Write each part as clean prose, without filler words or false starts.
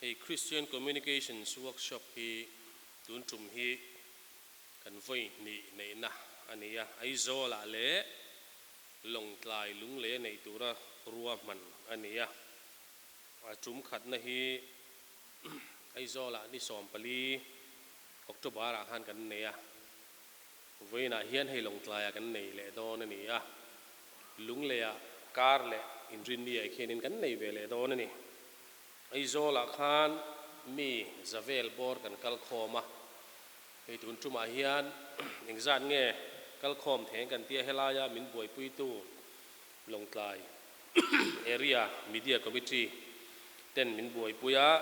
Hei Christian Communications Workshop hi tun tum hi kan vawi hnih neihna a ni a, Aizawlah leh Lawngtlai lunglei a neih tura ruahman a ni a. A tum khatna hi Aizawlah ni 14 October-ah khan kan nei a, vawiinah hian hei Lawngtlaiah kan nei leh dawn a ni a, Lungleiah kar leh Inrinni-ah khianin kan nei ve leh dawn a ni. Aizawlah khan mi zavel bawr kan kal khawm a, hei tun tumah hian engzat nge kal khawm theng kan tia helaia min buaipuitu Lawngtlai Area Media Committee ten min buaipui a,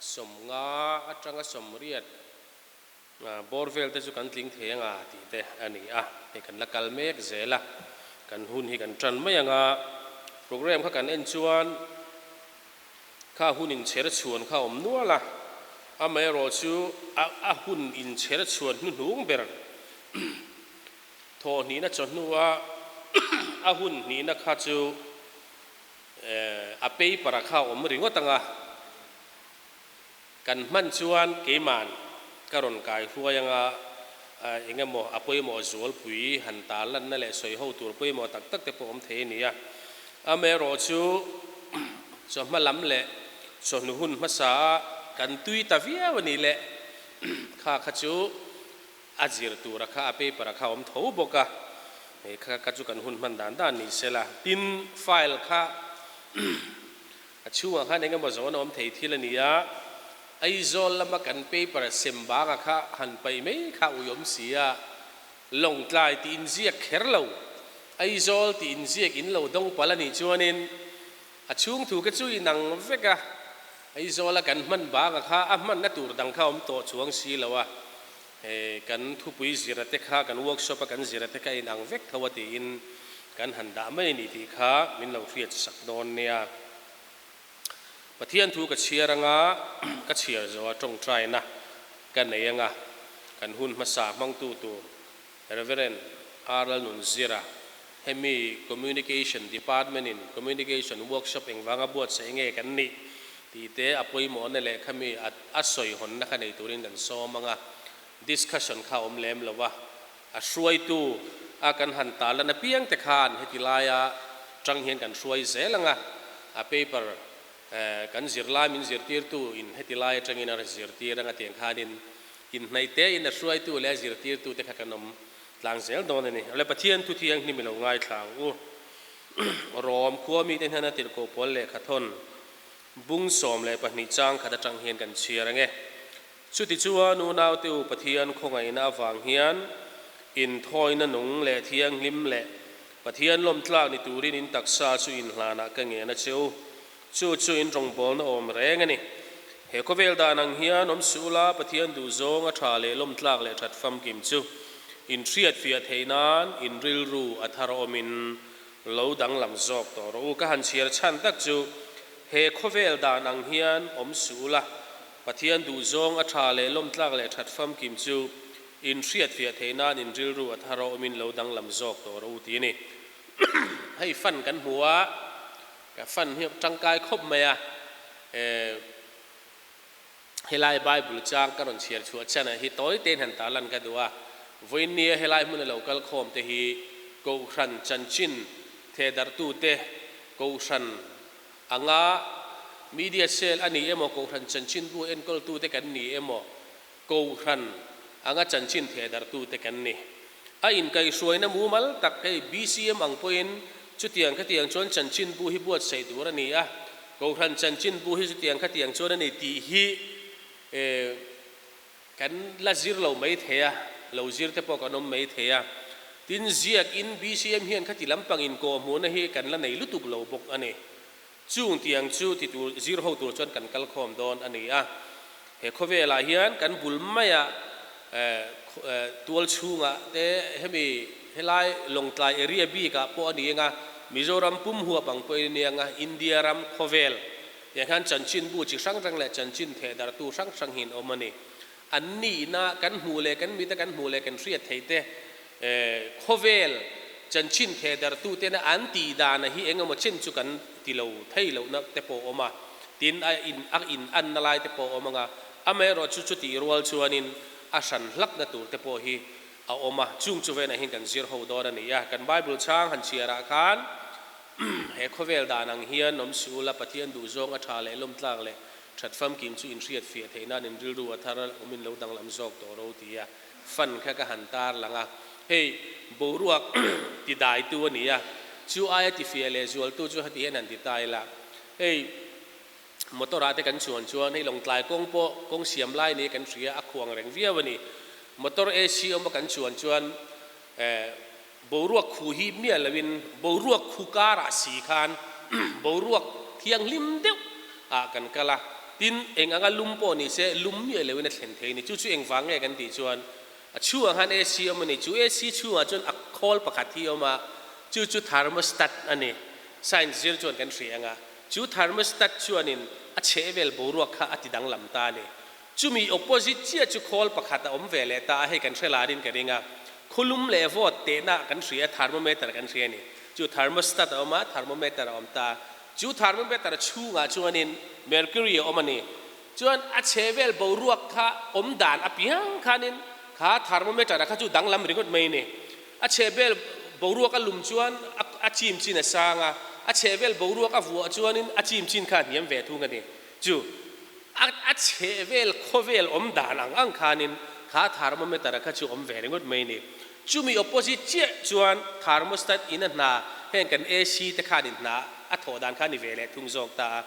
50 atanga 80 bawr vel te chu kan tling thei anga tih te a ni a, hei kan la kal mek zel a, kan hun hi kan tan mai anga program kha kan en chuan kha hun inchher chhuan kha a awm nual a, amaherawh chu a hun inchher chhuan hnuhnung ber thawhhnihna chawhnua a hun hnihna kha chu a paper-a kha a awm ringawt anga. Kan hman chuan keiman ka rawn kai hruai anga eng emaw a pawimawh zualpui han tarlanna leh sawi ho tur pawimawh tak tak te pawh awm thei a ni a. Amaherawh chu chawhma lam leh chawhnu hun hmasa a kan tui ta viau a nih leh kha kha chu a zir tura kha a paper a kha awm tho bawk a, hei kha kha chu kan hun hman dan dan ni sela. Tin, file kha A chhungah khan eng emaw zawn a awm thei thil a ni a, Aizawl lama kan paper sem banga kha han paih mai kha a uiawm si a, Lawngtlai tih inziak kher lo, Aizawl tih inziak in lo dawng palh a nih chuanin a chhung thu kha chu inang vek a, Aizawla kan hman banga kha a hmanna tur dang kha a awm tawh chuang si lo a, he kan thupui zira te kha, kan workshop a kan zira te kha a inang vek tho a tiin kan han dah mai a ni tih kha min lo hriat sak dawn nia. Pathian thu ka chhiar anga ka chhiar zawh a tawngtaina ka nei anga kan hun hmasa hmangtu tur Reverend R. Lalnunzira hemi Communication Department in Communication Workshop engvanga buatsaih nge kan nih tih te a pawimawhna leh khami a sawi hawnna kha nei turin kan sawm anga discussion kha a awm lem lo a. A hruaitu a kan han tarlan apiang te khan heti laia tang hian kan hruai zel ang a, a paper kan zirlai min zirtirtu in heti lai atangin a zirtir ang a tiang khanin inhnaih te in a hruaitu leh a zirtirtu te kha kan awm tlang zel dawn a ni. Awle Pathian thu thianghlim i lo ngaithla ang u. Rom khua mite hian a tirhkoh pawl lehkhathawn bung 12 chang khat atang hian kan chhiar ang e. Chutichuan unaute u Pathian khawngaihna avang hian inthawina nung leh thianghlim leh Pathian lawmtlak ni turin in taksa chu inhlanah ka ngen a che u. Chu chu in rawngbawlna awm reng a ni. He khawvel dan ang hian awm suh ula Pathian duhzawng a tha leh lawmtlak leh that famkim chu in hriatfiah theih nan in rilru a thar awmin lo danglam zawk tawh rawh u. Ka han chhiar chhan tak chu he khawvel dan ang hian awm suh ula Pathian duhzawng a tha leh lawmtlak leh that famkim chu in hriatfiah theih nan in rilru a thar a awmin lo danglam zawk tawh rawh u ti a ni. Hei fan kan hmu a, ka fan hi tangkai khawp mai a, helai Bible chang ka rawn chhiar chhuah chhan hi tawi tein han tarlan ka duh a, vawiinnia helai hmuna lo kal khawm te hi Kohhran chanchin thehdarhtute Kohhran Anga media cell a ni emaw, Kohhran chanchinbu enkawltute kan ni emaw, Kohhran anga chanchin thehdarhtute kan ni. A inkaihhruaina mumal tak hei BCM ang pawhin chutiang khatiang chuan chanchinbu hi buatsaih tur a ni a, Kohhran chanchinbu hi chutiang khatiang chuan a ni tih hi Kan la zir lo mai thei a, lo zir te pawh kan awm mai thei a. Tin, ziak in BCM hian khati lampang in kawhhmuhna hi kan la nei lutuk lo bawk a ni. Chung tiang chu ti tur zir ho tur chuan kan kal khawm dawn a ni a. He khawvelah hian kan bul maia tual chhungah te hemi helai Lawngtlai area bikah pawh a ni anga, Mizoram pum huap ang pawhin a ni anga, India ram khawvel Tiang hian chanchinbu chi hrang hrang leh chanchin thehdarhtu hrang hrang hi an awm a ni. An nihna kan hmuh leh kan mita kan hmuh leh kan hriat theih te, khawvel chanchin thehdarhtu tena an tih dana hi eng emaw chen chu kan ti lo thei lohna te pawh a awm a. Tin, a in a in anna lai te pawh a awm ang a, amaherawhchu chutih rual chuanin a hran hlakna tur te pawh hi a awm a, chung chu venah hian kan zir ho dawn a ni a. Kan Bible chhang han chhiarah khan he khawvel dan ang hian awm si ula, Pathian duhzawng a tha leh lawmtlak leh that famkim chu inhriat fiah theih nan in rilru a thar awmin lo danglam zawk tawh ro ti a fan kha ka han tar lang a. Hei boruak ti daitu a ni a, chu aia ti fiah leh zualtu chu heti hian han ti ta ila, hei motor ah te kan chuan chuan hei Lawngtlai kawng pawh kawng siam lai ni kan hria a khuang reng viau a ni. Motor AC awm a kan chuan chuan eh boruak khu hi miah lo in boruak khu karah si khan boruak thianghlim deuh ah kan kal a, tin eng anga lum pawh ni se lum miah lo in a thlen thei a ni. Chu chu engvang nge kan tih chuan a chhungah khan AC awm a ni. Chu AC chhungah chuan a khawl pakhat hi a awm a, chu chu thermostat a ni. Science zir chuan kan hria ang a, chu thermostat chuanin a chhehvel boruak kha a ti danglam ta a ni. Chumi opposite chiah chu khawl pakhat a awm ve leh ta a, hei kan hre larin ka ring a. Khulum leh vawt tehna kan hria, thermometer kan hria a ni. Chu thermostat a awm a, thermometer a awm ta. Chu thermometer chhungah chuanin mercury a awm a ni. Chuan a chhehvel boruak kha awm dan apiang khanin kha thermometer a kha chu danglam ringawt mai a ni. A chhehvel boruak a lum chuan a chim chin a sang a, a chhehvel boruak a vuah chuanin a chim chin kha a hniam ve thung a ni. Chu a a chhehvel khawvel awm dan ang ang khanin kha thermometer a kha chu awm ve ringawt mai a ni. Chumi opposite chiah chuan thermostat in a hna heng kan AC te khanin hna a thawh dan kha a ni ve leh thung zawk ta a.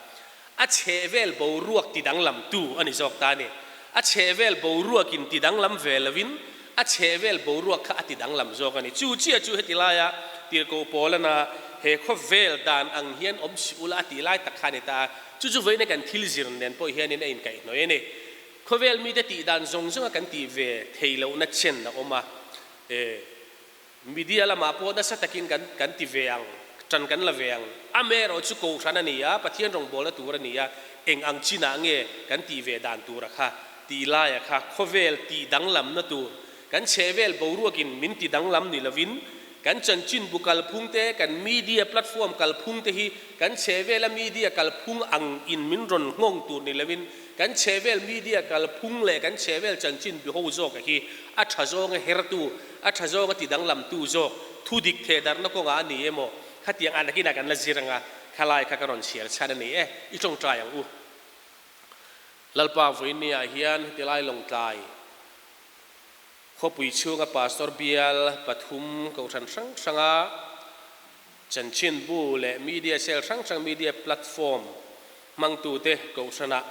A chhehvel boruak tidanglamtu a ni zawk ta a ni. A chhehvel boruakin tidanglam ve lovin a chhehvel boruak kha a tidanglam zawk a ni. Chu chiah chu heti laia Tirhkoh Paulana he khawvel dan ang hian awm si ula a tih lai tak kha a ni ta a. Chu chu vawiina kan thil zir nen pawh hianin a inkaihhnawih a ni. Khawvel mite tih dan zawng zawnga kan tih ve thei lohna chen a awm a. E. Media lamah pawh nasa takin kan kan ti ve ang, tan kan la ve ang. Amaherawh chu Kohhran a ni a, Pathian rawngbawlna tur a ni a, eng ang chinah nge kan tih ve dan tura kha tih laia kha khawvel tih danglamna tur, kan chhehvel boruakin min ti danglam ni lovin kan chanchinbu kalphung te, kan media platform kalphung te hi kan chhehvela media kalphung ang in min rawn nghawng tur ni lovin kan chhehvel media kalphung leh kan chhehvel chanchinbu ho zawka hi a tha zawnga hertu A tha zawng a ti danglamtu zawk, thu dik theh darhna kawngah a ni emaw, khatiang ah nakinah kan la zir anga, khalai kha ka rawn chhiar chhan a ni e, i tawngtai ang u. Lalpa vawinia hian heti lai Lawngtlai khawpui chhunga Pastor bial pathum kohhran hrang hranga chanchinbu leh media cell hrang hrang media platform hmangtute kohhranah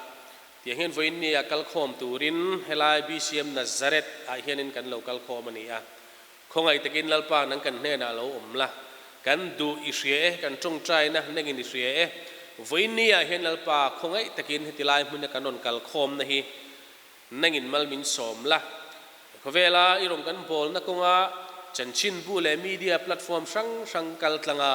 Tiang hian vawiin ni ah kal khawm turin helai BCM Nazareth ah hianin kan lo kal khawm a ni a. Khawngaih takin Lalpa nang kan hnenah lo awm la, kan duh i hria e, kan tawngtaina nangin i hria e. Vawiin ni ah hian Lalpa khawngaih takin heti lai hmuna kan rawn kal khawmna hi nangin mal min sawm la. Khawvela i rawn kan bawlna kawnga chanchinbu leh media platform hrang hrang kal tlanga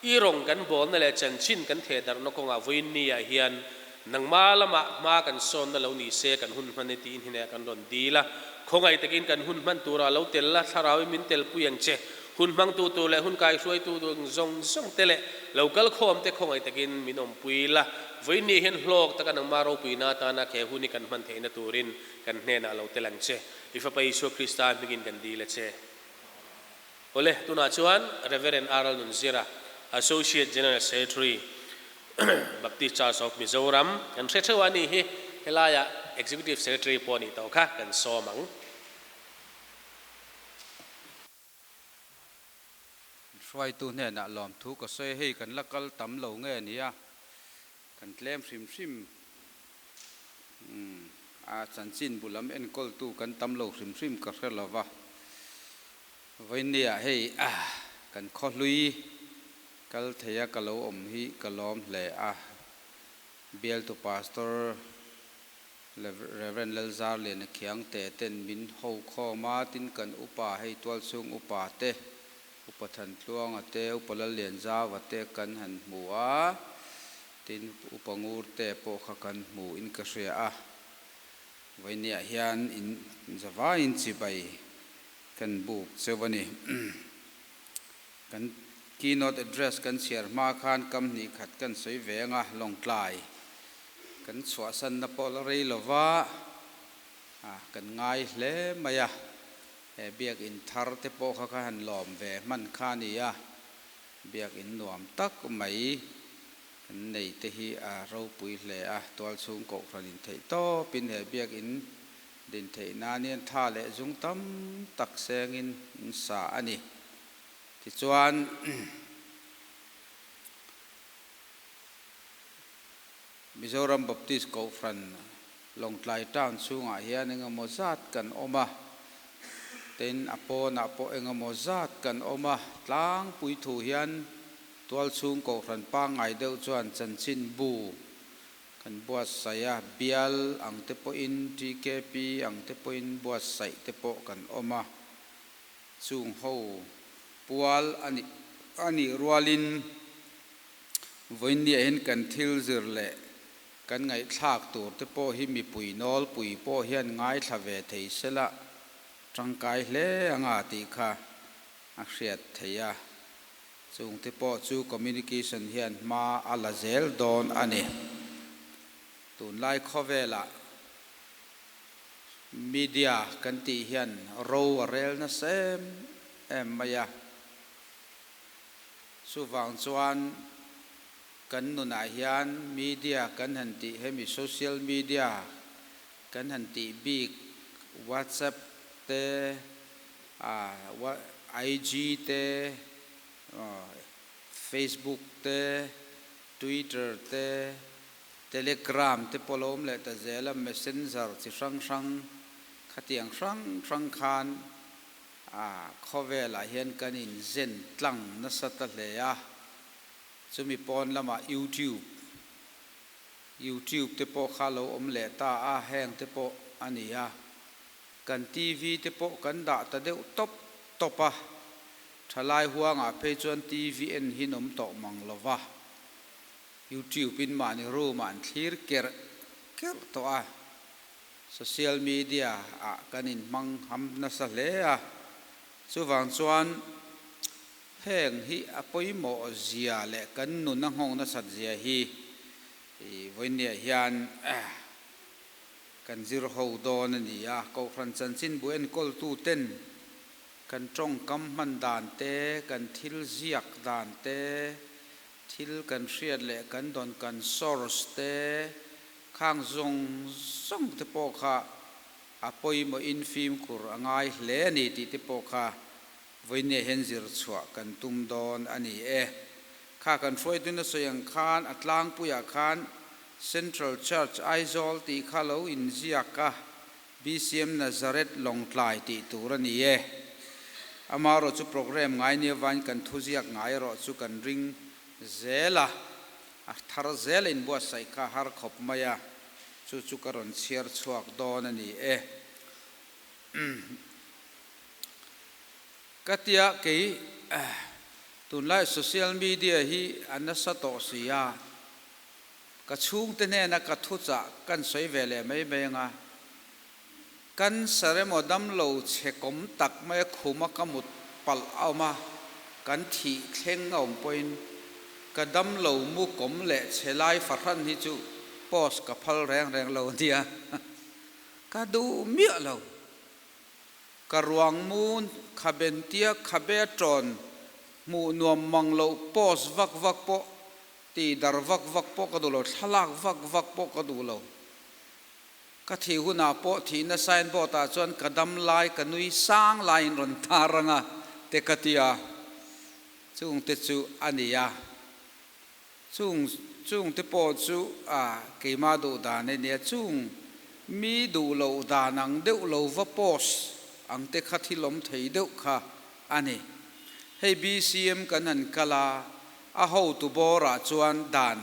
i rawn kan bawlna leh chanchin kan thehdarhna kawngah vawiin ni ah hian Nangma lamah hma kan sawnna lo ni se kan hun hman e tiin hinah kan rawn dil a. Khawngaih takin kan hun hman turah lo tel la, thlarauin min telpui ang che. Hun hmangtu tur leh hun kaihruaitu tur zawng zawng te leh lo kal khawm te khawngaih takin min awmpui la. Vawiin hian hlawk taka nangma ropuina atana he hun hi kan hman theihna turin kan hnenah lo tel ang che. I Fapa Isua Krista hmingin kan dil a che. Awle, tunah chuan Rev. R. Nunzira, Associate General Secretary, Baptist Church of Mizoram, kan hre theuh a ni hi, helaiah Executive Secretary pawh a nih tawh kha kan sawm ang. Hruaitu hnenah lawmthu ka sawi a, hei kan la kal tam lo nge nia, kan tlem hrim hrim a, chanchin bu lam enkawltu kan tam lo hrim hrim ka hre lo va, vawinia hei kan khawhlui kal thei a ka lo awm hi ka lawm hle a, bialtu pastor Rev. Lalzarliana Khiangte ten min ho khawm a, tin kan upa hei tualchhung upa te, Upa Thantluanga te, Upa Lallianzauva te kan han hmu a, tin Upa Ngurte pawh kha kan hmu in ka hria a. Vawinia hian in zavaiin chibai kan buk cheu a ni. Kan keynote address kan chhiar hma khan kam hnih khat kan sawi ve ang a, Lawngtlai. Kan chhuahsanna pawh la rei lova kan ngai hle mai a, he biakinn thar te pawh kha ka han lawm ve hman kha a ni a, biakinn nuam tak mai kan nei te hi a ropui hle a, tualchhung kohhran in theih tawpin he biakinn din theih nan hian tha leh zung tam tak sengin an sa a ni. Tichuan. Mizoram Baptist Kohhran Lawngtlai Town chhungah hian engemaw zat kan awm a, tin a pawnah pawh engemaw zat kan awm a, tlangpui thu hian tualchhung Kohhran pangngai deuh chuan chanchin bu kan buatsaih a, bial ang te pawhin TKP ang te pawhin buatsaih te pawh kan awm a, chung ho pual a nih rualin Vawiinniah hian kan thil zir leh kan ngaihthlak tur te pawh hi mipui nawlpui pawh hian ngaithla ve thei sela tangkai hle anga tih kha a hriat theih a. Chung te pawh chu communication hian hma a la zel dawn a ni. Tunlai khawvelah media kan tih hian ro a rel nasa em em mai a. Chuvang chuan kan nunah hian media kan han tih hemi social media kan han tih bik WhatsApp te, IG te, Facebook te, Twitter te, Telegram te pawh lo awm leh ta zel a, Messenger chi hrang hrang khatiang hrang hrang khan A khawvelah hian kan inzen tlang nasa ta hle a, chumi pawn lamah YouTube, YouTube te pawh kha lo awm leh ta a, heng te pawh a ni a, kan TV te pawh kan dah ta deuh tawp tawp a, thalai huangah phei chuan TV en hi an awm tawh mang lo va, YouTube in mahni room ah an thlir kerh kerh tawh a. Social media ah kan inhmang ham nasa hle a, chuvang chuan heng hi a pawimawh zia leh kan nun a nghawng nasat zia hi vawiinniah hian kan zir ho dawn a ni a. Kohhran chanchinbu enkawltu ten kan tawngkam hman dan te, kan thil ziak dan te, thil kan hriat leh kan dawn kan source te, Khang zawng zawng te pawh kha a pawimawhin fimkhur a ngai hle a ni tih te pawh kha vawinia hian zir chhuah kan tum dawn a ni e. Kha kan hruaitun a sawi ang khan a tlangpuiah khan Central Church Aizawl tih kha lo inziak a, BCM Nazareth Lawngtlai tih tur a ni e. Amaherawh chu programme ngai nia vain kan thuziak ngai erawh chu kan ring zel a. A thar zel a inbuatsaih kha har khawp mai a, chu chu ka rawn chhiar chhuak dawn a ni e. Ka tia kei tunlai social media hi a nasa tawh si a, ka chhungte hnena ka thuchah kan sawi ve leh mai mai anga, Cancer emaw damlo chhe kawm tak mai a khuma ka mut palh a awm a, kan thih thleng a awm pawhin ka damlo mu kawm leh chhe lai fahran hi chu post ka phal reng reng lo a nia. Ka duh miah lo. Ka ruang mu khabentia khabe a tawn hmuh nuam mang loh post vak vak pawh tih dar vak vak pawh ka duh lo, thlalak vak vak pawh ka duh lo. Ka thih hunah pawh thihna signboard ah chuan ka dam lai ka nui sang laiin rawn tar ang a te ka ti a, chung te chu a ni a, chung chung te pawh chu a keimah duh dan a nia, chung mi duh loh dan ang deuh lo va post ang te kha thil awm thei deuh kha a ni. Hei BCM kan han kal a, a hotu bawrah chuan dan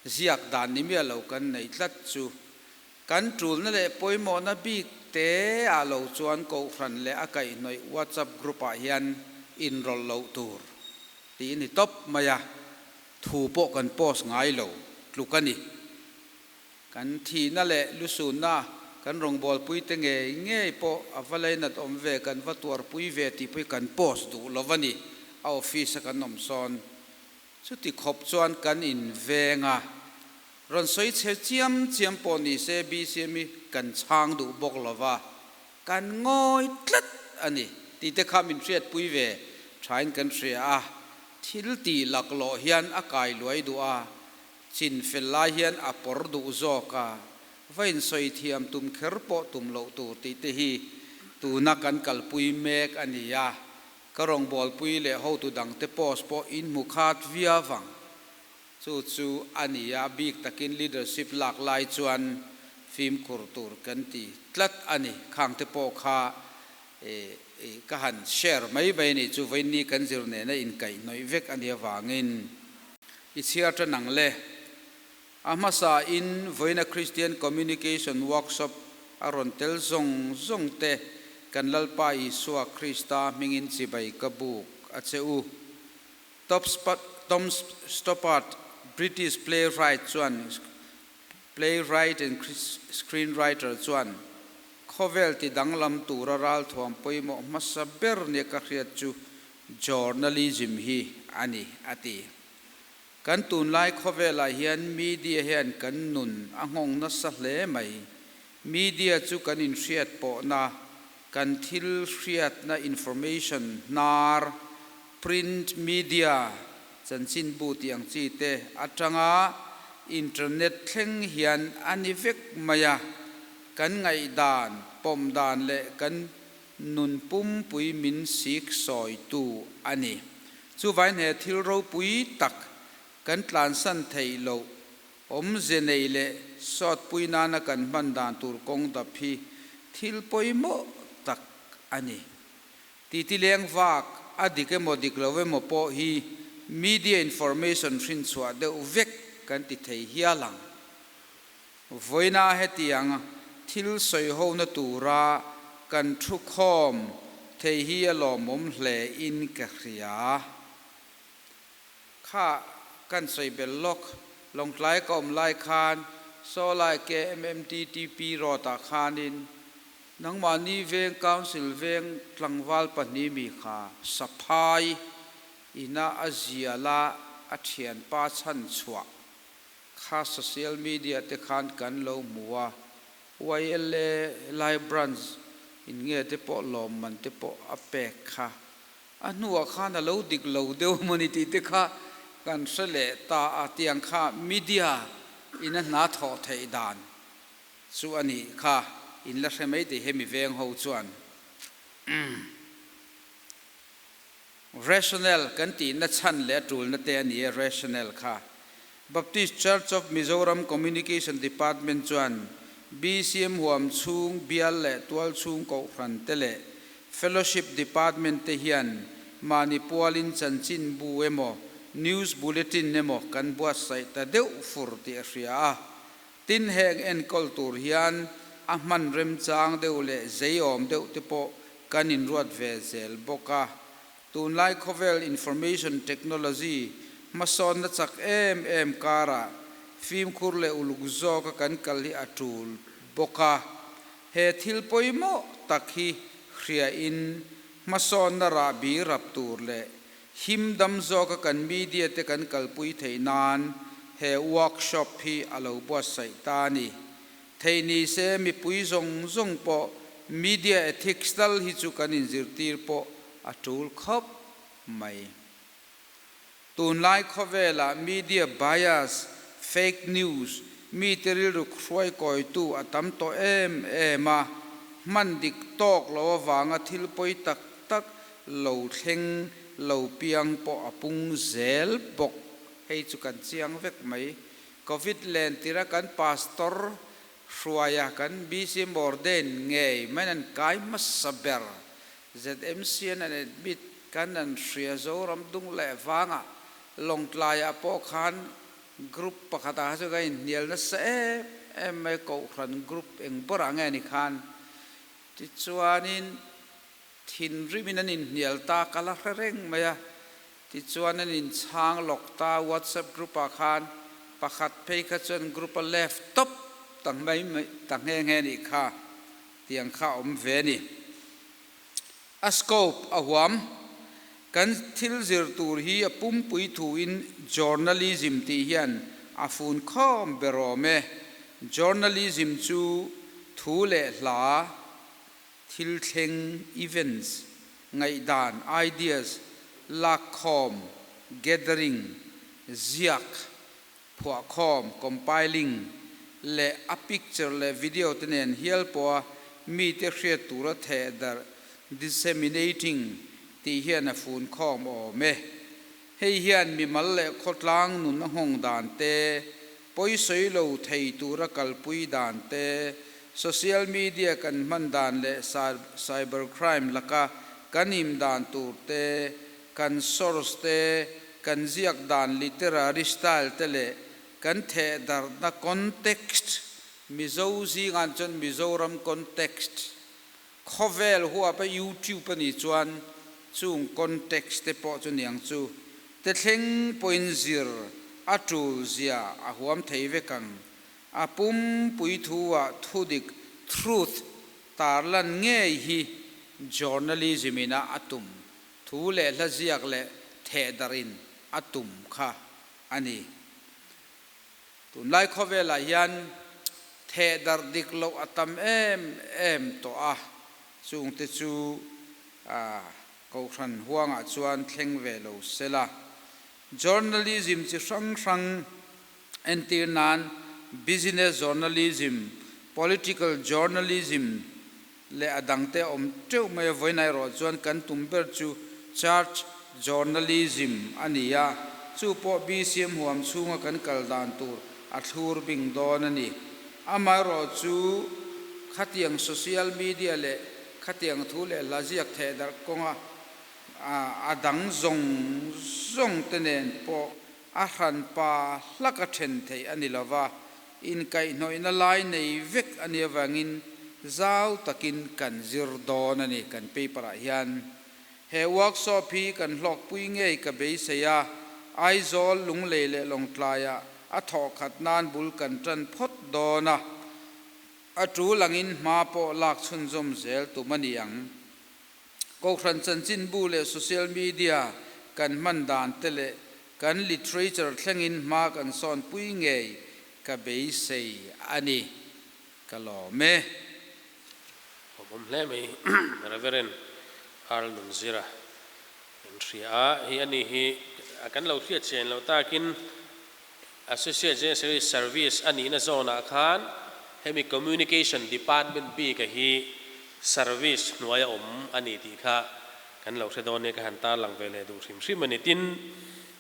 Ziak dan ni miah lo kan nei tlat chu kan tulna leh pawimawhna bik te ah lo chuan Kohhran leh a kaihhnawih WhatsApp group ah hian inrawlh loh tur tih a ni tawp mai a, thu pawh kan post ngai lo tluk a ni. Kan thihna leh lusunna kan rawngbawlpui te ngei ngei pawh a va lainat awm ve, kan va tuarpui ve tih pawh hi kan post duh lo a ni, a office a kan awm sawn. Chuti khawp chuan kan inveng a, Rawn sawi chhe chiam chiam pawh ni se BCM hi kan chhang duh bawk lo va, kan ngawi tlat a ni tih te kha min hriatpui ve thain kan hria a. Thil tih laklawh hian a kai luai duh a, chin fel lai hian a pawr duh zawk a, va insawi thiam tum kher pawh tum loh tur tih te hi tuna kan kalpui mek a ni a. Ka rawngbawlpui leh hotu dangte post pawh in hmu khat viau ang. Chu chu a ni a, bik takin leadership lak lai chuan fimkhur tur kan ti tlat a ni. Khangte pawh kha ka han share mai mai a ni chu vawiinni kan zir nena inkaihhnawih vek a nih avangin i chhiar tan ang le. A hmasa in vawiina Christian Communication Workshop a rawn tel zawng zawng te kan Lalpa Isua Krista hmingin chibai ka buk a che u. Top Tom Stoppard, British playwright chuan playwright and screenwriter chuan, Khawvel ti danglam tura ralthuam pawimawh hmasa ber nia ka hriat chu journalism hi a ni, a ti. Kan tunlai khawvelah hian media hian kan nun a nghawng nasa hle mai. Media chu kan inhriat pawhna, kan thil hriatna information hnar, print media, chanchinbu tih ang chi te atanga internet thleng hian a ni vek mai a, kan ngaihdan, pawm dan leh kan nun pumpui min sik sawitu a ni. Chuvain he thil ropui tak kan tlansan theih loh Awmze nei leh sawtpui nana kan hman dan tur kawng dap hi thil pawimawh tak a ni. Titi leng vak, a dik emaw dik lo emaw pawh hi media information hrinchhuah deuh vek kan ti thei hial ang. Vawiina hetiang thil sawihona tura kan thu khawm thei hi a lawmawm hle in ka hria. Kha kan sawi bel lawk, Lawngtlai ka awm lai khan Sawlai KMMTTP road ah khanin nangmahni veng Council veng tlangval pahnih mi kha Saphai ina a zial a a thianpa chhan chhuah kha social media te khan kan lo hmu a, YLA Lai Branch in nge te pawh lawmman te pawh a pek kha. A hnuah khan a lo dik lo deuh emaw ni tih te kha kan hre leh ta a, tiang kha media in a hna thawh theih dan chu a nih kha in la hre mai tih hemi veng ho chuan rationale kan tihna chhan leh a tulna te a ni e, rationale kha Baptist Church of Mizoram Communication Department chuan BCM huam chhung bial leh tual chhung kohhran te leh Fellowship Department te hian mahni pualin chanchinbu emaw News Bulletin emaw kan buatsaih ta deuh fur tih a hria a. Tin, heng enkawl tur hian a hman remchang deuh leh zeiawm deuh te pawh kan inruat ve zel bawk a. Tunlai khawvel information technology hmasawnna chak em em karah fimkhur leh uluk zawka kan kal hi a tul bawk a. He thil pawimawh tak hi hriain hmasawnna rahbi rap tur leh him dam zawka kan media te kan kalpui theih nan he workshop hi a lo buatsaih ta a ni. Theih ni se mipui zawng zawng pawh media ethics tal hi chu kan inzirtir pawh a tul khawp mai. Tunlai khawvelah media bias, fake news, mite rilru hruaikawitu a tam tawh em em a, hman dik tawk lo avanga thil pawi tak tak lo thleng lo piang pawh a pung zel bawk. Hei chu kan chiang vek mai. Covid len tira kan pastor hruaia kan BC Morden ngei mai an kai hmasa ber ZMC an an admit kan an hria Zoram dung leh vangah Lawngtlaiah pawh khan group pakhatah kha chu kan inhnial nasa em em mai Kohhran group eng bawrah nge ni khan tichuanin thinrimin an inhnial ta ka la hre reng mai a tichuan an inchhang lawk ta WhatsApp group ah khan pakhat phei kha chuan group a left tawp ta mai ta nghe nghe nih kha. Tiang kha a awm ve a ni. A scope a huam. Kan thil zir tur hi a pumpui thuin journalism tih hian a fun khawm ber awm e. Journalism chu thu leh hla, thil thleng, events, ngaihdan, ideas, lakkhawm, gathering, ziak, phuahkhawm, compiling, leh a picture leh video te nen hial pawha mite hriat tura theh darh, disseminating, tih hian a fun khawm awm e. Hei hian mimal leh khawtlang nun a nghawng dan te, pawisawi lo thei tura kalpui dan te, social media kan hman dan leh cyber crime laka kan im dan tur te, kan source te, kan ziak dan literary style te leh kan thehdarhna context, Mizo zingah chuan Mizoram context, Khawvel huapa YouTube a nih chuan chung context te pawh chu niang chu te thleng pawhin zir a tul zia a huam thei vek ang. A pumpui thu ah thudik, truth, tarlan ngei hi journalism in a a tum thu leh hla ziak leh thehdarh in a tum kha a ni. Tunlai khawvelah hian thehdarh dik loh a tam em em tawh a, chungte chu Kohhran huangah chuan thleng ve lo se la. Journalism chi hrang hrang entir nan Business Journalism, Political Journalism leh a dangte a awm teuh mai a, vawiin erawh chuan kan tum ber chu Church Journalism a ni a, chu pawh BCM huam chhunga kan kal dan tur a thlur bing dawn a ni. Amaherawhchu khatiang social media leh khatiang thu leh hla ziak theh darh kawnga a dang zawng zawng te nen pawh a hranpa hlak a then theih a ni lova, inkaihhnawihna lai nei vek a nih avangin zau takin kan zir dawn a ni kan paper ah hian. He workshop hi kan hlawkpui ngei ka beisei a, Aizawl, Lunglei leh Lawngtlaiah a thawhkhat nan bul kan tan phawt dawn a, a tul angin hma pawh lak chhunzawm zel tum a ni ang. Kohhran chanchinbu leh social media kan hman dan te leh kan literature thlengin hma kan sawnpui ngei ka beisei a ni. Ka lawm e. Awm hle mai Reverend Earl Nunzira kan hria a, hei ani hi kan lo hriat chian loh takin Associate General Secretary Service a nihna zawnah khan hemi Communication Department bika hi Service hnuaia awm a ni tih kha kan lo hre dawn nia ka han tarlang ve leh duh hrim hrim a ni. Tin,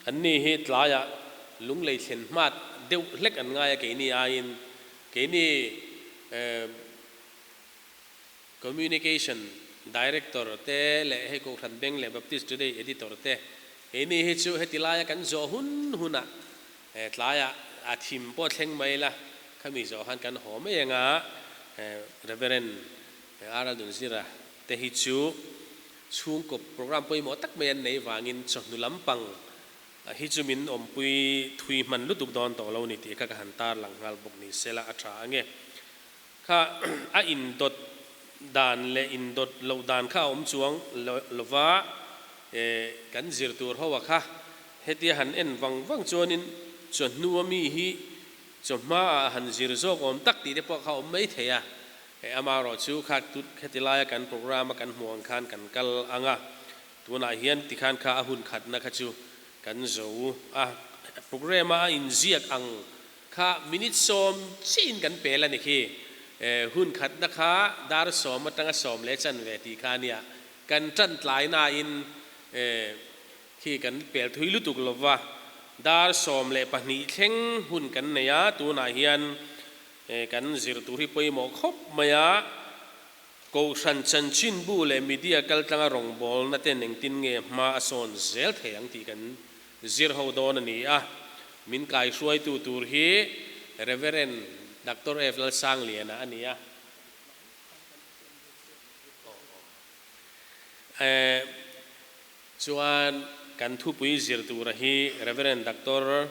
anni hi tlaiah lunglei thlen hmat deuh hlek an ngai a keini aiin keini Communication Director te leh hei Kohhran Beng leh Baptist Today Editor te keini hi chu heti laia kan zawh hun hunah tlaiah a thim pawh thleng mai la khami zawh khan kan haw mai anga Reverend R L Dunzira te hi chu chhungkaw program pawimawh tak mai an nei vangin chawhnu lampang hi chu min awmpui thui hman lutuk dawn tawh lo ni tih kha ka han tarlang nghal bawk ni sela a tha ange. Kha a indawt dan leh indawt loh dan kha a awm chuang lova, kan zir tur ho a kha hetia han en vang vang chuanin chawhnu a mi hi chawhma ah han zir zawk awm tak tih te pawh kha a awm mai thei a, amaherawh chu kha heti laia kan program a kan hmuh ang khan kan kal ang a, tunah hian tikhan kha a hun khatna kha chu kan zo a, program a a inziak ang Kha minute sawm chiahin kan pel a ni khi. Hun khatna kha dar sawm atanga sawm leh chanve tih kha a nia. Kan tan tlai nain khi kan pel thui lutuk lova, dar 12 thleng hun kan nei a, tunah hian kan zir tur hi pawimawh khawp mai a. Kohhran chanchinbu leh media kaltlanga rawngbawlna ten engtin nge hma a sawn zel thei ang tih kan Zir ho dawn a ni a, min kaihruaitu tur hi Reverend Doctor F. Lalsangliana a ni a. Chuan kan thupui zir tura hi Reverend Doctor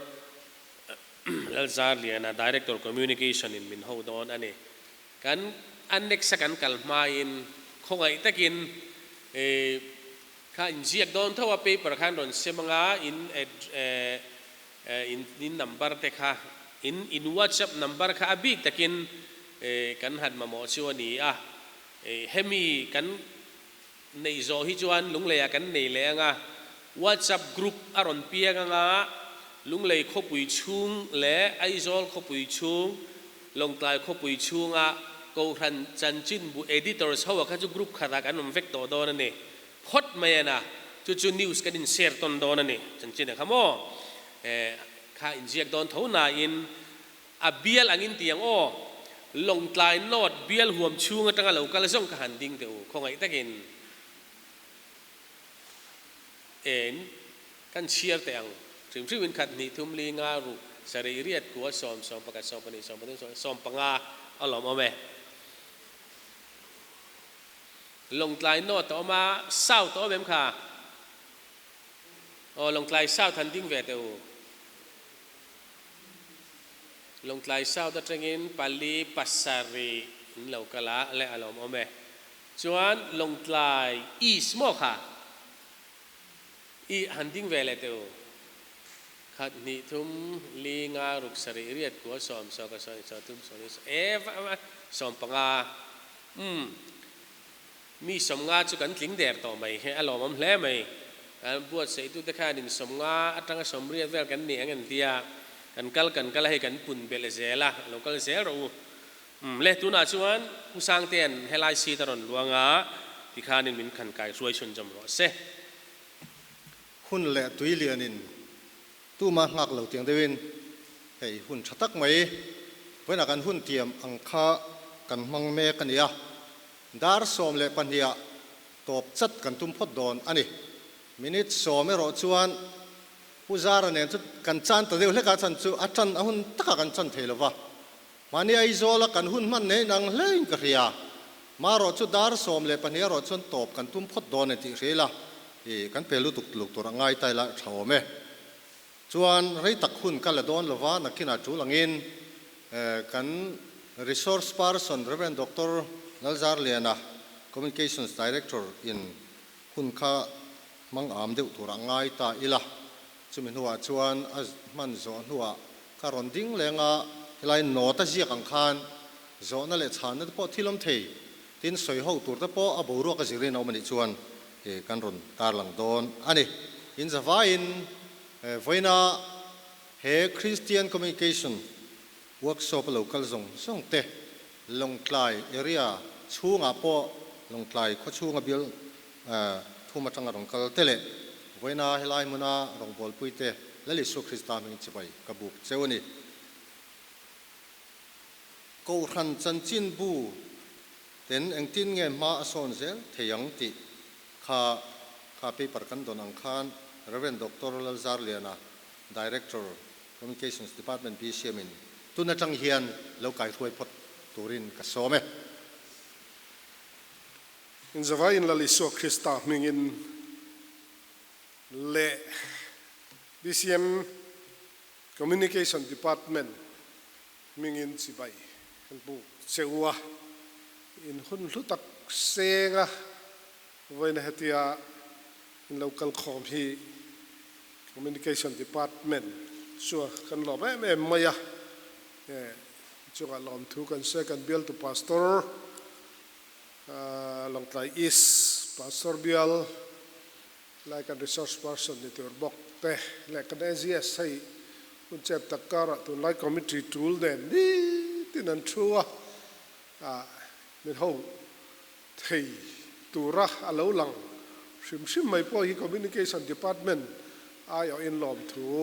Lalzarliana, Director Communication in min ho dawn a ni. Kan annex a kan kal hmain khawngaih takin Kha inziak dawn tho a paper khan rawn sem anga in In in number te kha in in WhatsApp number kha a bik takin kan han mamawh chu a ni a. Hemi kan neih zawh hi chuan Lungleiah kan nei leh anga WhatsApp group a rawn piang anga Lunglei khawpui chhung leh Aizawl khawpui chhung, Lawngtlai khawpui chhunga Kohhran chanchinbu editors ho ah kha chu group khatah kan awm vek tawh dawn a ni. Phawt mai a na, chu chu news kan in share tawn dawn a ni, chanchin a kha maw? Eh, kha inziak dawn tho nain a bial angin ti ang aw, Lawngtlai North bial huam chhung atanga lo kal zawng ka han ding teh u, khawngaih takin en kan chhiar teh ang, hrim hrim in khat hnih thum li nga ruk sarih riat kua sawm 11 12 13 15 a lawm awm e. Lawngtlai North a awm a, South a awm em kha? Aw, Lawngtlai South han ding ve teh u. Lawngtlai South atangin pali pasarih in lo kal a, leh a lawm awm e. Chuan Lawngtlai East maw kha? I han ding ve leh teh u. Khat hnih thum li nga ruk sarih riat kua sawm sawka sawm sawm thum sawm li sawm e 15. Umm. Mi 50 chu kan tling der tawh mai he a lawmawm hle mai. Kan buatsaih-tute khanin 50 atanga 80 vel kan ni ang en tia kan kal kan kal a hei kan pun belh zel a, lo kal zel rawh u. Umm le tunah chuan Pu Sangtea'n helai seat a rawn luang a, tikhanin min khan kai hruai chhunzawm rawh se. Hun leh tui lianin Tuma nghak lo tiang deuhin hei hun tha tak mai vawiinah kan hun tiam ang kha kan hmang mek a ni a, dar 12 ah tawp chat kan tum phawt dawn a ni. Minute 10 erawh chuan Pu Zara nen chu kan chan ta deuh hlek a, chan chu a tan a hun takah kan chan thei lova, mahni Aizawla kan hun hman nei nang hlein ka hria. Marawh chu dar 12 erawh chuan tawp kan tum phawt dawn a ni tih hria ila, I kan pe lutuk tluk tur a ngai ta ila tha awm e. Chuan rei tak hun ka la dawn lova nakinah tul angin kan Resource Person Rev. Doctor Lalzarliana, Communications Director in hun kha hmang am deuh tur a ngai ta ila. Chumi hnuah chuan a hman zawh hnuah ka rawn ding leng a, helai note a ziak ang khan zawhna leh chhanna te pawh thil awm thei. Tin, sawi ho tur te pawh a boruak a zirin a awm a nih chuan kan rawn tarlang dawn a ni. In zavaiin vawiina he Christian Communication Workshop a lo kal zawng zawng te Lawngtlai area chhungah pawh Lawngtlai khaw chhunga bial thum atanga rawn kal te leh vawiina helai hmuna rawngbawlpui te Lal Isua Krista hmingin chibai ka buk cheu a ni. Kohhran chanchinbu ten engtin nge hma a sawn zel thei ang tih kha kha paper kan dawn ang khan Rev. Doctor Lalzarliana, Director, Communications Department BCM in tun atang hian lo kaihruai phawt turin ka sawm e. Inzavaiin Lal Isua Krista hmingin leh BCM Communication Department hmingin chibai kan buk che u a, in hun hlu tak senga vawiina hetia in lo kal khawm hi Communication Department chu kan lawm em em mai a, chungah lawmthu kan sawi kan bialtu Pastor Lawngtlai East Pastor bial Lai kan resource person ni tur bawk te leh kan AGS hei hun chep tak karah tunlai committee tul nen nitin an thu a, ah min ho thei tura a lo lang hrim hrim mai pawh hi communication department aiawhin lawmthu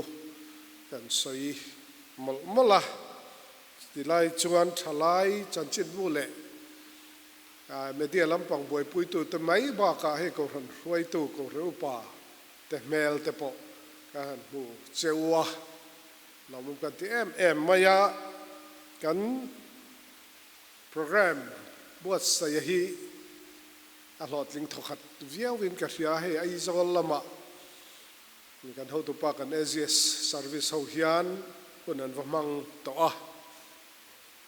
kan sawi mawlh mawlh a, tilai chuan thalai chanchinbu leh Media lampang buaipuitute mai bakah hei Kohhran hruaitu, Kohhran upa te hmel te pawh kan han hmu cheu a, lawmawm kan ti em em mai a. Kan program buatsaih hi a hlawhtling thawkhat viauin ka hria, hei Aizawl lamah kan hotupa kan AGS service ho hian hun an va hmang tawh a.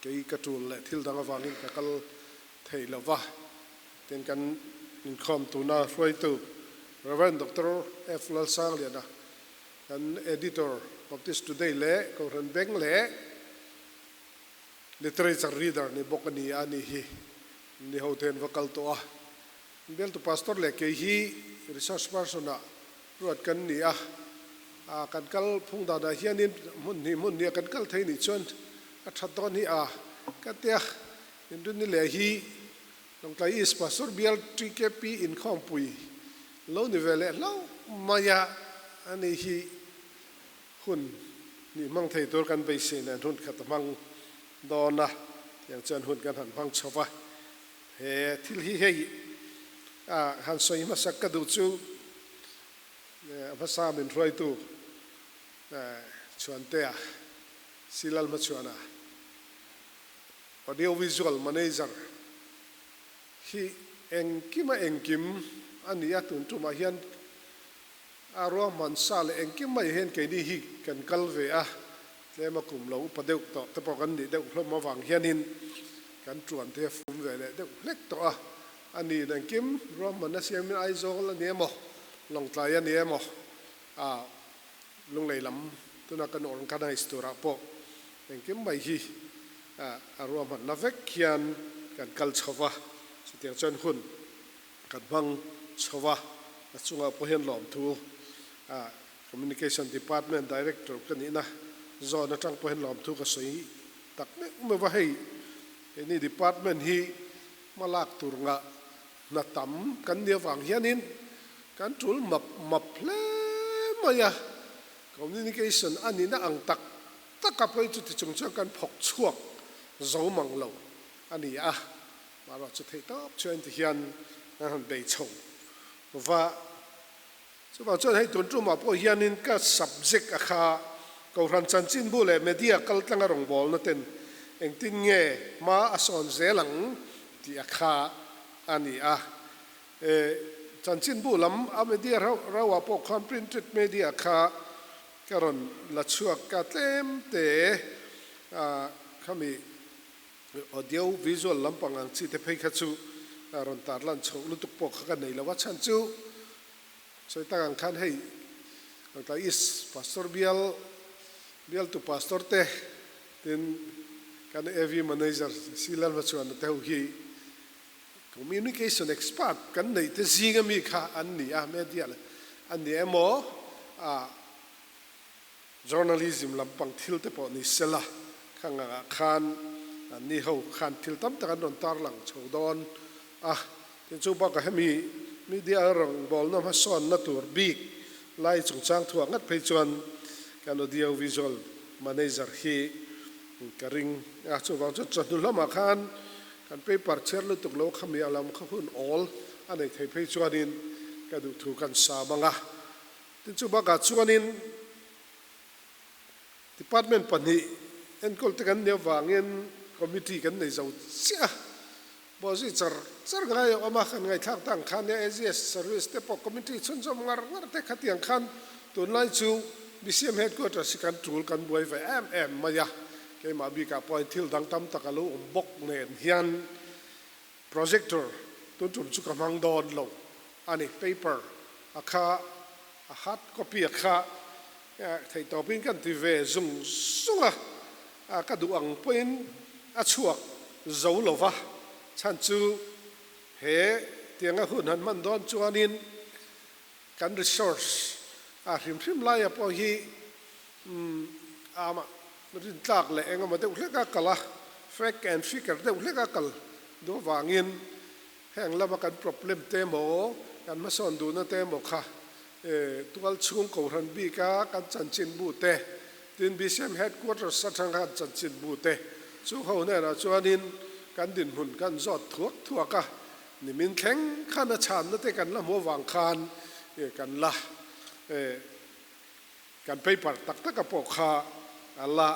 Kei ka tul leh thil dang avangin ka kal thei lo va, tin kan inkhawm tuna hruaitu Rev. Doctor F. Lalsangliana, kan Editor Baptist Today leh Kohhran Beng leh Literature Reader ni bawk a ni a nih hi. Ni ho te an va kal tawh a. Bialtu Pastor leh kei hi Resource Person ah ruat kan ni a. Kan kal phung danah hianin hmun hnih hmun hnih a kan kal thei nih chuan a that dawn hi a ka tia. Inrinni leh hi Lawngtlai East Pastor Bial TKP inkhawmpui lo ni ve leh hlauh mai a, ani hi hun hnih hmang thei tur kan beisei nen hun khat a hmang dawn a, tiang chuan hun kan han hmang chho va. He thil hi hei a han sawi hmasak ka duh chu a hmasa min hruaitu Chhuantea, Silal Hmachhuana, Audio Visual Manager hi engkima engkim a ni a, tun tumah hian a ruahman sa leh engkim mai hian keini hi kan kal ve a, tlema kum lo upa deuh tawh te pawh kan nih deuh hlawm avang hianin kan tuan te a fum ve leh deuh hlek tawh a, a niin engkim ruahmanna siamin Aizawl a ni emaw, Lawngtlai a ni emaw, a Lunglei lam tuna kan organize turah pawh engkim mai hi a ruahmanna vek hian kan kal chho va, chutiang chuan hun kan hmang chho va, a chungah pawh hian lawmthu Communication Department Director ka nihna zawn atang pawh hian lawmthu ka sawi tak meuh meuh va, hei keini department hi hma lak tur ngah Hna tam kan nih avang hianin kan tul map map hle mai a, communication a nihna ang tak tak a pawi chuti chung chuan kan phawk chhuak zo mang lo a ni a, mahrawh chu theih tawp chuan ti hian kan han bei chho va. Chuvang chuan hei tun tumah pawh hianin ka subject a kha Kohhran chanchinbu leh media kaltlanga rawngbawlna ten engtin nge hma a sawn zel ang tih a kha a ni a. E chanchinbu lam a media rauh rauhah pawh khan printed media kha ka rawn la chhuak ka tlem te a khami audio visual lampang ang chi te phei kha chu rawn tarlan chhoh lutuk pawh kha ka nei lo a chhan chu Sawi tak ang khan hei Lawngtlai East Pastor bial bialtu Pastor te tin kan AV Manager Si Lalhmachhuana te ho hi Communication Expert kan neih te zing ami kha an ni a, media leh an ni emaw ah Journalism lampang thil te pawh ni sela khang angah khan an ni ho khan thil tam tak an rawn tarlang chho dawn a. Tin chu bakah hemi media rawngbawlna hmasawnna tur bik lai chungchang thuah ngat phei chuan kan audio visual manager hi ka ring a, chuvang chuan chawhnu lamah khan kan paper chhiar lutuk lo kha mi a lam kha hun awl a nei thei phei chuanin ka duhthu kan sam ang a. Tin chu bakah chuanin Department pahnih enkawl te kan nih avangin committee kan nei zo chiah a, bawhzui char char ngai a awm a, kan ngaihthlak ta ang khan nia AGS service te pawh committee chhunzawm ngar ngar te khatiang khan tunlai chu BCM headquarters hi kan tul kan buai ve em em mai a, keimah bikah pawhin thil dang tam tak a lo awm bawk nen hian projector tun tum chu ka hmang dawn lo a ni, paper a kha a hard copy a kha Theih tawpin kan ti ve zung zung a, ka duh ang pawhin a chhuak zo lo va, chhan chu he tianga hun han hman dawn chuanin kan resource a hrim hrim laia pawh hi amah rintlak leh engemaw deuh hleka kal a, fact and figure deuh hleka kal duh avangin Heng lama kan problem te emaw, kan hmasawn duhna te emaw kha tual chhung kohhran bika kan chanchinbu te, tin BCM Headquarters atanga kan chanchinbu te chu ho hnenah chuanin kan dinhmun kan zawt thuak thuak a, nimin thleng khan a chhanna te kan la hmu avang khan kan la kan paper tak taka pawh kha a la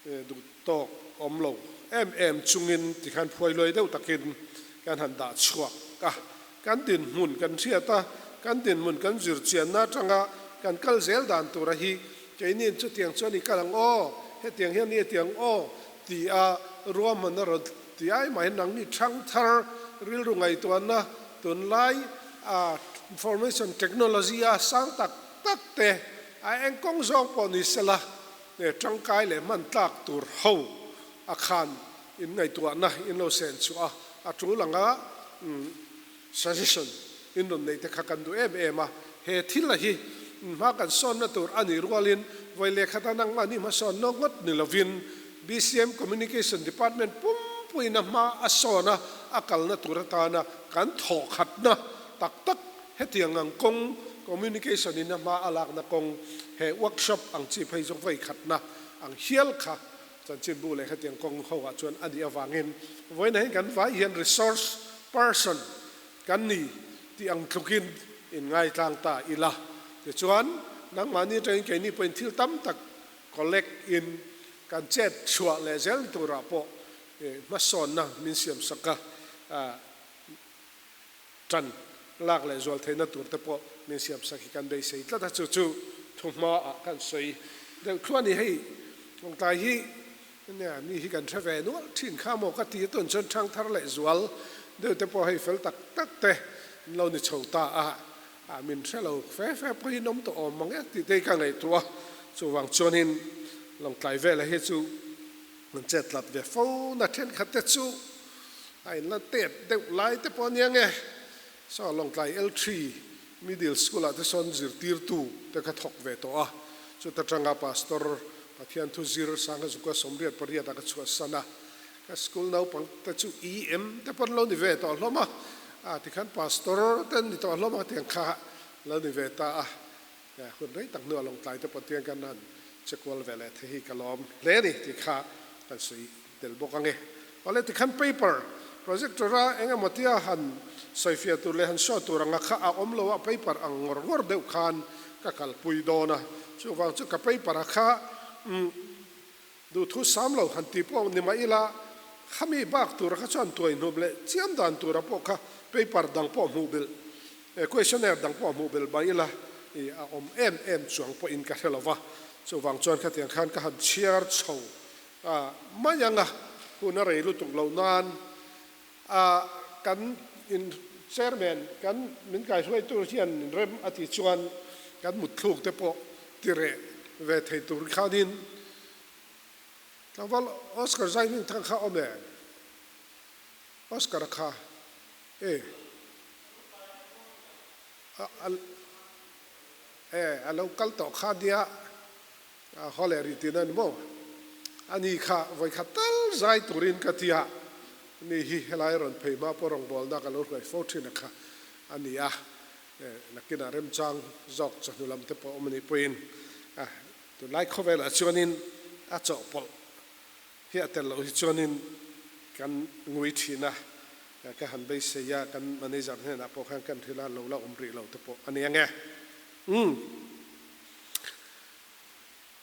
Duh tawk awm lo em em chungin tikhan phuai luai deuh takin kan han dah chhuak a, kan dinhmun kan hriat a, kan dinhmun kan zir chianna atanga kan kal zel dan tura hi keiniin chutiang chuan i kal ang aw, hetiang hian i etiang aw ti a ruahmanna rawn ti ai mahin nangni thangthar rilru ngaihtuahna tunlai a information technology a sang tak tak te. A eng kawng zawng pawh ni sela, ne tangkai leh hman tlak tur ho a khan in ngaihtuahna in lo sen chhuah a, a tul anga suggestion in rawn neih te kha kan duh em em a. He thil a hi hma kan sawnna tur a nih rualin vawi lehkhat a nangmahni hmasawn nawk ngawt ni lovin BCM Communication Department pumpuiin a hma a sawn a, a kalna tur atana kan thawhkhatna tak tak Hetiang ang kawng, communication in a hma a lakna kawng, he workshop ang chi phei zawk vawi khatna ang hial kha chanchinbu leh hetiang kawng ho ah chuan a nih avangin vawiinah hian kan vai hian resource person kan ni tih ang tlukin in ngaitlang ta ila. Tichuan, nangmahni atangin keini pawhin thil tam tak collect in kan chet chhuah leh zel turah pawh hmasawnna min siamsak a, Ṭan lak leh zual theihna tur te pawh min siamsak hi kan beisei tlat a, chu chu thuhma ah kan sawi deuh thluah a ni. Hei Lawngtlai hi nia mi hi kan hre ve nual ṭhin kha maw ka ti a, tun chuan ṭhang thar leh zual deuh te pawh hei fel tak tak te an lo ni chho ta a, ah min hre lo fe fe pawhin awm tawh awm mang e tih te hi ka ngaihtuah a, chuvang chuanin Lawngtlai vela hi chu an chet tlat ve fo na thenkhat te chu a in la tet deuh lai te pawh ania nge. Saw Lawngtlai L3 Middle School ah te sawn zirtirtu te kha thawk ve tawh a, chuta tanga Pastor Pathian thu zir Sangha Zuka 88 ah ka chhuahsan a, ka school naupang te chu EM te pawn lo ni ve tawh hlawm a, a tikhan Pastor te an ni tawh hlawm a tiang kha lo ni ve ta a. Hun rei tak hnuah Lawngtlai te Pathian kan han che kual ve leh the hi ka lawm hle a ni tih kha kan sawi tel bawk ang e. Awle tikhan paper projector a eng emaw tia han sawifiah tur leh han show tur anga kha a awm lo a, paper ang ngawr ngawr deuh khan ka kalpui dawn a, chuvang chu ka paper a kha umm duhthu sam lo han ti pawh ni mah ila khami bak tura kha chuan tuai hnup leh chiam dan tura pawh kha paper dang pawh hmuh belh Questionnaire dang pawh hmuh belh mai ila i a awm em em chuang pawhin ka hre lo va, chuvang chuan khatiang khan ka han chhiar chho a mai ang a, hun a rei lutuk loh nan a kan in chairman kan min kaihruaitu hian rem a tih chuan kan mutthluk te pawh ti reh ve thei tur khanin tlangval Oscar Zaihmingthang kha awm em? Oscar kha e. E, a lo kal tawh kha nia, a haw leh rih tihna a ni maw? A ni kha vawikhat tal zai turin ka ti a, ni hi helai rawn phei hma pawh rawngbawlna ka lo hruai fo thin a kha a ni a, e, nakinah remchang zawk chawhnu lam te pawh awm a nih pawhin a, tunlai khawvelah chuanin a chawhpawlh hi a tel loh hi chuanin kan ngui thin a, ka han beisei a, kan manager hnenah pawh khan kan hrilh a, lo la awm rih lo te pawh a ni ang e. Umm.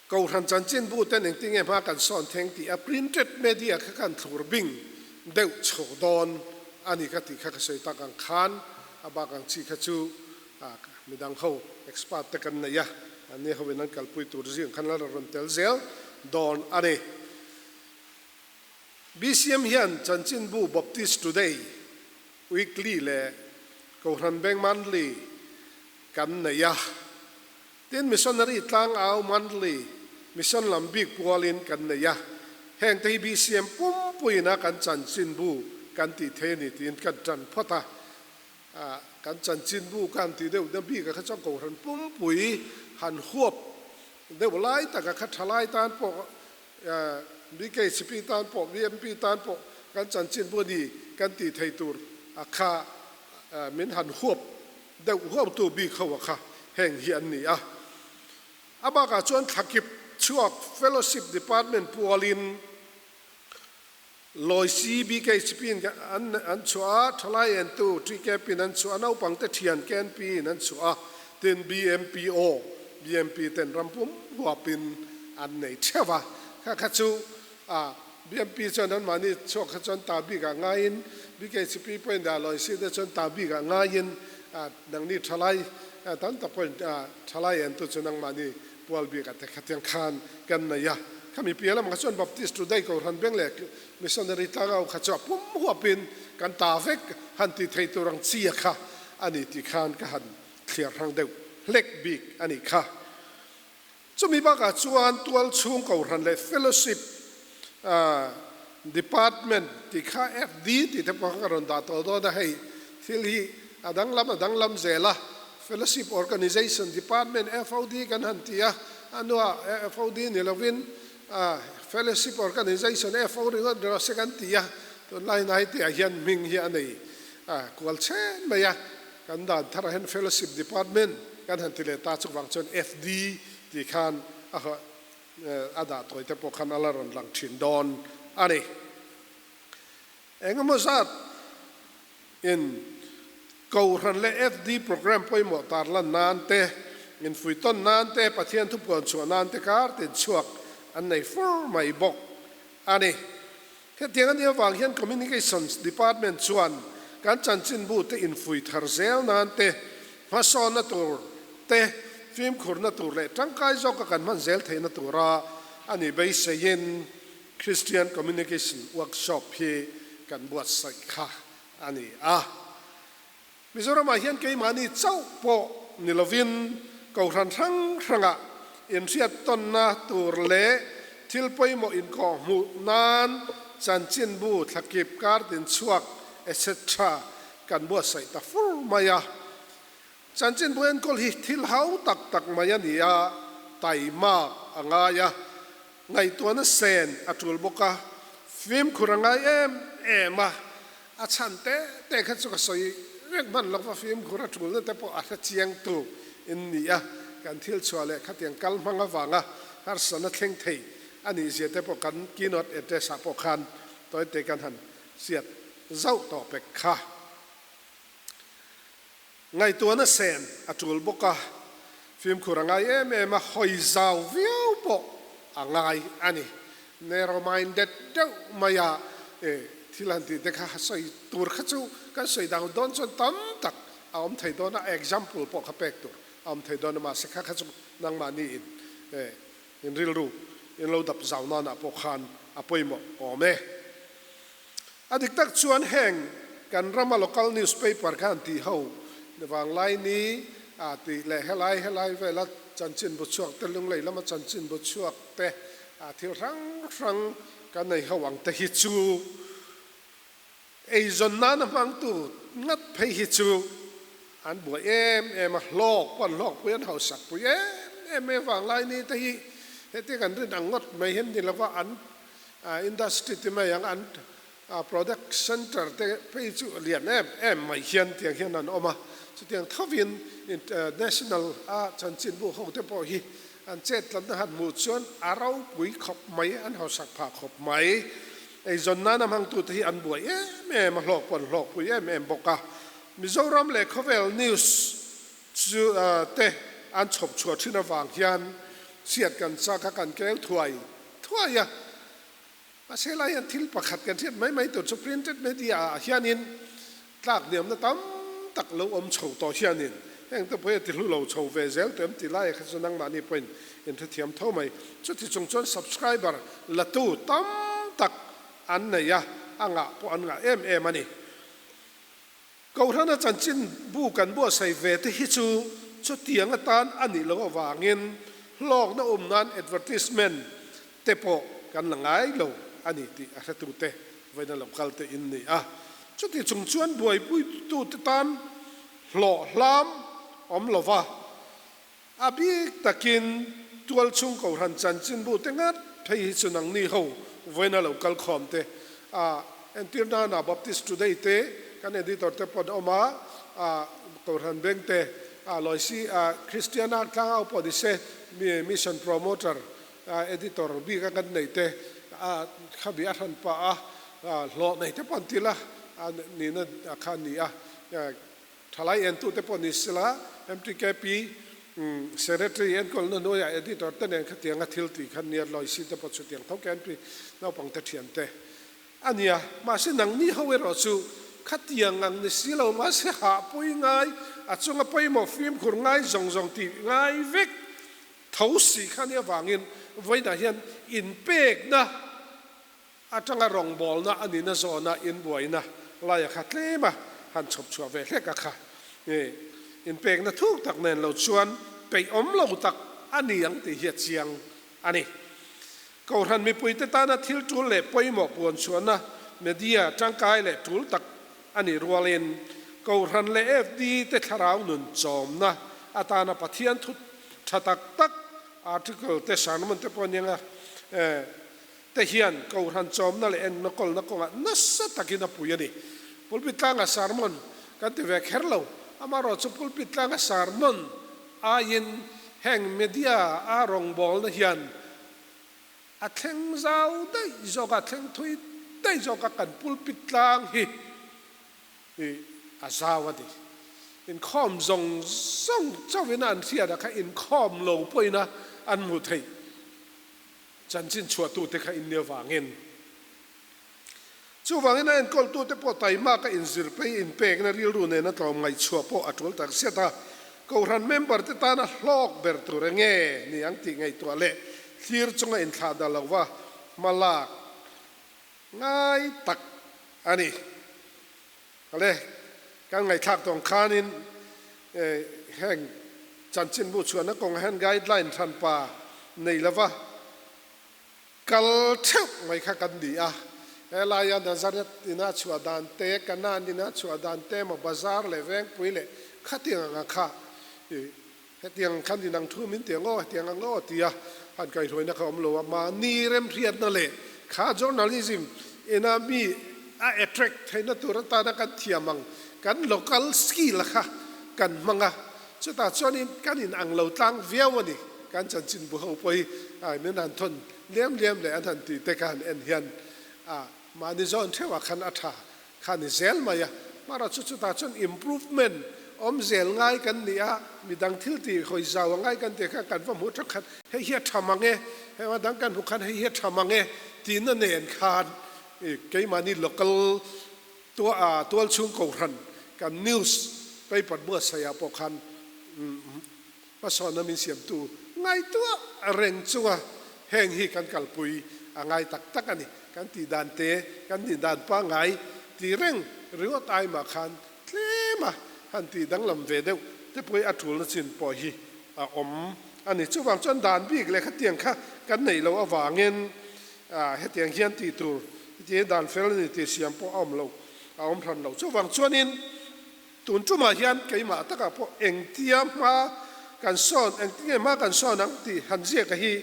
Kohhran chanchinbu ten engtinge hma kan sawn theng tih a printed media kha kan thlur bing deuh chho dawn a ni ka tih kha ka sawi tak ang khan a bak ang chi kha chu midang ho expert te kan nei a, anni hoin an kalpui tur zing khan la rawn tel zel dawn a ni. BCM hian chanchinbu Baptist Today, Weekly leh Kohhran Bank Monthly kan nei a. Tin, Missionary Tlangau Monthly, Mission lam bik pualin kan nei a. Heng te hi BCM pumpuiin a kan chanchinbu kan tih thei a ni tiin kan tan phawt a. Kan chanchinbu kan tih deuh na bik a kha chuan Kohhran pumpui han huap deuh lai taka kha thalai tan pawh BKCP tan pawh BMP tan pawh kan chanchinbu a ni kan tih thei tur a kha min han huap deuh huaptu bik ho a kha heng hi an ni a. A bakah chuan thlakip chhuak Fellowship Department pualin Loisi BKCP in an chhuah a, Thalai entu TKP in an chhuah a, naupangte thian KNP in an chhuah a, tin BMPO, BMP ten ram pum huapin an nei theuh a. Kha kha chu BMP chuan anmahni chhuak kha chuan ta bikah ngaiin BKCP pawhin dah Loisi te chuan ta bikah ngaiin nangni thalai tam tak pawhin thalai entu chu nangmahni Pual bik a te khatiang khan kan nei a, khami piah lamah kha chuan Baptist Today Kohhran Beng leh Missionary Tlangau kha chu a pum huapin kan ta vek han ti thei tur ang chi a kha a ni tih khan ka han thliar hrang deuh hlek bik a nih kha. Chumi bakah chuan tualchhung kohhran leh fellowship department tih kha FD tih te pawh kha ka rawn dah tawh dawn a, hei thil hi a danglam a danglam zel a, Fellowship Organization Department, FOD, kan han ti a, a hnuah FOD ni lovin Fellowship Organization, FO, ringawt rawh se kan ti a, tunlai hnai tihah hian hming hi a nei kual chhen mai a. Kan dan tharah hian Fellowship Department kan han ti leh ta chuvang chuan FD tih khan a a dah tawi te pawh khan a la rawn lang thin dawn a ni. Engemaw zat in Kohhran leh FD program pawimawh tarlan nan te, infuihtawn nan te, Pathian thupuan chhuah nan te kar tin chhuak an nei fur mai bawk a ni. Hetiang a nih avang hian Communications Department chuan kan chanchinbu te infui thar zel nan te, hmasawnna tur te, fimkhurna tur leh tangkai zawka kan hman zel theihna tura a nih beiseiin Christian Communication Workshop hi kan buatsaih kha a ni a. Mizoramah hian keimahni chauh pawh ni lovin Kohhran hrang hrangah inhriattawnna tur leh thil pawimawh inkawhhmuh nan chanchinbu, thlakip, kartin chhuak etc. Kan buatsaih ta fur mai a. Chanchinbu enkawl hi thil hau tak tak mai a ni a, taimak a ngai a, ngaihtuahna sen a tul bawk a, fimkhur a ngai em em a, A chhan te te kha chu ka sawi reng hman lo va, fimkhur a tulna te pawh a hre chiang tu in ni a, kan thil chhuah leh khatiang kal hmang avanga harsatna thleng thei a nih zia te pawh kan keynote address ah pawh khan tawite kan han hriat zauh tawh pek kha. Ngaihtuahna sen a tul bawk a, fimkhur a ngai em em a, hawi zau viau pawh a ngai a ni. Narrow minded deuh maia thil han tih te kha sawi tur kha chu kan sawi dang dawn chuan tam tak a awm thei dawn a, example pawh kha pek tur a awm thei dawn a, mahse kha kha chu nangmahni in in rilru in lo dap zau nanah pawh khan a pawimawh awm e. A dik tak chuan heng kan rama local newspaper kha an tih ho vanglai ni a tih leh helai helai vela chanchinbu chhuak te, lunglei lama chanchinbu chhuak te, thil hrang hrang kan nei ho ang te hi chu eizawn nana hmangtu ngat phei hi chu an buai em em a, hlawk pawh an hlawkpui an hausakpui em em mai vanglai ni te hi hetiang an rin ang ngawt mai hian ni lova an Industry ti mai ang an product center te phei chu lian em em mai hian tiang hian an awm a, chutiang thovin national a chanchinbu ho te pawh hi an chet tlatna han hmuh chuan a ropui khawp mai, an hausak phah khawp mai. Eizawn nana hmangtute hi an buai em em a, hlawk pawh an hlawkpui em em bawk a. Mizoram leh khawvel news chu te an chhawp chhuah thin avang hian chhiat kan chak a, kan keu thuai thuai a. Mahse lai hian thil pakhat kan hriat mai mai tur chu printed media ah hianin tlak hniamna tam tak lo awm chho tawh hianin heng te pawh hi a ti hlu lo chho ve zel tawh em tih lai ah kha chu nangmahni pawhin in hrethiam tho mai. Chuti chung chuan subscriber latu tam tak an nei a, a ngah pawh an ngah em em a ni. Kohhrana chanchin bu kan buatsaih ve te hi chu chutiang atan a nih loh avangin hlawkna um nan advertisement te pawh kan la ngai lo a ni tih a hretute vawiina lo kal te in ni a. Chuti chung chuan buaipuitute tan hlawh hlam awm lova a bik takin tualchhung Kohhran chanchinbu te ngat phei hi chu nangni ho vawiina lo kal khawm te a entir nana Baptist Today te kan editor te pawh an awm a, a Kohhran Bank te a Loisi a Christiana Tlangau pawh ni se Mission Promoter a editor bik a kan nei te a khabi a hran pah a hlawh nei te pawh an ti la a nihna kha a ni a. Thalai entute pawh ni sela, MTKP Secretary enkawlna hnuaiah Editor te nen khatianga thil tih khan nia Loisi te pawh chutiang tho KNP naupangte thiante a nia. Mahse nangni ho erawh chu khatiang ang ni si lo mahse hahpui ngai, a chunga pawimawh fimkhur ngai zawng zawng tih ngai vek tho si kha nia vangin vawiinah hian inpekna Atanga rawngbawlna a nihna zawna inbuaina laia kha tlema han chhawp chhuah ve hlek a kha. Inpekna thuk tak nen lo chuan peih awm lo tak a ni ang tih hi a chiang a ni. Kohhran mipuite tana thil tul leh pawimawh puan chhuahna media tangkai leh tul tak a nih rualin Kohhran leh FD te thlarau nun chawmna atana Pathian thu tha tak tak article te sermon te pawh aniang a te hian Kohhran chawmna leh enna kawlna kawngah nasa takin a pui a ni. Pulpit tlanga sermon kan ti ve kher lo, amaherawhchu pulpit tlanga sermon aiin heng media a rawngbawlna hian a thleng zau daih zawk a, thleng thui daih zawk a kan pulpit tlang hi a zau a ni. Inkhawm zawng zawng chauhin an hriat a kha inkhawm lo pawhin a an hmuh theih. Chanchin chhuahtute kha in nia vangin. Chuvangin a enkawltute pawh taimaka inzir phei inpekna rilru nena tlawm ngaihchhuah pawh a tul tak zet a. Kohhran member-te tana hlawk ber tur enge ni ang tih ngaihtuah leh thlir chunga inthlah dah lova hma lak ngai tak a ni. Ale, kan ngaihthlak tawng khanin heng chanchinbu chhuahna kawngah hian guideline hranpa nei lova kal theuh mai kha kan ni a. Helaia Nazareth ina chhuah dan te, Canaan ina chhuah dan te emaw bazar leh vengpui leh khatiang anga kha hetiang khan inang thu min ti ang aw, hetiang ang aw tia han kaihhruaina kha awm lo a. Mahni remhriatna leh kha journalism ina mi a attract theihna tur atana kan thiam ang kan local skill a kha kan hmang a, chutah chuanin kan inang lo tlang viau a ni. Kan chanchinbu ho pawh hi ai min han thawn liam liam leh an han tih te kha han en hian a mahni zawn theuhah khan a tha kha ni zel mai a. Mahra chu chutah chuan improvement awm zel ngai kan ni a, midang thil tih hawi zau a ngai kan tih khan kan va hmuh tha khan hei hi a tha mang e, hei a dang kan hmuh khan hei hi a tha mang e tihna nen khan keimahni local tualchhung kohhran kan news paper buatsaihah pawh khan Hmasawnna min siamtu ngaihtuah reng chunga heng hi kan kalpui a ngai tak tak a ni. Kan tih dan te, kan nih dan pangngai ti reng ringawt ai mah khan tlem a han tih danglam ve deuh te pawh hi a tulna chin pawh hi a awm a ni. Chuvang chuan dan bik leh khatiang kha kan neih loh avangin hetiang hian tih tur hetiang dan fel a ni tih siam pawh a awm lo, a awm hran lo. Chuvang chuanin. Tun tumah hian keimah takah pawh engtia hma kan sawn, engtinge hma kan sawn ang tih han ziaka hi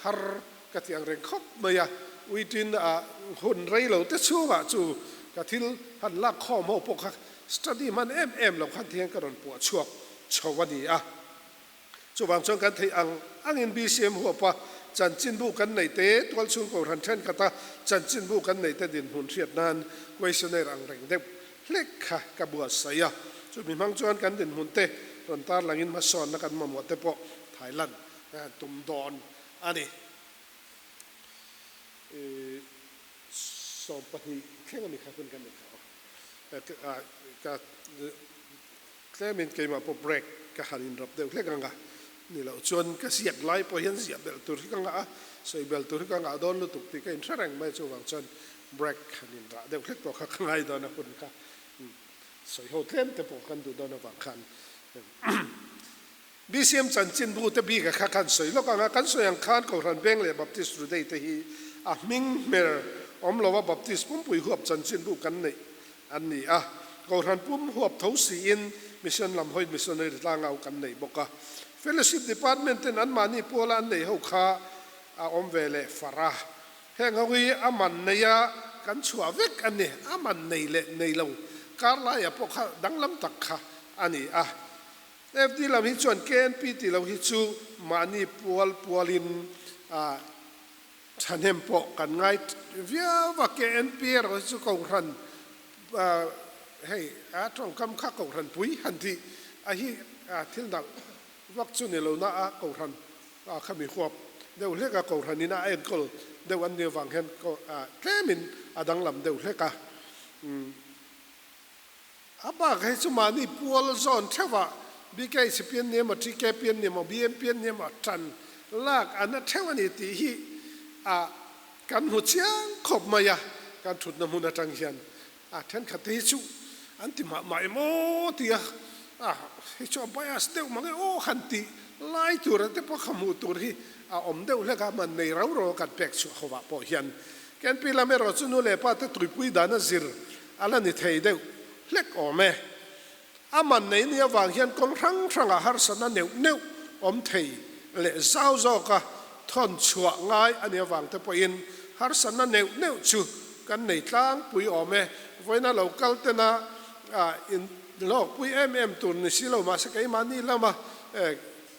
har ka ti ang reng khawp mai a. Uitin a hun rei lo te chhungah chu ka thil han lak khawm ho pawh kha study hman em em lo khan thian ka rawn puah chhuak chho a ni a. Chuvang chuan kan theih ang angin BCM huapa chanchinbu kan neih te, tualchhung kohhran thenkhat a chanchinbu kan neih te dinhmun hriat nan questionnaire ang reng deuh hlek kha ka buatsaih a. Chumi hmang chuan kan dinhmun te rawn tarlangin hmasawnna kan mamawh te pawh thailan kan tum dawn a ni. 20 thleng a ni kha hun kan nei kha aw. Ka. Tlemin keimah pawh break ka han inrap deuh hlek ang a, ni loh chuan ka ziak lai pawh hian ziah belh tur hi ka ngah a, sawi belh tur hi ka ngah dawn lutuk tih ka inhre reng mai, chuvang chuan break han inrah deuh hlek pawh kha ka ngai dawn a hun kha sawi ho tlem te pawh kan duh dawn avang khan BCM chanchinbu te bik a kha khan sawi lawk ang a, kan sawi ang khan Kohhran Beng leh Baptist Today te hi a hming hmer awm lo a Baptist pumpui huap chanchinbu kan neih an ni a, Kohhran pum huap tho siin Mission lam hawi Missionary tlangau kan nei bawk a. Fellowship Department ten anmahni puala an nei ho kha a awm ve leh far a, heng ho hi a man nei a kan chhuah vek a ni, a man nei leh nei lo kar laiah pawh kha danglam tak kha a ni a. FD lam hi chuan KNP tih lo hi chu mahni pual pualin a thahnem pawh kan ngai viau a, KNP erawh hi chu Kohhran hei a tawngkam kha Kohhran pui han tih a hi thil nalh vak chu ni lo na a, Kohhran khami huap deuh hlek a, Kohhran in a enkawl deuh an nih avang hian tlemin a danglam deuh hlek a. A bak hei chu mahni pual zawn theuhah BKC pian ni emaw, TK pian ni emaw, BM pian ni emaw tan lak an a theuh a ni tih hi a kan hmu chiang khawp mai a, kan thutna hmun atang hian a thenkhat te hi chu an ti mah mah emaw tia. A hei chu a bias deuh mang e aw han tih lai tura te pawh kha hmuh tur hi a awm deuh hlek a, man nei rau rau a kan pek chhuah hovah pawh hian KNP lam erawh chu nu leh pa te tuipui dana zir a la ni thei deuh hlek awm e. A man nei ni avang hian kawng hrang hrangah harsatna neuh neuh awm thei leh zau zawka thawn chhuah ngai a nih avang te pawhin harsatna neuh neuh chu kan nei tlangpui awm e. Vawiina lo kal tena in hlawkpui em em tur ni si lo mahse keimahni lama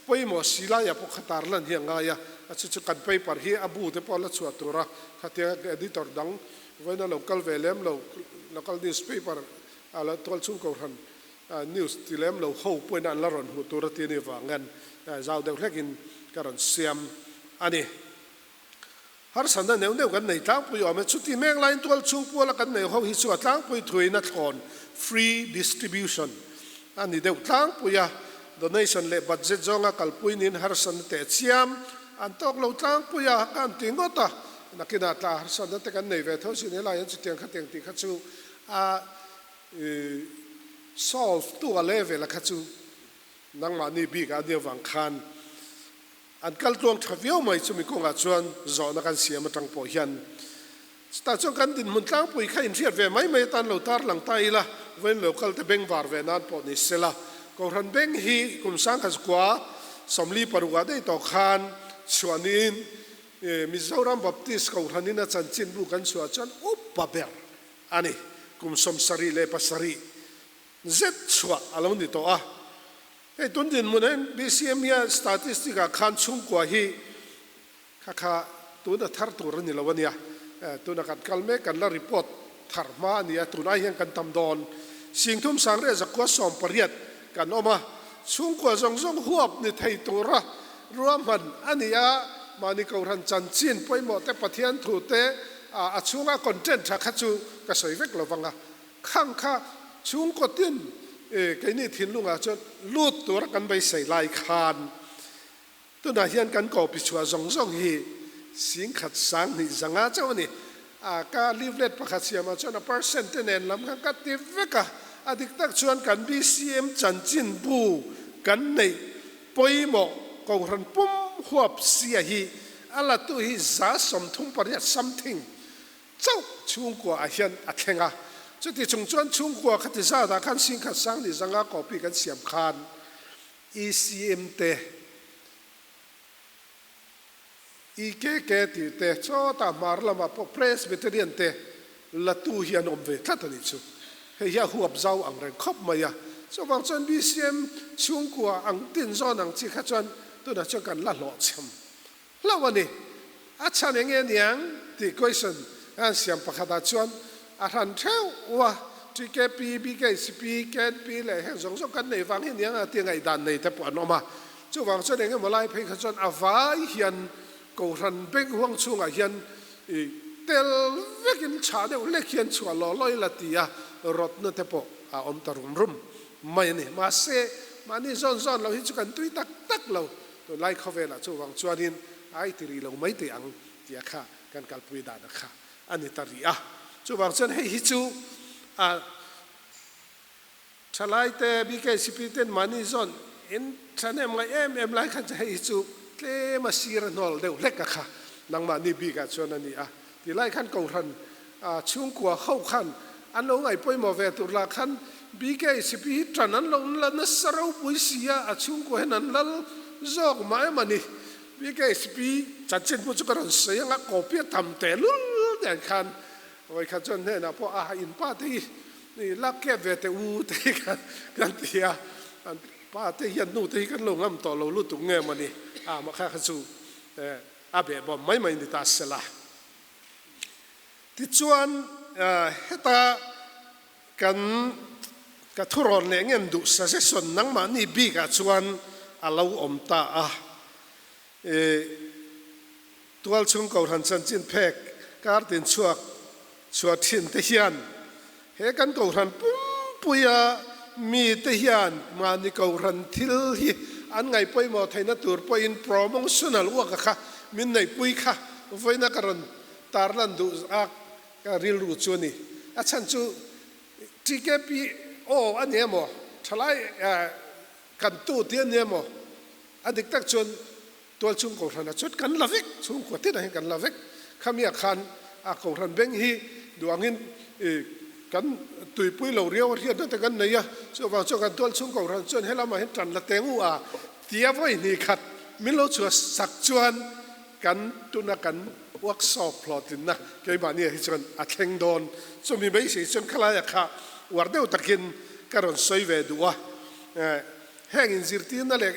pawimawh si laia pawh kha tarlan hi a ngai a, a chu chu kan paper hi a bu te pawh la chhuah tura khatianga editor dang vawiina lo kal ve lem lo local newspaper A la tual chung kohhran news ti lem lo ho pawhin an la rawn hmuh tur a ti a nih vangin zau deuh hlekin ka rawn siam a ni. Harsatna neuh neuh kan nei tlangpui awm e. Chuti mek laiin tual chung puala kan nei ho hi chu a tlangpui thuin a thlawn, free distribution, a ni deuh tlangpui a. Donation leh budget zawnga kalpui niin harsatna teh chiam an tawk lo tlangpui a, ka han ti ngawt a. Nakinah tla harsatna te kan nei ve tho sin helai hian chutiang khatiang tih kha chu A solve tu a level a kha chu nangmahni bik ah nia vang khan an kal tluang tha viau mai chumi kawngah chuan zawhna kan siam atang pawh hian chutah chuan kan dinhmun tlangpui kha inhriat ve mai mai atan lo tar lang ta ila vawiin lo kal te bengvar ve nan pawh ni sela Kohhran beng hi kum 1946 ah daih tawh khan chhuah niin Mizoram Baptist Kohhranin a chanchinbu kan chhuah chuan upa ber a ni. Kum 77 zet chhuah a lo ni tawh a. Hei tun dinhmun hian BCM hian statistic ah khan chhungkua hi kha kha tuna thar tur a ni lo a nia. Tuna kan kal mek kan la report thar hma a ni a, tun ai hian kan tam dawn. Singthum Sangriah zakua 18 kan awm a, chhungkua zawng zawng huap ni thei tura Ruahman a ni a, mahni Kohhran chanchin pawimawh te, Pathian thu te, a chhunga content tha kha chu ka sawi vek lo vang a, khang kha chhungkaw tin keini thinlungah chuan lut tura kan beisei lai khan tunah hian kan copy chhuah zawng zawng hi 10,000 200 chauh a ni. A ka leaflet pakhat siamah chuan a percent te nen lam khan ka ti vek a, a dik tak chuan kan BCM chanchin bu kan neih Pawimawh Kohhran pum huap sia hi a latu hi 38 something chauh chhungkua ah hian a thleng a. Chuti chung chuan chhungkua khati zat ah khan 10,000 200 copy kan siam khan ECM te, EKK tih te, chawtah hmar lamah pawh Presbyterian te latu hi an awm ve tlat a nih chu. Hei hi a huap zau ang reng khawp mai a. Chuvang chuan BCM chhungkua ang tin zawn ang chi kha chuan tunah chuan kan la hlawhchham hlauh a ni. A chhan eng nge niang tih question an siam pakhatah chuan a hran theuh a, TKP, BKCP, KNP leh heng zawng zawng kan nei vang hi niang a tih ngaihdan nei te pawh an awm a. Chuvang chuan eng emaw lai phei kha chuan a vai hian Kohhran beng huang chhungah hian i tel vekin chhah deuh hlek hian chhuah law law ila ti a rawtna te pawh a awm ta rum rum mai a ni. Mahse, mahni zawn zawn lo hi chu kan tui tak tak lo. Tunlai khawvelah chuvang chuanin ai ti rih lo mai teh ang tia kha kan kalpui dana kha a ni ta rih a. Chuvang chuan hei hi chu a. Thalaite BKCP ten mahni zawn in thahnem ngaih em em lai khan chu hei hi chu tlem a sir a hnawl deuh hlek a kha nangmahni bikah chuan a ni a ti lai khan Kohhran chhungkua ho khan an lo ngaih pawimawh ve tur lah khan BKCP hi tan an lo la nasa ropui si a, a chhungkua hian an lal zawk mah em a ni. BKCP chanchin pawh chu ka rawn sawi anga copy a tam tehlul nen khan Vawikhat chuan hnenah pawh a in pa te hi i lak kep ve teh u te hi kan ti a, an pa te hian nu te hi kan lo ngam tawh lo lutuk nge mawni a mah kha kha chu a behbawm mai mai ni ta sela. Tichuan heta kan ka thurawn leh ngen duh suggestion nangmahni bikah chuan a lo awm ta a. Tualchhung Kohhran chanchin phek kar tin chhuak chhuah thin te hian he kan Kohhran pumpuia mi te hian mahni Kohhran thil hi an ngaih pawimawh theihna tur pawhin promotional uak a kha min neihpui kha vawiina ka rawn tarlan duh a ka rilru chu a ni. A chhan chu TKP aw a ni emaw? Thalai kan tu ti a nia maw? A dik tak chuan tualchhung kohhran ah chuan kan la vek, chhungkua tin ah hian kan la vek. Khami ah khan a kohhran beng hi duh angin kan tuipui lo riau a hriatna te kan nei a, chuvang chuan kan tualchhung kohhran chuan helamah hian tan la teng u a tia vawi hnih khat min lo chhuah sak chuan kan tuna kan workshop hlawhtlinna keimahni ah hi chuan a thleng dawn. Chumi beisei chuan khalai ah kha uar deuh takin ka rawn sawi ve duh a. Heng inzirtirna leh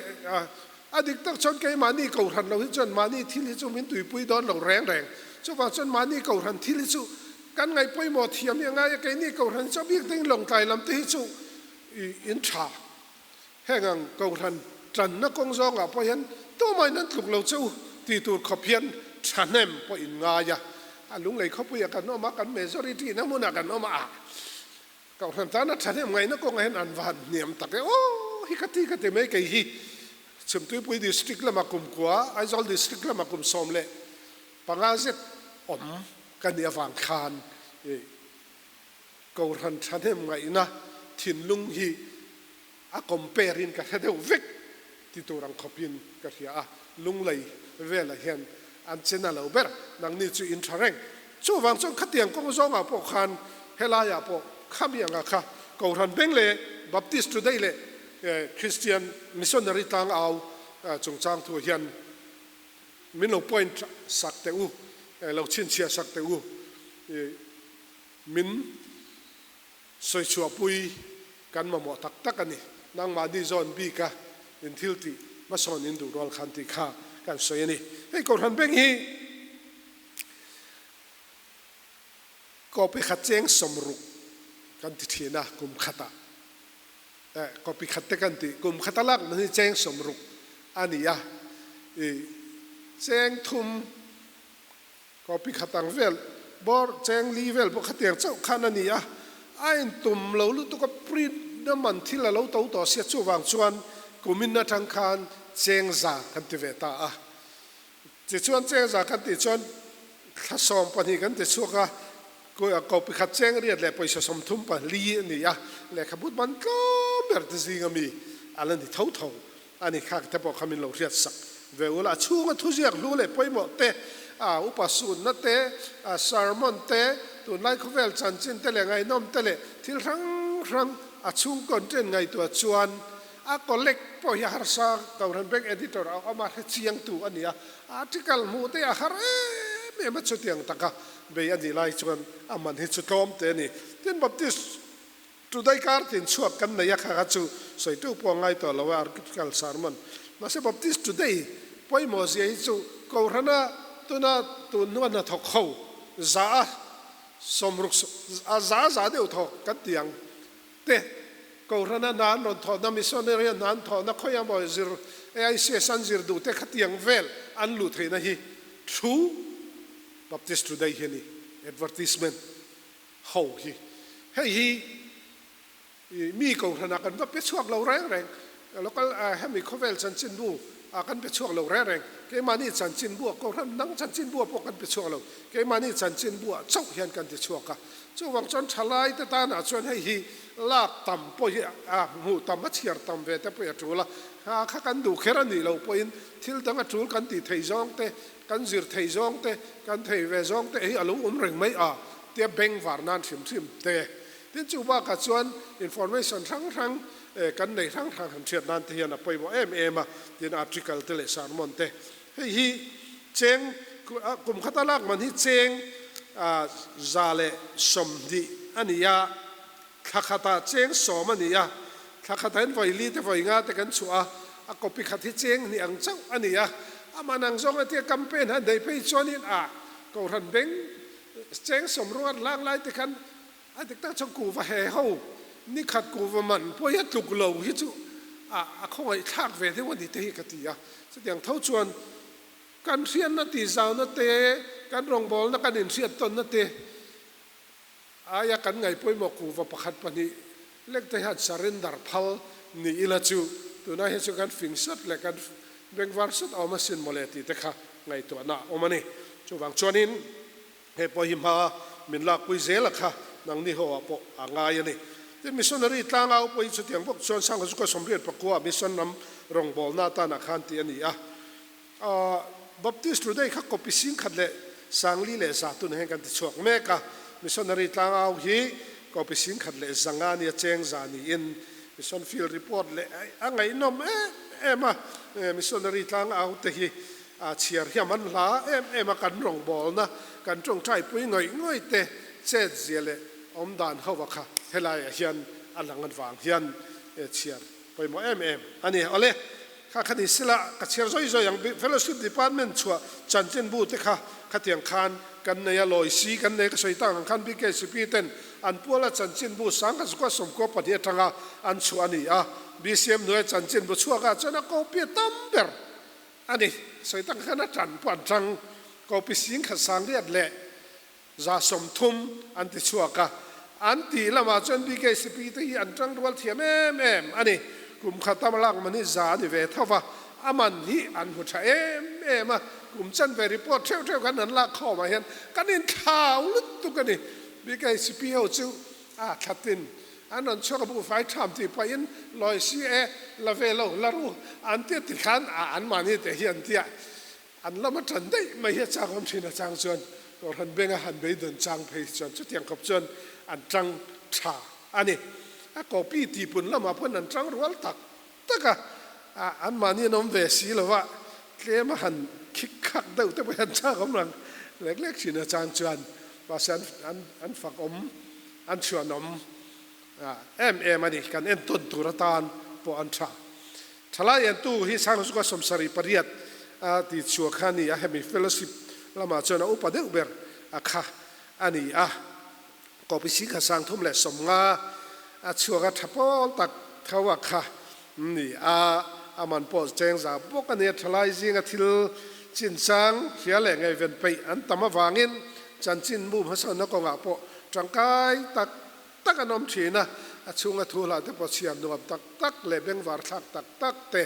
a dik tak chuan keimahni kohhran lo hi chuan mahni thil hi chu min tuipui dawn lo reng reng. Chuvang chuan mahni kohhran thil hi chu kan ngaih pawimawh thiam hi a ngai a, keini kohhran hi chu a bik ding lawngtlai lam te hi chu in tha. Heng ang kohhran tanna kawng zawngah pawh hian tumahin an tluk lo che u tih tur khawp hian thahnem pawh in ngai a. A lunglei khawpuiah kan awm a, kan majority na hmunah kan awm a. Kohhran tana thahnem ngaihna kawngah hian an va han hniam tak e aw hi ka ti ka ti mai kei hi Chhimtuipui District lama kum kua Aizawl District lama kum 15 zet awm ka nih avang khan i Kohhran thahnem ngaihna thinlung hi a compare in ka hre deuh vek ti tur ang khawpin ka hria a, lunglei velah hian an che na lo ber, nangni chu in tha reng. Chuvang chuan khatiang kawng zawngah pawh khan helaiah pawh khami anga kha Kohhran Beng leh Baptist Today leh Christian Missionary Tlangau chungchang thu hian min lo point sak teh u, lo chhinchhiah sak teh u, min Sawichhuahpui kan mamawh tak tak a ni. Nangmahni zawn bika in thil tih hmasawn in duh rual khan tih kha kan sawi a ni. Hei Kohhran Bank hi copy khat cheng 60 kan ti thin a, kum khatah copy khat te kan ti, kum khata lak man hi cheng 60 a ni a, i cheng thum Copy khat ang vel bawr cheng li vel pawh khatiang chauh khan a ni a, a intum lo lutuk a print na man thil a lo to tawh sia chuvang chuan kumin atang khan cheng za kan ti ve ta a. Tichuan cheng za kan tih chuan thla 12 kan ti chhuak a, copy khat cheng riat leh pawisa 34 a ni a, lehkhabut man tlawm ber te zing ami a la ni tho tho. A ni kha te pawh kha min lo hriat sak ve ula, a chhunga thuziak hlu leh pawimawh te, a upa sunna te, a sermon te, tunlai khawvel chanchin te leh ngaihnawm te leh thil hrang hrang a chhung content ngaihtuah chuan a collect pawh hi a harsa Kohhran Bank Editor a awm a, hre chiangtu a ni a, article hmuh te a har em em a, chutiang taka bei a nih lai chuan a man hi chu tlawm te a ni. Tin, Baptist Today kar tin chhuak kan nei a kha kha chu sawitu pawh a ngai tawh lo a architectural sermon. Mahse Baptist Today pawimawh zia hi chu Kohhrana tuna tun hnua hnathawk ho za a 60 a za za deuh thawk kan ti ang te Kohhrana hna an rawn thawhna missionary a hna an thawhna khawi emaw zir AICS an zir duh te khatiang vel an luh theihna hi thu Baptist Today hi a ni advertisement. Ho hi. Hei hi mi kohhranah kan va pe chhuak lo reng reng. Local hemi khawvel chanchinbu ah kan pe chhuak lo reng reng. Keimahni chanchinbu ah kohhran dang chanchinbu ah pawh kan pe chhuak lo. Keimahni chanchinbu ah chauh hian kan ti chhuak a. Chuvang chuan thalai te tanah chuan hei hi lak tam pawh hi a hmuh tam a chhiar tam ve te pawh hi a tul a. Kha kan duh kher a nih loh pawhin thil dang a tul kan tih theih zawng te Kan zir thei zawng te, kan thei ve zawng te hi a lo awm reng mai a, tia beng var nan hrim hrim te. Tin chu bakah chuan information hrang hrang kan nei hrang hrang han hriat nan te hian a pawimawh em em a, tin article te leh sermon te. Hei hi cheng kum khata lak man hi cheng 120 a ni a, thla khatah cheng 10 a ni a, thla khatah hian vawi li te vawi nga te kan chhuah a, a copy khat hi cheng hnih ang chauh a ni a, amah nang zawng atia campaign han neih phei chuanin a Kohhran beng cheng 60 an hlang lai te khan a dik tak chuan kuhva he ho ni khat kuhva man pawh hi a tluk lo hi chu a a khawngaih thlak ve deuh a ni te hi ka ti a, chutiang tho chuan kan hriatna tihzauna te kan rawngbawlna kan inhriat tawnna te Aia kan ngaih pawimawh kuhva pakhat pahnih lek te hian surrender phal ni ila chu tunah hian chu kan fing sat leh kan bengvar sat a awm asin mawle tih te kha ngaihtuahna a awm a ni. Chuvang chuanin he pawh hi hma min lakpui zel a kha nangni ho ah pawh a ngai a ni. Tin, missionary tlangau pawh hi chutiang bawk chuan Sangha 18 mission ram rawngbawlna atanah khan tih a ni a. Baptist Today kha copy 1100 tun hian kan ti chhuak mek a. Missionary tlangau hi copy 1500 nia cheng za niin Mission Field Report leh a ngaihnawm em em a. Missionary tlangau te hi a chhiar hiam an hla em em a, kan rawngbawlna kan tawngtai pui ngawih ngawih te chet zia leh awm dan ho a kha helaiah hian a lang avang hian chhiar pawimawh em em a ni. Awle, kha kha ni sela ka chhiar zawi zawi ang. Fellowship Department chhuah chanchinbu te kha khatiang khan kan nei a, lawi si kan nei ka sawi tak ang khan BKCP ten an puala chanchinbu 1992 atanga an chhuah a ni a, BCM hnuaia chanchinbu chhuakah chuan a copy a tam ber a ni. Sawi tak khan a tan pawh an tang copy 1130 an ti chhuak a. An tih lamah chuan BKCP te hi an tang rual thiam em em a ni. Kum khat a lak man hi za a ni ve tho va, a man hi an hmu tha em em a. Kum chanve report theuh theuh khan an lak khawmah hian kan inthlau lutuk a ni. BKCP ho chu a thlatin An rawn chhuak a buhfai tham tih pahin lawi si e, la ve lo, la ru an tia ti khan a an mahni te hi an tia. An lam a tan daih mai hi a chak awm thin a chang chuan Kohhran benga han beidawn chang phei chuan chutiang khawp chuan an tang tha a ni. A copy tihpun lamah pawn an tang rual tak tak a, a an mahni an awm ve si lo a, tlem a han khik khak deuh te pawh hi an chak awm rang lek lek thin a chang chuan mahse an an an fak awm An chhuanawm em em a ni, kan entawn tur atan pawh an tha. Thalai entu hi Sangzuka 78 a ti chhuak kha a ni a, hemi fellowship lamah chuan a upa deuh ber a kha a ni a. Copy 1350 a chhuak a, tha pawl tak tho a kha ni a, a man pawh cheng za bawk a ni a. Thalai zinga thil chinchang hria leh ngaihven peih an tam avangin chanchin mu hmasawnna kawngah pawh Tangkai tak tak an awm thin a, a chhunga thu hlah te pawh chhiar nuam tak tak leh bengvar thlak tak tak te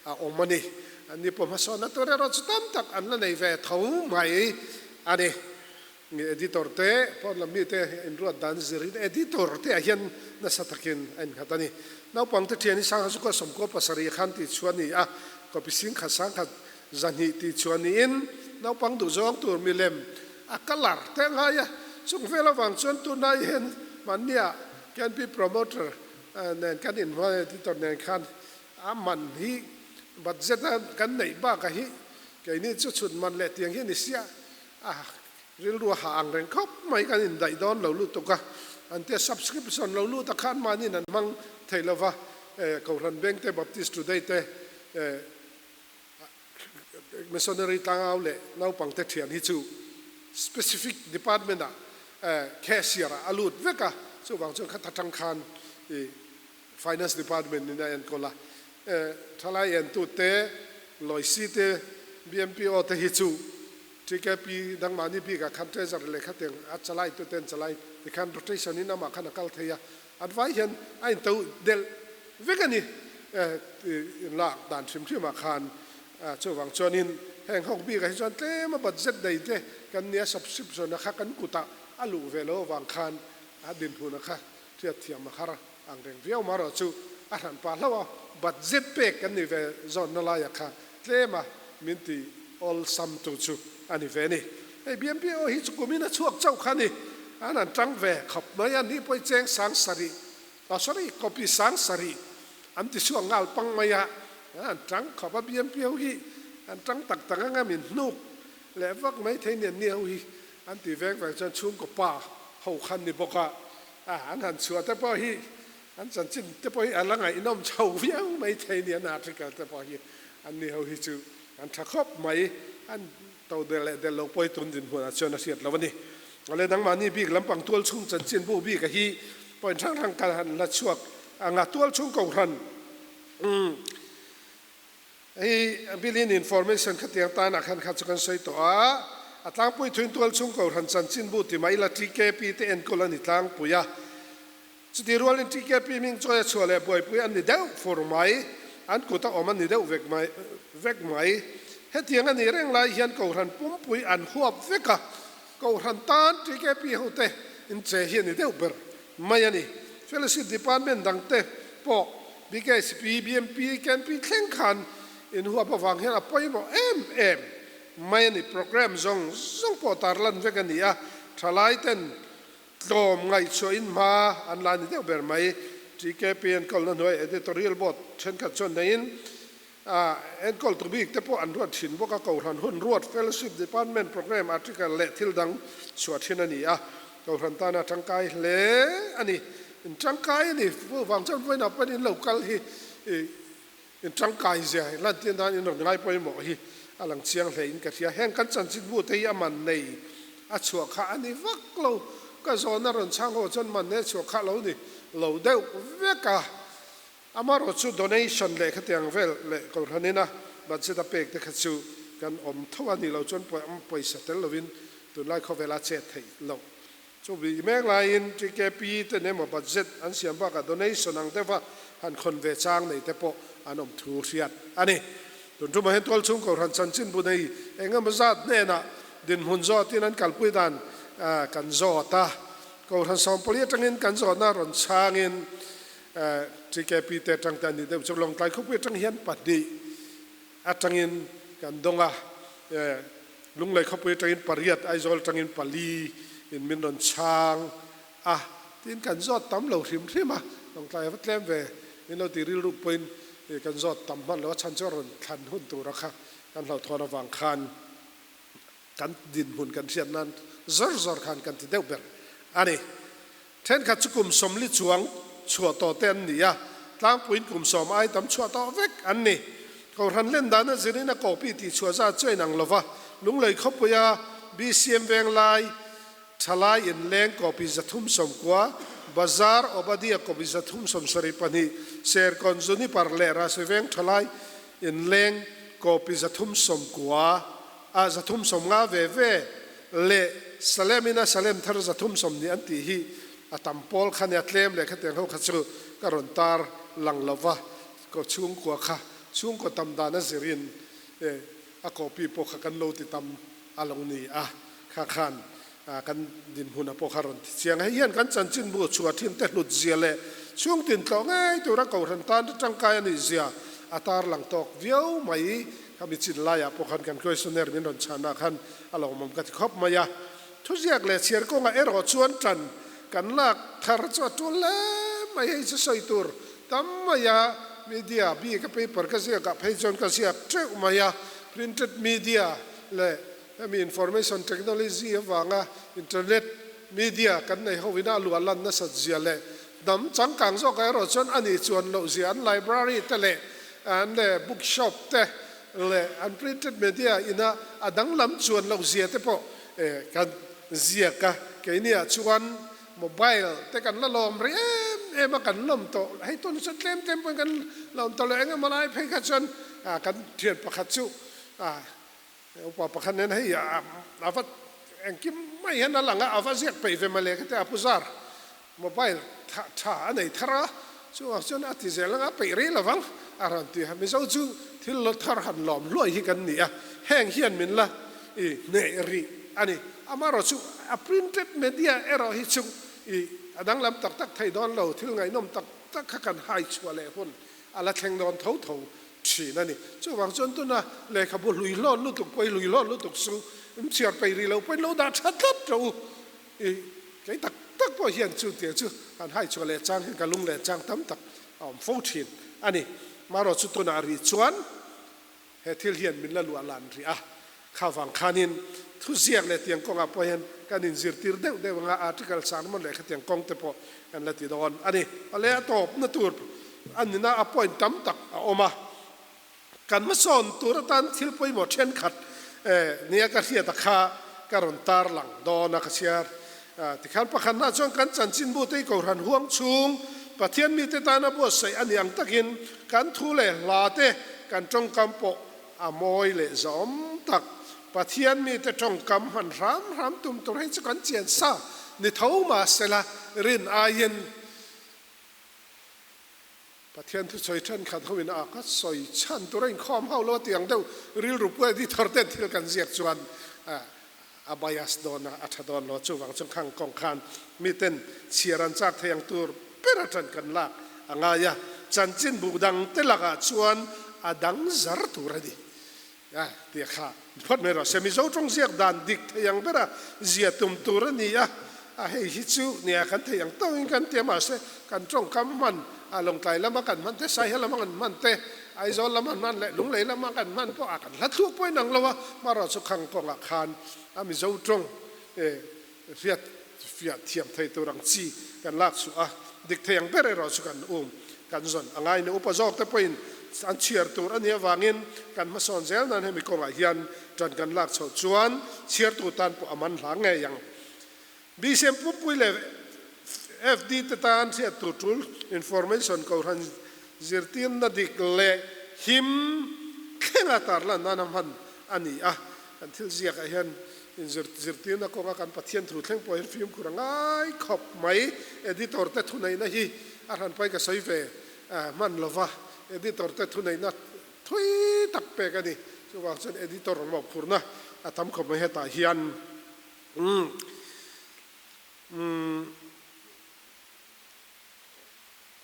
a awm a ni. An ni pawh hmasawnna tur erawh chu tam tak an la nei ve tho mai a ni. Editor te pawn lam mite inruat dan zirin editor te ah hian nasa takin a innghat a ni. Naupang te thian hi 1997 khan tih chhuah a ni a, copy 1100 tih chhuah niin naupang duhzawng tur milem A colour te ngai a, chung vel avang chuan tunlai hian mahnia KNP promoter nen kan inhma editor nen khan a man hi budget a kan neih bakah hi keini chu chhun man leh tiang hi a ni sia a rilru a hah ang reng khawp mai kan indaih dawn lo lutuk a, an tia subscription lo lut a khan mahniin an hmang thei lova Kohhran Bank te Baptist Today te Missionary tlangau leh naupangte thian hi chu specific department ah cashier ah a lut vek a, chuvang chuan khat atang khan i finance department in a enkawl a, thalai entute, Loisi te, BMPO te hi chu TKP dangmahni bikah khan treasury lehkha teng a chalai tute an chalai tikhan rotation in amah khan a kal thei a, An vai hian a into delh vek a ni lak dan hrim hrim ah khan. Chuvang chuanin heng hawk bikah hi chuan tlem a budget nei te kan nia subscription a kha kan kutah a luh ve lo avang khan a dinhmun a kha hriat thiam a har ang reng viau marawh chu a hran pah hlauh a budget pek kan ni ve zawnna laia kha tlem a min ti awlsam tu chu a ni ve a ni. Hei BMPO hi chu kumin a chhuak chauh kha a ni. An han tang ve khawp mai a, ni pawh hi cheng 7000, oh sorry, copy 7000 an ti chhuak nghal pang mai a, an han tang khawp a, BMPO hi an tang tak tak anga min hnuk leh vak mai thei nen ni ho hi an ti veng veng chuan chhungkaw pa ho khan ni bawk a, an han chhuah te pawh hi An chanchin te pawh hi a la ngaihnawm chho viau mai thei nia an article te pawh hi an ni ho hi chu an tha khawp mai. An to del leh del lo pawh hi tun dinhmunah chuan a hriat lo a ni. Awle nangmahni bik lampang tual chhung chanchin bu bik a hi point hrang hrang kan han la chhuak anga tual chhung kohhran umm hei billion information khatiang tanah khan kha chu kan sawi tawh a, a tlangpui thuin tual chhung kohhran chanchin bu ti mai la TKP te enkawl a ni tlangpui a. Chutih rualin TKP hming chawi a chhuah leh buaipui an ni deuh fur mai, an kut a awm a ni deuh vek mai vek mai. Hetiang a nih reng lai hian Kohhran pumpui an huap vek a, Kohhran tan TKP hote in che hi a ni deuh ber mai a ni. Fellowship Department dang te pawh BKCP, BMP, KNP thleng khan inhuap avang hian a pawimawh em em mai a ni. Programme zawng zawng pawh tarlan vek a ni a, thalai ten tlawm ngaihchhuahin hma an la ni deuh ber mai. TKP enkawlna hnuai Editorial Board thenkhat chuan neiin A enkawltu bik te pawh an ruat thin bawk a, Kohhran hun ruat, Fellowship Department Programme Article leh thil dang chhuah thin a ni a, Kohhran tana tangkai hle a ni. In tangkai a ni, vang chuan vawiinah pawhin in lo kal hi in tangkai zia lantir nan in rawn ngai pawimawh hi a lang chiang hle in ka hria. Heng kan chanchinbu te hi a man nei a chhuah kha a ni vak lo, ka zawhna rawn chhang ho chuan man nei a chhuah kha a lo ni lo deuh vek a. Amaherawh chu donation leh khatiang vel leh Kohhranin a budget a pek te kha chu kan awm tho a nih loh chuan pawisa tel lovin tunlai khawvela chet theih loh. Chu bih mek laiin TKP ten emaw budget an siam bakah donation ang deuha han khawn ve chang nei te pawh an awm thu hriat a ni. Tun tumah hian tualchhung Kohhran chanchinbu nei eng emaw zat hnenah dinhmun zawtin an kalpui dan kan zawt a. Kohhran 14 atangin kan zawhna rawn chhangin TKP te atang te an nih deuh chu Lawngtlai khawpui atang hian pahnih atangin kan dawng a, Lunglei khawpui atangin pariat, Aizawl atangin pali in min rawn chhang a, tin kan zawt tam lo hrim hrim a, Lawngtlai a va tlem ve min lo ti rilru pawhin kan zawt tam hman lo a, chhan chu a rawn thlan hun tura kha kan hlauhthawn avang khan kan dinhmun kan hriat nan zawr zawr khan kan ti deuh ber a ni. Thenkhat chu kum 40 chuang chhuah tawh te an ni a, tlangpuiin kum 10 ai tam chhuah tawh vek an ni. Kohhran len dana zirin a copy tih chhuah zat chu a inang lo va, Lunglei khawpuia BCM Venglai Thalai inleng copy 390, Bazar Obadia copy 372, Serkawn Juniper leh Rasi Veng Thalai inleng copy 390 ah 350 ve ve leh Salem ina Salem thar 320 an tih hi a tam pawl kha nia tlem leh khatiang ho kha chu ka rawn tar lang lo va, ko chhungkua kha chhungkaw tam dan a zirin a copy pawh kha kan lo ti tam a lo ni a, kha khan kan dinhmun a pawh kha rawn ti chiang a. Hei hian kan chanchinbu chhuah thin te hlut zia leh chhungtin tlawh ngei tura Kohhran tan tangkai a nih zia a tar lang tawk viau mai. Khami chin laiah pawh khan kan questionnaire min rawn chhanah khan a lawmawm ka ti khawp mai a. Thuziak leh chhiar kawngah erawh chuan tan kan lak thar chu a tul hle mai. Hei chu sawi tur tam mai a, media bik a paper ka ziakah phei chuan ka ziak teuh mai a, printed media leh hemi information technology avanga internet media kan nei ho ina a luah lan nasat zia leh hnam changkang zawkah erawh chuan a nih chuan loh zia an library te leh an leh bookshop te leh an printed media ina a danglam chuan loh zia te pawh kan ziak a. Keiniah chuan mobile te kan la lawm rih em em a, kan lawm tawh hei tun chu tlem tlem pawhin kan lawm tawh lo eng emaw lai phei kha chuan kan thian pakhat chu Upa pakhat nen hei a va engkim mai hian a lang a, a va ziak peih ve mawle ka ti a, Pu Zar mobile tha tha a nei thar a, chungah chuan a ti zel anga a peih rei lovang a rawn ti a, Mizo chu thil la thar han lawm hluai hi kan ni a, heng hian min la i hneh rih a ni. Amaherawh chu a printed media erawh hi chu i a danglam tak tak thei dawn lo, thil ngaihnawm tak tak kha kan hai chhuah leh hun a la thleng dawn tho tho thin a ni. Chuvang chuan tuna lehkhabu hlui hlawn lutuk pawh hi hlui hlawn lutuk chu in chhiar peih rih lo pawhin lo dah tha tlat rawh u. I kei tak tak pawh hian chu tia chu han hai chhuah leh chang hian ka lung leh chang tam tak a awm fo thin a ni. Marawh chu tunah rih chuan he thil hian min la luah lan rih a. Kha vang khanin thuziak leh tiang kawngah pawh hian kan inzirtir deuh deuh anga article sermon leh khatiang kawng te pawh kan la ti dawn a ni. Awle a tawpna tur a nina a point tam tak a awm a, kan hmasawn tur atan thil pawimawh thenkhat nia ka hriat a kha ka rawn tarlang dawn a ka chhiar. Tikhan pakhatna chuan kan chanchinbu te hi Kohhran huang chhung Pathian mite tana buatsaih a ni ang takin kan thu leh hla te kan tawngkam pawh A mawi leh zawm tak. Pathian mite tawngkam hman hram hram tum tur hei chu kan chian sa ni tho mahsela rin aiin Pathian thusawi thenkhat hoin a ka sawi chhan tur a inkhawm hauh lo a tih ang deuh rilru pu editor ten thil kan ziak chuan a bias dawn a, a tha dawn lo. Chuvang chu khang kawng khan miten chhiar an chak thei ang tur. bera ṭan kan lak a ngai a, chanchinbu dangte lakah chuan a dang zar tur a ni. A tia kha phawt mai rawh se. Mizo tawng ziak dan dik thei ang bera zia tum tur a ni a, a hei hi chu nia kan thei ang tawngin kan tia mahse kan tawngkam hman a Lawngtlai lama kan hman te, Saiha lama kan hman te, Aizawl lama hman leh Lunglei lama kan hman pawh a kan hla thluk pawhin ang lo a, hmarawh chu khang kawngah khan a Mizo tawng hriat fiah thiam thei tur ang chi kan lak chhuah a, dik thei ang ber erawh chu kan um kan zawn a ngai ni. Upa zawk te pawhin an chhiar tur a nih avangin kan hmasawn zel nan hemi kawngah hian tan kan lak chhoh chuan chhiartu tan pawh a man hla ngei ang. BCM pumpui leh FD te tan hriat tur tul information kohhran zirtirna dik leh him thlenga tarlan nan a hman a ni a, kan thil ziakah hian Inzir zirtirna kawnga kan Pathian thu thleng pawh hian fimkhur a ngai khawp mai. Editor te thuneihna hi a hranpai ka sawi ve hman lova, editor te thuneihna thui tak pek a ni. Chuvang chuan editor mawhphurhna a tam khawp mai hetah hian. Umm. Umm.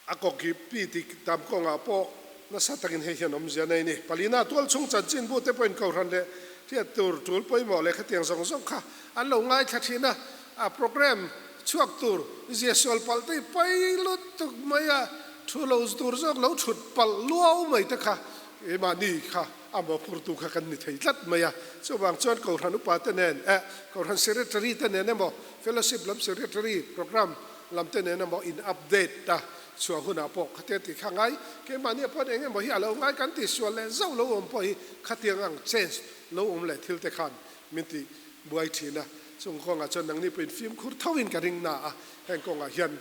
A kawki pi ti tam kawngah pawh nasa takin hei hian awmzia nei ni. Palina tualchhung chanchinbu te pawhin kohhran leh hriat tur tul pawimawh leh khatiang zawng zawng kha an lo ngaithla thin a, a programme chhuak tur zia sual palh te hi pai lutuk mai a, thu lo tur zawk lo thut palh luau mai te kha keimahni kha a mawhphurtu kha kan ni thei tlat mai a. Chuvang chuan kohhran upa te nen eh kohhran secretary te nen emaw fellowship lam secretary programme Lam te nen emaw in update a chhuah hunah pawh khatia tih kha ngai, keimahni ah pawhin eng emaw hi a lo ngai kan tih sual leh zauh lo awm pawh hi khatiang ang change lo awm leh thil te khan min ti buai thin a, chung kawngah chuan nangni pawhin fimkhur tho in ka ring na a, heng kawngah hian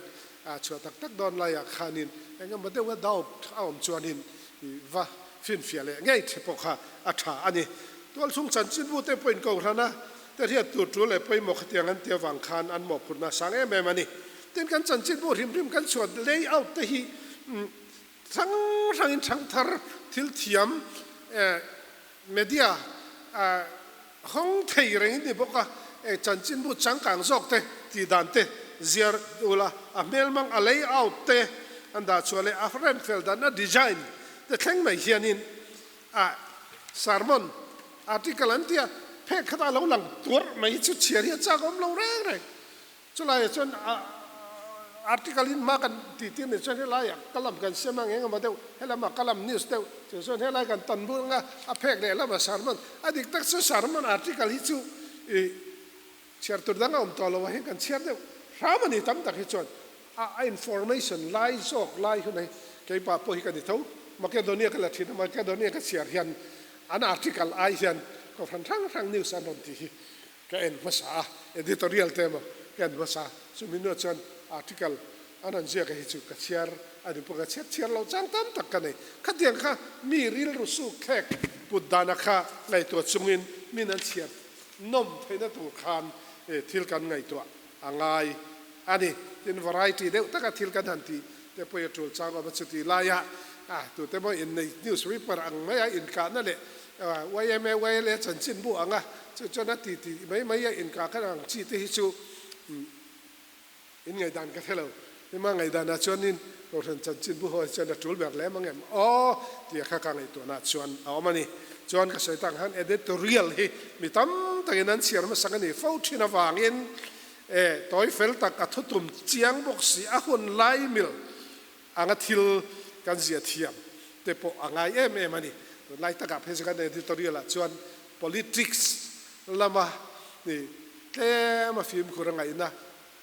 chhuah tak tak dawn laiah khanin eng emaw deuha doubt a awm chuanin i va finfiah leh ngei the pawh kha a tha a ni. Tualchhung chanchinbu te pawhin kohhran a Te hriat tur tul leh pawimawh khatiang an ti avang khan an mawhphurhna a sang em em a ni. Tin, kan chanchinbu hrim hrim kan chhuat layout te hi hrang hrangin thangthar thil thiam media hawng thei reng in ni bawk a, chanchinbu changkang zawk te tih dan te ziar ula a hmelmang a layout te an dah chhuah leh a rem fel dan a design te thleng mai hianin A sermon article an tia phek khat a lo lang tuarh mai hi chu chhiar hi a chak awm lo reng reng. Chulaiah chuan a article in hma kan tih tir ni chuan helaiah ka lam kan siam ang eng emaw deuh, helamah ka lam news deuh chu chuan helai kan tan bur anga a phek leh lamah sermon a dik tak chu sermon article hi chu ih chhiar tur dang a awm tawh lo ah hian kan chhiar deuh hram a ni tam tak hi chuan A information lai zawk lai hun hi keimah pawh hi ka ni tho. Makedonia ka la thin a, Makedonia ka chhiar hian an article ai hian kohhran hrang hrang news an rawn tih hi ka en hmasa a, editorial te emaw ka en hmasa a, chumi hnuah chuan article an rawn ziak a hi chu ka chhiar a ni pawh ka chhiar chhiar loh chang tam tak ka nei. Khatiang kha mi rilru suk thlek put dana kha ngaihtuah chungin min an chhiar nawm theihna tur khan thil kan ngaihtuah a ngai a ni. Tin, variety deuh taka thil kan han tih te pawh hi a tul chang awm a, chuti laia tute maw innei news reaper ang maia inkahna leh yma, YLA chanchinbu anga chu chuan a ti tih mai mai a inkah khan ang chi te hi chu in ngaihdan ka hre lo. Hema ngaihdanah chuanin Kohhran chanchinbu ho hi chuan a tul ber lem ang em aw tia kha ka ngaihtuahna chuan a awm a ni. Chuan ka sawi tak ang khan editorial hi mi tam takin an chhiar hmasak a nih fo thin avangin E, tawi fel tak a thutum chiang bawk si, a hun lai mil anga thil kan zia thiam te pawh a ngai em em a ni. Tunlai takah phei chu kan editorial ah chuan politics lama ni tlem a fimkhur a ngaihna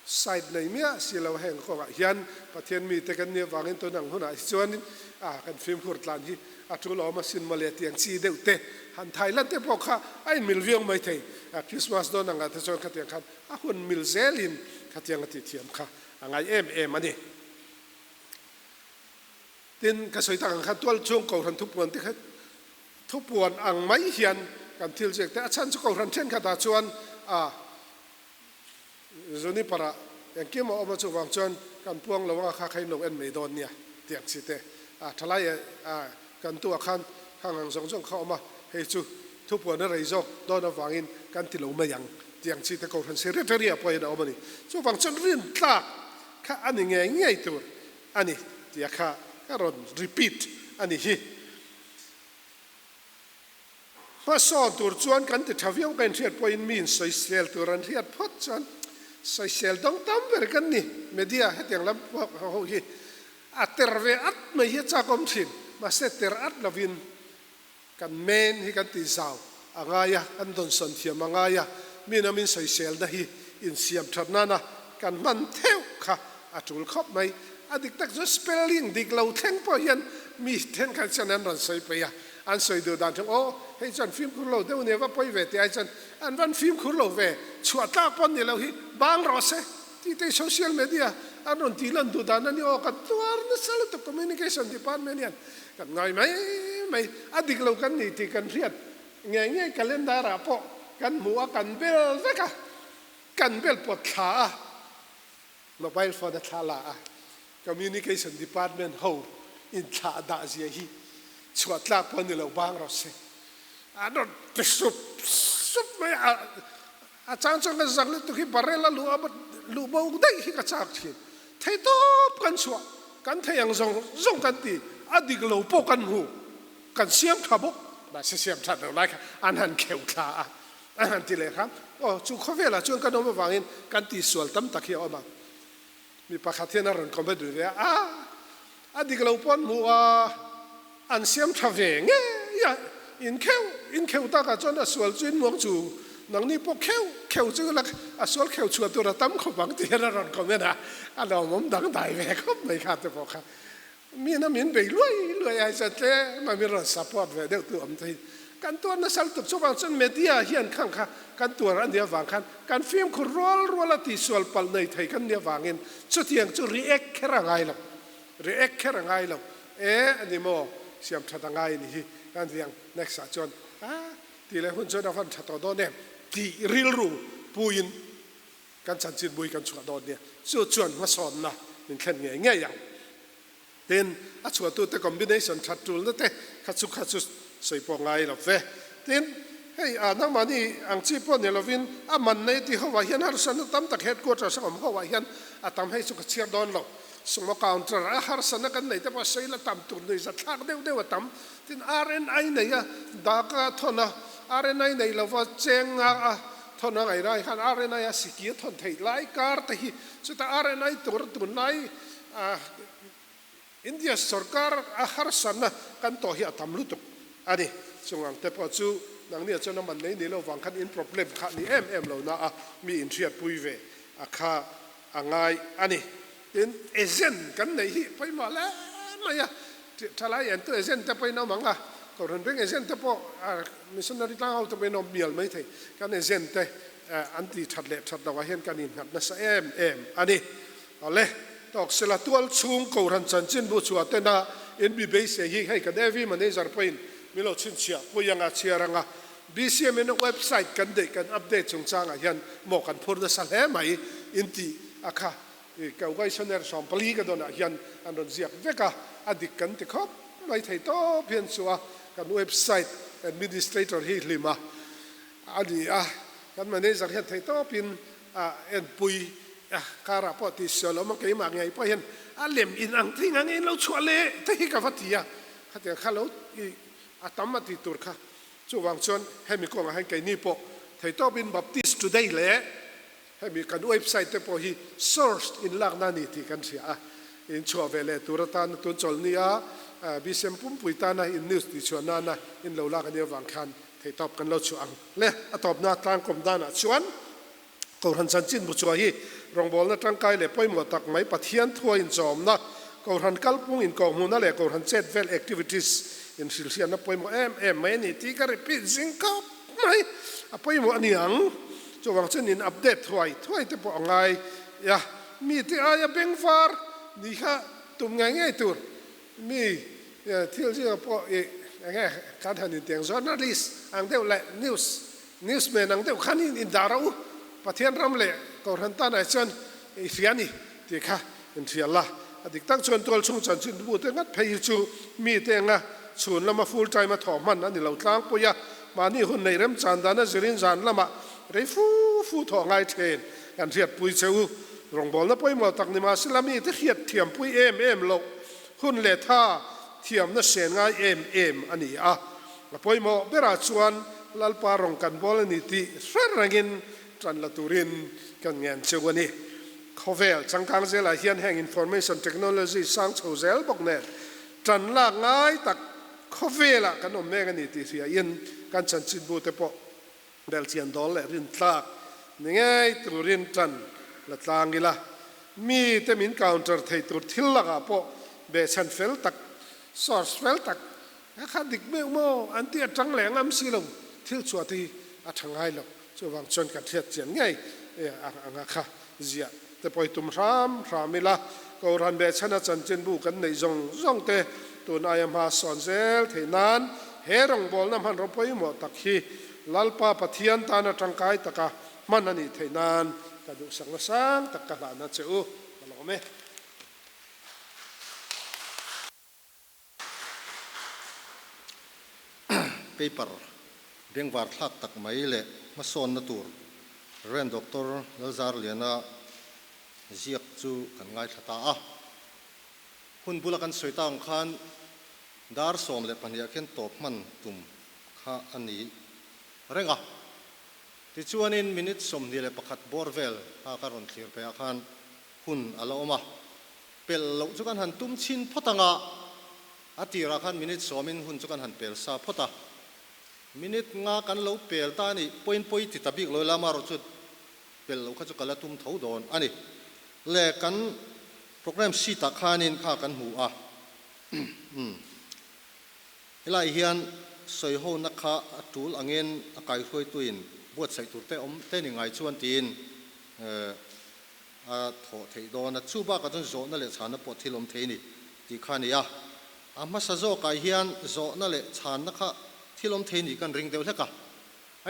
side nei miah si lo heng kawngah hian Pathian mite kan nih avangin tun ang hunah hi chuan a kan fimkhur tlan hi a tul awm asin mawle tiang chi deuh te han thai lan te pawh kha a inmil viau mai thei. Christmas dawn angah te chuan khatiang khan A hun mil zelin khatiang a tihthiam kha a ngai em em a ni. Tin, ka sawi tak ang khan tual chung Kohhran thupuan te kha thupuan ang mai hian kan thil ziak te a chhan chu Kohhran thenkhatah chuan a Juniper-ah engkim a awm a, chuvang chuan kan puang lo anga kha kha in lo en mai dawn nia tih ang chi te a thalai a kan tuah khan khang ang zawng zawng kha a awm a, hei chu thupuan a rei zawk dawn avangin kan ti lo mai ang. Tiang chi te Kohhran Secretary ah pawhin a awm a ni. Chuvang chuan rintlak kha a ni ngei ngei tur. a ni tia kha ka rawn repeat a ni hi. Hmasawn tur chuan kan ti tha viau ka inhriat pawhin mi insawisel tur an hriat phawt chuan sawisel dawng tam ber kan ni. Media hetiang lam ho hi a ter ve at mai hi a chakawm thin. Mahse ter at lovin kan main hi kan tih zau a ngai a, kan dawnsawn thiam a ngai a, mi lam insawiselna hi insiam that nana kan hman theuh kha a tul khawp mai. A dik tak chu spelling dik lo thleng pawh hian mi thenkhat chuan an rawn sawi peih a, an sawi duh dan thung, aw hei chuan fimkhur lo deuh nia va pawi ve tih ai chuan an van fimkhur lo ve, chhuah tlak pawh ni lo hi bang rawh se tih te social media an rawn tih lan duh dan a ni aw, kan tuar nasa lutuk communication department hian Kan ngai mai mai, a dik lo kan ni tih kan hriat ngei ngei calendar ah pawh kan hmu a, kan bel vek a, kan bel pawt thla a, mobile phone a thla la a, communication department ho in thlah dah zia hi chhuah tlak pawh ni lo bang rawh se, a rawn ti sup sup mai a, a chang chuan ka zak lutuk hi barrel a luh a luh bo daih hi ka chak thin. Thei tawp kan chhuah, kan thei ang zawng zawng kan ti, a dik lo pawh kan hmu, kan siam tha bawk. Mahse siam that lo lai kha an han kheuh thla a, an han ti leh hram. Aw, chu khawvelah chuan kan awm avangin kan tihsual tam tak hi a awm ang. Mi pakhat hian a rawn comment ve a, a, a dik lo pawh an hmu a, an siam tha ve ngei a, in kheuh, in kheuh takah chuan a sual chu in muang chu nangni pawh kheuh kheuh chu la, a sual kheuh chhuah tur a tam khawp ang tih hian a rawn comment a, a lawmawm dangdai ve khawp mai kha te pawh kha. Mi na min bei luai luai ai chuan tlem a min rawn support ve deuh tu awm thei. Kan tuar nasa lutuk chuvang chuan media hian khang kha kan tuar a nih avang khan kan fimkhur rual rual a tihsual palh nei thei kan nih avangin chutiang chu react kher a ngai lo. React kher a ngai lo. E a ni maw? Siam that a ngai a ni hi kan ti ang. Next ah chuan a tih leh hun chuan a van tha tawh dawn em tih rilru puiin Kan chanchin bui kan chhuah dawn nia, chu chuan hmasawnna min thlen ngei ngei ang. Tin, a chhuahtute combination that tulna te kha chu kha chu sawi pawh ngai lo ve. Tin, hei a nangmahni ang chi pawh ni lovin a man nei ti hoah hian harsatna tam tak headquarters a awm hoah hian a tam hei chu ka chhiar dawn lo. Sumo counter a harsatna kan nei te pawh sawi la tam tur nuihza thlak deuh deuh a tam. Tin, RNI nei a dak a thawn a, RNI nei lova cheng nga a Thawn a ngaih lai khan RNI a siki a thawn theih lai kar te hi chutah RNI tur tunlai India sorkar a harsatna kan tawh hi a tam lutuk a ni. Chung ang te pawh chu nangnia chuan a man nei ni lo vang khan in problem kha ni em em lo na a mi inhriatpui ve a kha a ngai a ni. Tin, agent kan neih hi pawimawh hle mai a, thalai entu agent te pawhin a awm ang a, Kohhran Bank agent te pawh missionary tlang ho te pawhin a awm mial mai thei, kan agent te an ti that leh that loh ah hian kan innghat nasa em em a ni. Awle, tawk sela tual chhung Kohhran chanchinbu chhuah tena in mi beisei hi hei kan AV manager pawhin min lo chhinchhiah pui anga chhiar anga BCM in website kan deih kan update chungchangah hian maw kan phur nasa hle mai in tih a kha. I Kaugaihsaner 14 ka dawnah hian an rawn ziak vek a, a dik kan ti khawp mai thei tawp hian chu a, kan website administrator hi hlim a a ni a, kan manager hian thei tawpin a enpui a, karah pawh tih sual awm a, keimah ngei pawh hian a lem in ang thing ang in lo chhuah leh te hi ka va ti a, khatiang kha lo i a tam a tih tur kha chuvang chuan hemi kawngah hian keini pawh thei tawpin Baptist Today leh Hemi kan website te pawh hi source in lakna a ni tih kan hria a, in chhuah ve leh tur atana tun chawlhni a BCM pumpui tana in news tih chhuah nana in lo lak a nih avang khan theihtawp kan lo chhuah ang le. A tawpna tlangkawm danah chuan Kohhran chanchin bu chhuah hi rawngbawlna tangkai leh pawimawh tak mai Pathian thua inchawmna, Kohhran kalpung inkawhhmuhna leh Kohhran chet vel activities inhrilhriatna pawimawh em em mai a ni tih ka repeat zing khawp mai. A pawimawh a ni ang. Chuvang chuan in update thuai thuai te pawh a ngai a, mi te aia bengvar ni kha tum ngei ngei tur mi thil zingah pawh i eng nge kan han intiang journalist ang deuh leh news newsman ang deuh khan in indah rawh u, Pathian ram leh Kohhran tanah chuan i hria ni tih kha inhria la. A dik tak chuan tual chhung chanchin bu te ngat phei hi chu mi te enga chhun lama full time a thawh hman a ni lo tlangpui a, mahni hun neih remchan dana zirin zan lamah rei fu fu thawh ngai thin kan hriatpui che u. Rawngbawlna pawimawh tak ni mahsela mite hriat thiampui em em loh hun leh tha thiamna sen ngai em em a ni a. A pawimawh berah chuan Lalpa rawng kan bawl a ni tih hre rengin tan la turin kan ngen cheu a ni. Khawvel changkang zelah hian heng information technology sang chho zel bawk nen tan lak ngai tak khawvelah kan awm mek a ni tih hriain kan chanchinbu te pawh Belhchian dawl leh rintlak ni ngei turin tan la tlang ila, mite min counter thei tur thil lakah pawh behchhan fel tak, source fel tak, a kha dik meuh maw an tih atang leh ngam si lo thil chhuah te hi a tha ngai lo. Chuvang chuan kan hriat chian ngei anga kha ziah te pawh i tum hram hram ila, Kohhran behchhana chanchinbu kan neih zawng zawng te tun aia hma sawn zel theih nan he rawngbawlna hmanraw pawimawh tak hi Lalpa Pathian tana tangkai taka hman a nih theih nan ka duhsakna sang tak ka hlahna che u ka lawm e. Paper bengvar thlak tak mai leh hmasawnna tur Rev. Doctor Lalzarliana ziak chu kan ngaithla ta a. Hun bula kan sawi ta ang khan dar 12 ah khian tawp hman tum kha a ni reng a. Tichuanin minute 21 bawr vel kha ka rawn thlir peh ah khan hun a la awm a. Pel loh chu kan han tum chhin phawt ang a, a tirah khan minute sawmin hun chu kan han pel sa phawt a. Minute nga kan lo pel ta a ni, point pawi ti ta bik lo ila amaherawh chu pel loh kha chu ka la tum tho dawn a ni. Le kan programme sheet ah khanin kha kan hmu a, umm helai hian sawihona kha a tul angin a kaihruaituin buatsaih tur te awm te ni ngai chuan tiin a thawh theih dawn a, chu bakah chuan zawhna leh chhanna pawh thil awm thei a ni tih kha a ni a. A hmasa zawkah hian zawhna leh chhanna kha thil awm thei nih kan ring deuh hlek a.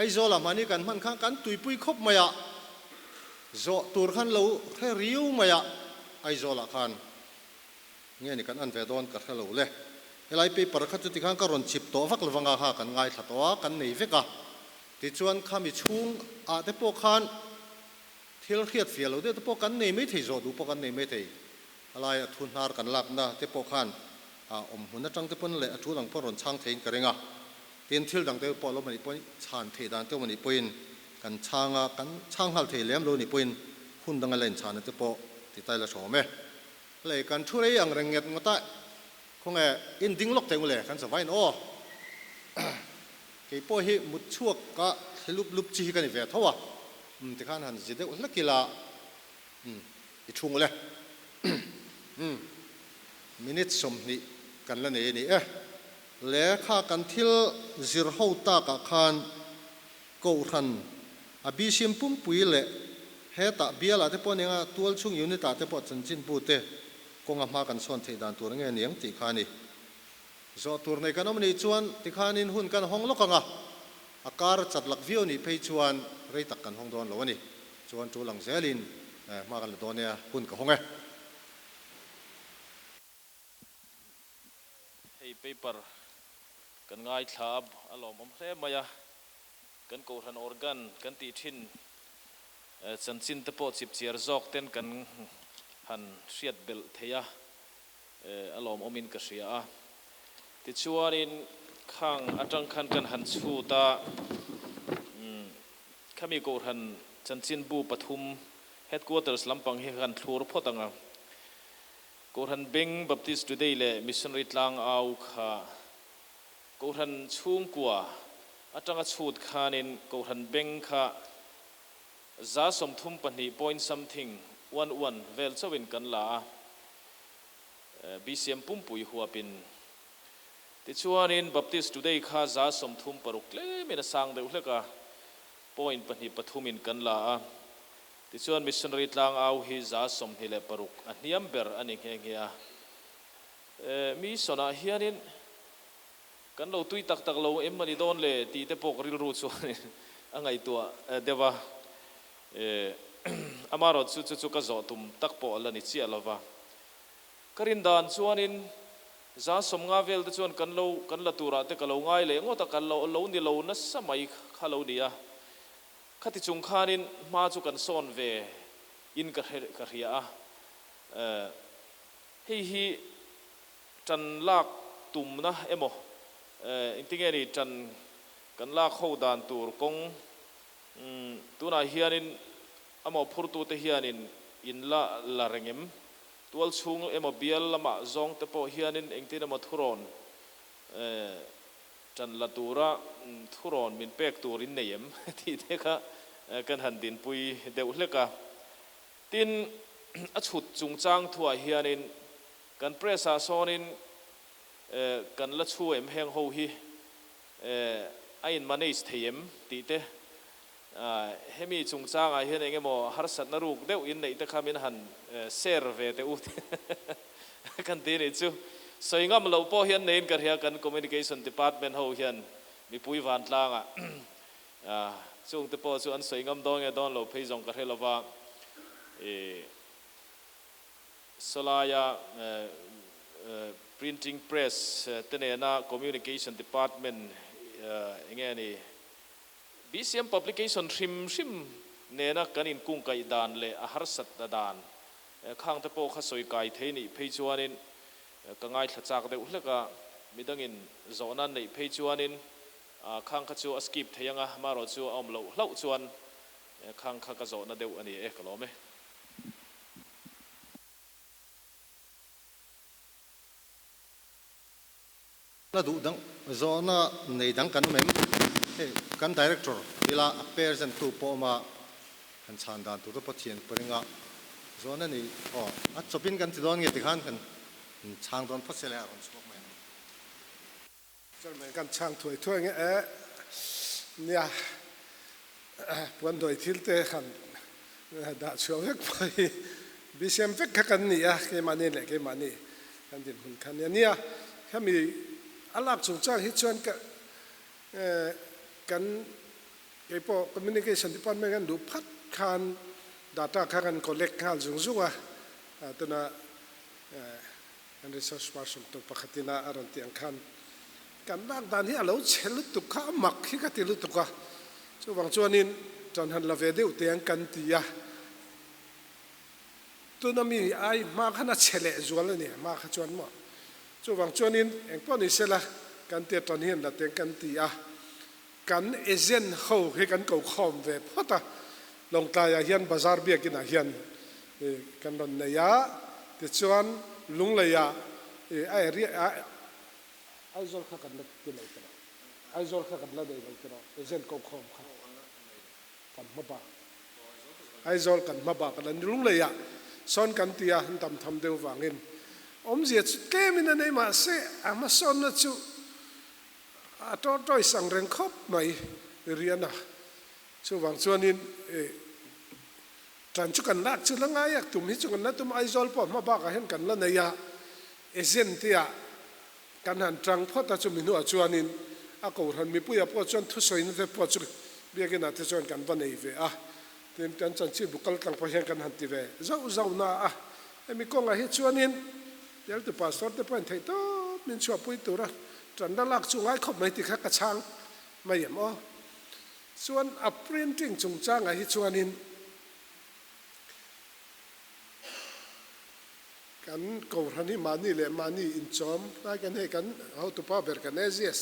Aizawlah mahni kan hman khan kan tuipui khawp mai a, zawh tur khan lo hre riu mai a, Aizawlah khan nge ni kan an ve dawn ka hre lo le. Helai paper kha chuti khan ka rawn chip tawh vak lovanga kha kan ngaithla tawh a, kan nei vek a. Tichuan khami chhung ah te pawh khan Thil hriat fiah lo deuh te pawh kan nei mai thei, zawh duh pawh kan nei mai thei. A laia thu hnar kan lakna te pawh khan a awm hmun atang te pawn leh a tul ang pawn rawn chhang theiin ka ring a. Tin, thil dang te pawh lo mah nih pawhin chhan theih dan te awm anih pawhin kan chhang a, kan chhang nghal thei lem lo nih pawhin hun danga la inchhana te pawh ti ta ila hrawm e. Lei kan thu rei ang reng nget ngawt a, khawnge in ding lawk thei ule kan chavain aw. Kei pawh hi mut chhuak ka thli lup lup chi hi ka ni ve tho a, umm tikhan han zi deuh hlek ila, umm i thu ngawlh e, umm minute 20 kan la nei a ni e. Lehkha kan thil zir ho takah khan Kohhran a bcm pumpui leh hetah bialah te pawh nia tualchhung unit ah te pawh chanchinbu te kawnga hma kan sawn theih dan tur nge niang tih kha a ni. Zawh tur nei kan awm nih chuan tikhanin hun kan hawng lawk ang a, a kar chat lak viau nih phei chuan rei tak kan hawng dawn lo a ni. Chuan tul ang zelin hma kan la dawn nia, hun ka hawng e. Hei paper kan ngaithla a, a lawmawm hle mai a, kan kohhran organ kan tih thin chanchin te pawh chipchiar zawk ten kan han hriat belh thei a. A lawmawmin ka hria a. Tichuanin khang atang khan kan han chhut a, khami Kohhran chanchinbu pathum Headquarters lampang hi kan thlur phawt ang a. Kohhran Beng Baptist Today leh Missionary Tlangau kha Kohhran chhungkua atanga chhut khanin Kohhran Beng kha 32 point something one one vel chauhin kan la a, BCM pumpui huapin. Tichuanin Baptist Today kha 36 tlemin a sang deuh hlek a, point pahnih pathumin kan la a. Tichuan Missionary Tlangau hi 26 a hniam ber a ni nghe nghe a. Mission ah hianin Kan lo tui tak tak lo em a ni dawn le tih te pawh ka rilru chuan a ngaihtuah deuh a, amaherawh chu chu chu ka zawh tum tak pawh a la ni chiah lo va. Ka rin dan chuanin 50 vel te chuan kan lo kan la turah te ka lo ngai leh ngawt a, kan lo lo ni lo nasa mai kha lo ni a. Khati chung khanin hma chu kan sawn ve. in ka hre ka hria a. Hei hi tan lak tumna emaw engtinge ni tan kan lak ho dan tur kawng tunah hianin a mawhphurtute hianin in la la reng em? Tualchhung emaw bial lamah zawngte pawh hianin engtin emaw thurawn Ṭan la tura thurawn min pek tur in nei em? tih te kha kan han dinpui deuh hlek a. Tin, a chhut chungchang thuah hianin kan press-ah sawnin kan la chhu em heng ho hi a in manage thei em tih te, hemi chungchangah hian eng emaw harsatna ruk deuh in neih te kha min han share ve teh u kan ti nih chu. Sawi ngam loh pawh hian neiin ka hria kan communication department ho hian mipui vantlangah chungte pawh chu an sawi ngam dawn nge dawn lo phei zawng ka hre lova sawlaia printing press te nena communication department enge ni BCM publication hrim hrim nena kan inkungkaih dan leh a harsat dan Khang te pawh kha sawi kai thei nih phei chuanin ka ngaithla chak deuh hlek a, midangin zawhna an neih phei chuanin khang kha chu a skip thei ang a, marawh chu a awm loh hlauh chuan khang kha ka zawhna deuh a ni e, ka lawm e. Na duh dang zawhna nei dang kan awm em? Hei kan Director ila a present tu pawh awm a, han chhan dan tur te pawh thian ka ring a, zawhna nei aw a chawpin kan ti dawn nge tikhan kan chhang dawn phawt se le a rawn chhuak mai ang. Chairman kan chhang thuai thuai nge e nia puan dawi thil te han dah chhuah vek pawh hi bisiam vek kha kan ni a keimahni leh keimahni kan dinhmun kha nia nia hemi a lak chungchang hi chuan ka kan keipawh communication department kan duh phat khan data kha kan collect nghal zung zung a tuna Kan resource person tur pakhatin a rawn tih ang khan kan lak dan hi a lo chhe lutuk kha a mak hi ka ti lutuk a, chuvang chuanin ṭan han la ve deuh teh ang kan ti a, tuna mi ai hma khan a chhe leh zual a ni hma kha chuan maw, chuvang chuanin engpawh ni sela kan tia ṭan hi an la teh ang kan ti a, kan agent ho hi kan ko khawm ve phawt a, Lawngtlaiah hian bazar biakinah hian kan rawn nei a, tichuan Lungleiah a area ah Aizawl kha kan la ti lo tawh, Aizawl kha kan la nei lo tawh, agent ko khawm kha kan hma bak, Aizawl kan hma bak a la ni, Lungleiah sawn kan ti a, an tam tham deuh vangin awmzia chu tlemin a nei mahse a hmasawnna chu a tortoise ang reng khawp mai Riana. Chuvang chuanin tan chu kan lak chu la ngai a, tum hi chu kan la tum Aizawl pawh hma bakah hian kan la nei a, agent te ah kan han tang phawt a, chumi hnuah chuanin a kohhran mipuiah pawh chuan thusawina te pawh chu biakin ah te chuan kan va nei ve a, tin kan chanchinbu kal tlang pawh hian kan han ti ve zauh zauh na a, hemi kawngah hi chuanin Bialtu pastor te pawhin theih tawp min chhuahpui tura tan la lak chu ngai khawp mai ti kha ka chhang mai em aw. Chuan a printing chungchangah hi chuanin kan Kohhran hi mahni leh mahni inchawm lai kan hei kan hotupa ber kan AGS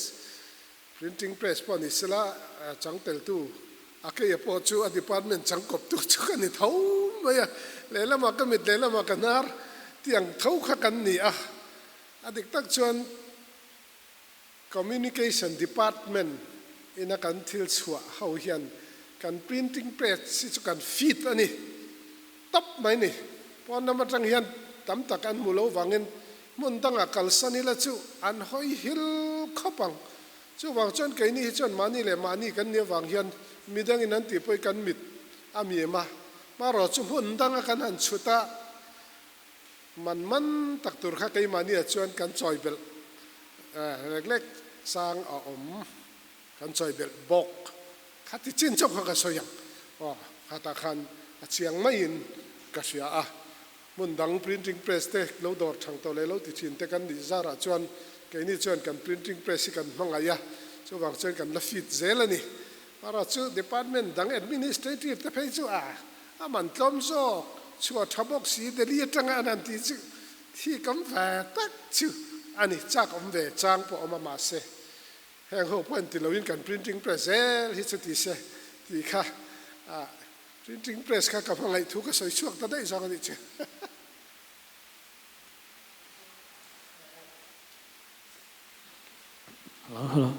printing press pawh ni sela chang teltu a keia pawh chu a department chang kawptu chu ka ni tho mai a, lehlamah ka mit lehlamah ka hnar tiang tho kha kan ni a, a dik tak chuan Communication Department ina kan thil chhuah ho hian kan printing press hi chu kan feed a ni tawp mai ni. Pawn lam atang hian tam tak an hmu lo vangin hmun dangah kalsan ila chu an hawi hil khawp ang. Chuvang chuan keini hi chuan mahni leh mahni kan nih avang hian midangin an tih pawhin kan mit a mim a, hmarawh chu hmun danga kan han chhut a, Man man tak tur kha keimahni ah chuan kan chawi belh lek lek chang a awm, kan chawi belh bawk. Kha ti chin chauh kha ka sawi ang aw, khatah khan a chiang maiin ka hria a. Hmun dang printing press te lo dawr thang tawh leh lo ti thin te kan nih zarah chuan keini chuan kan printing press hi kan hmangaih a, chuvang chuan kan la fit zel a ni. Mara chu department dang administrative te phei chu a man tlawm zawk. Chhuah tha bawk si Delhi atanga an han tih chu thi kam ve tak chu a ni. Chak awm ve chang pawh awm a mahse heng ho pawh inti loin kan printing press zel hi chu ti se tih kha printing press kha ka hmangaih thu ka sawi chhuak ta daih zawng a nih chu. Hello hello.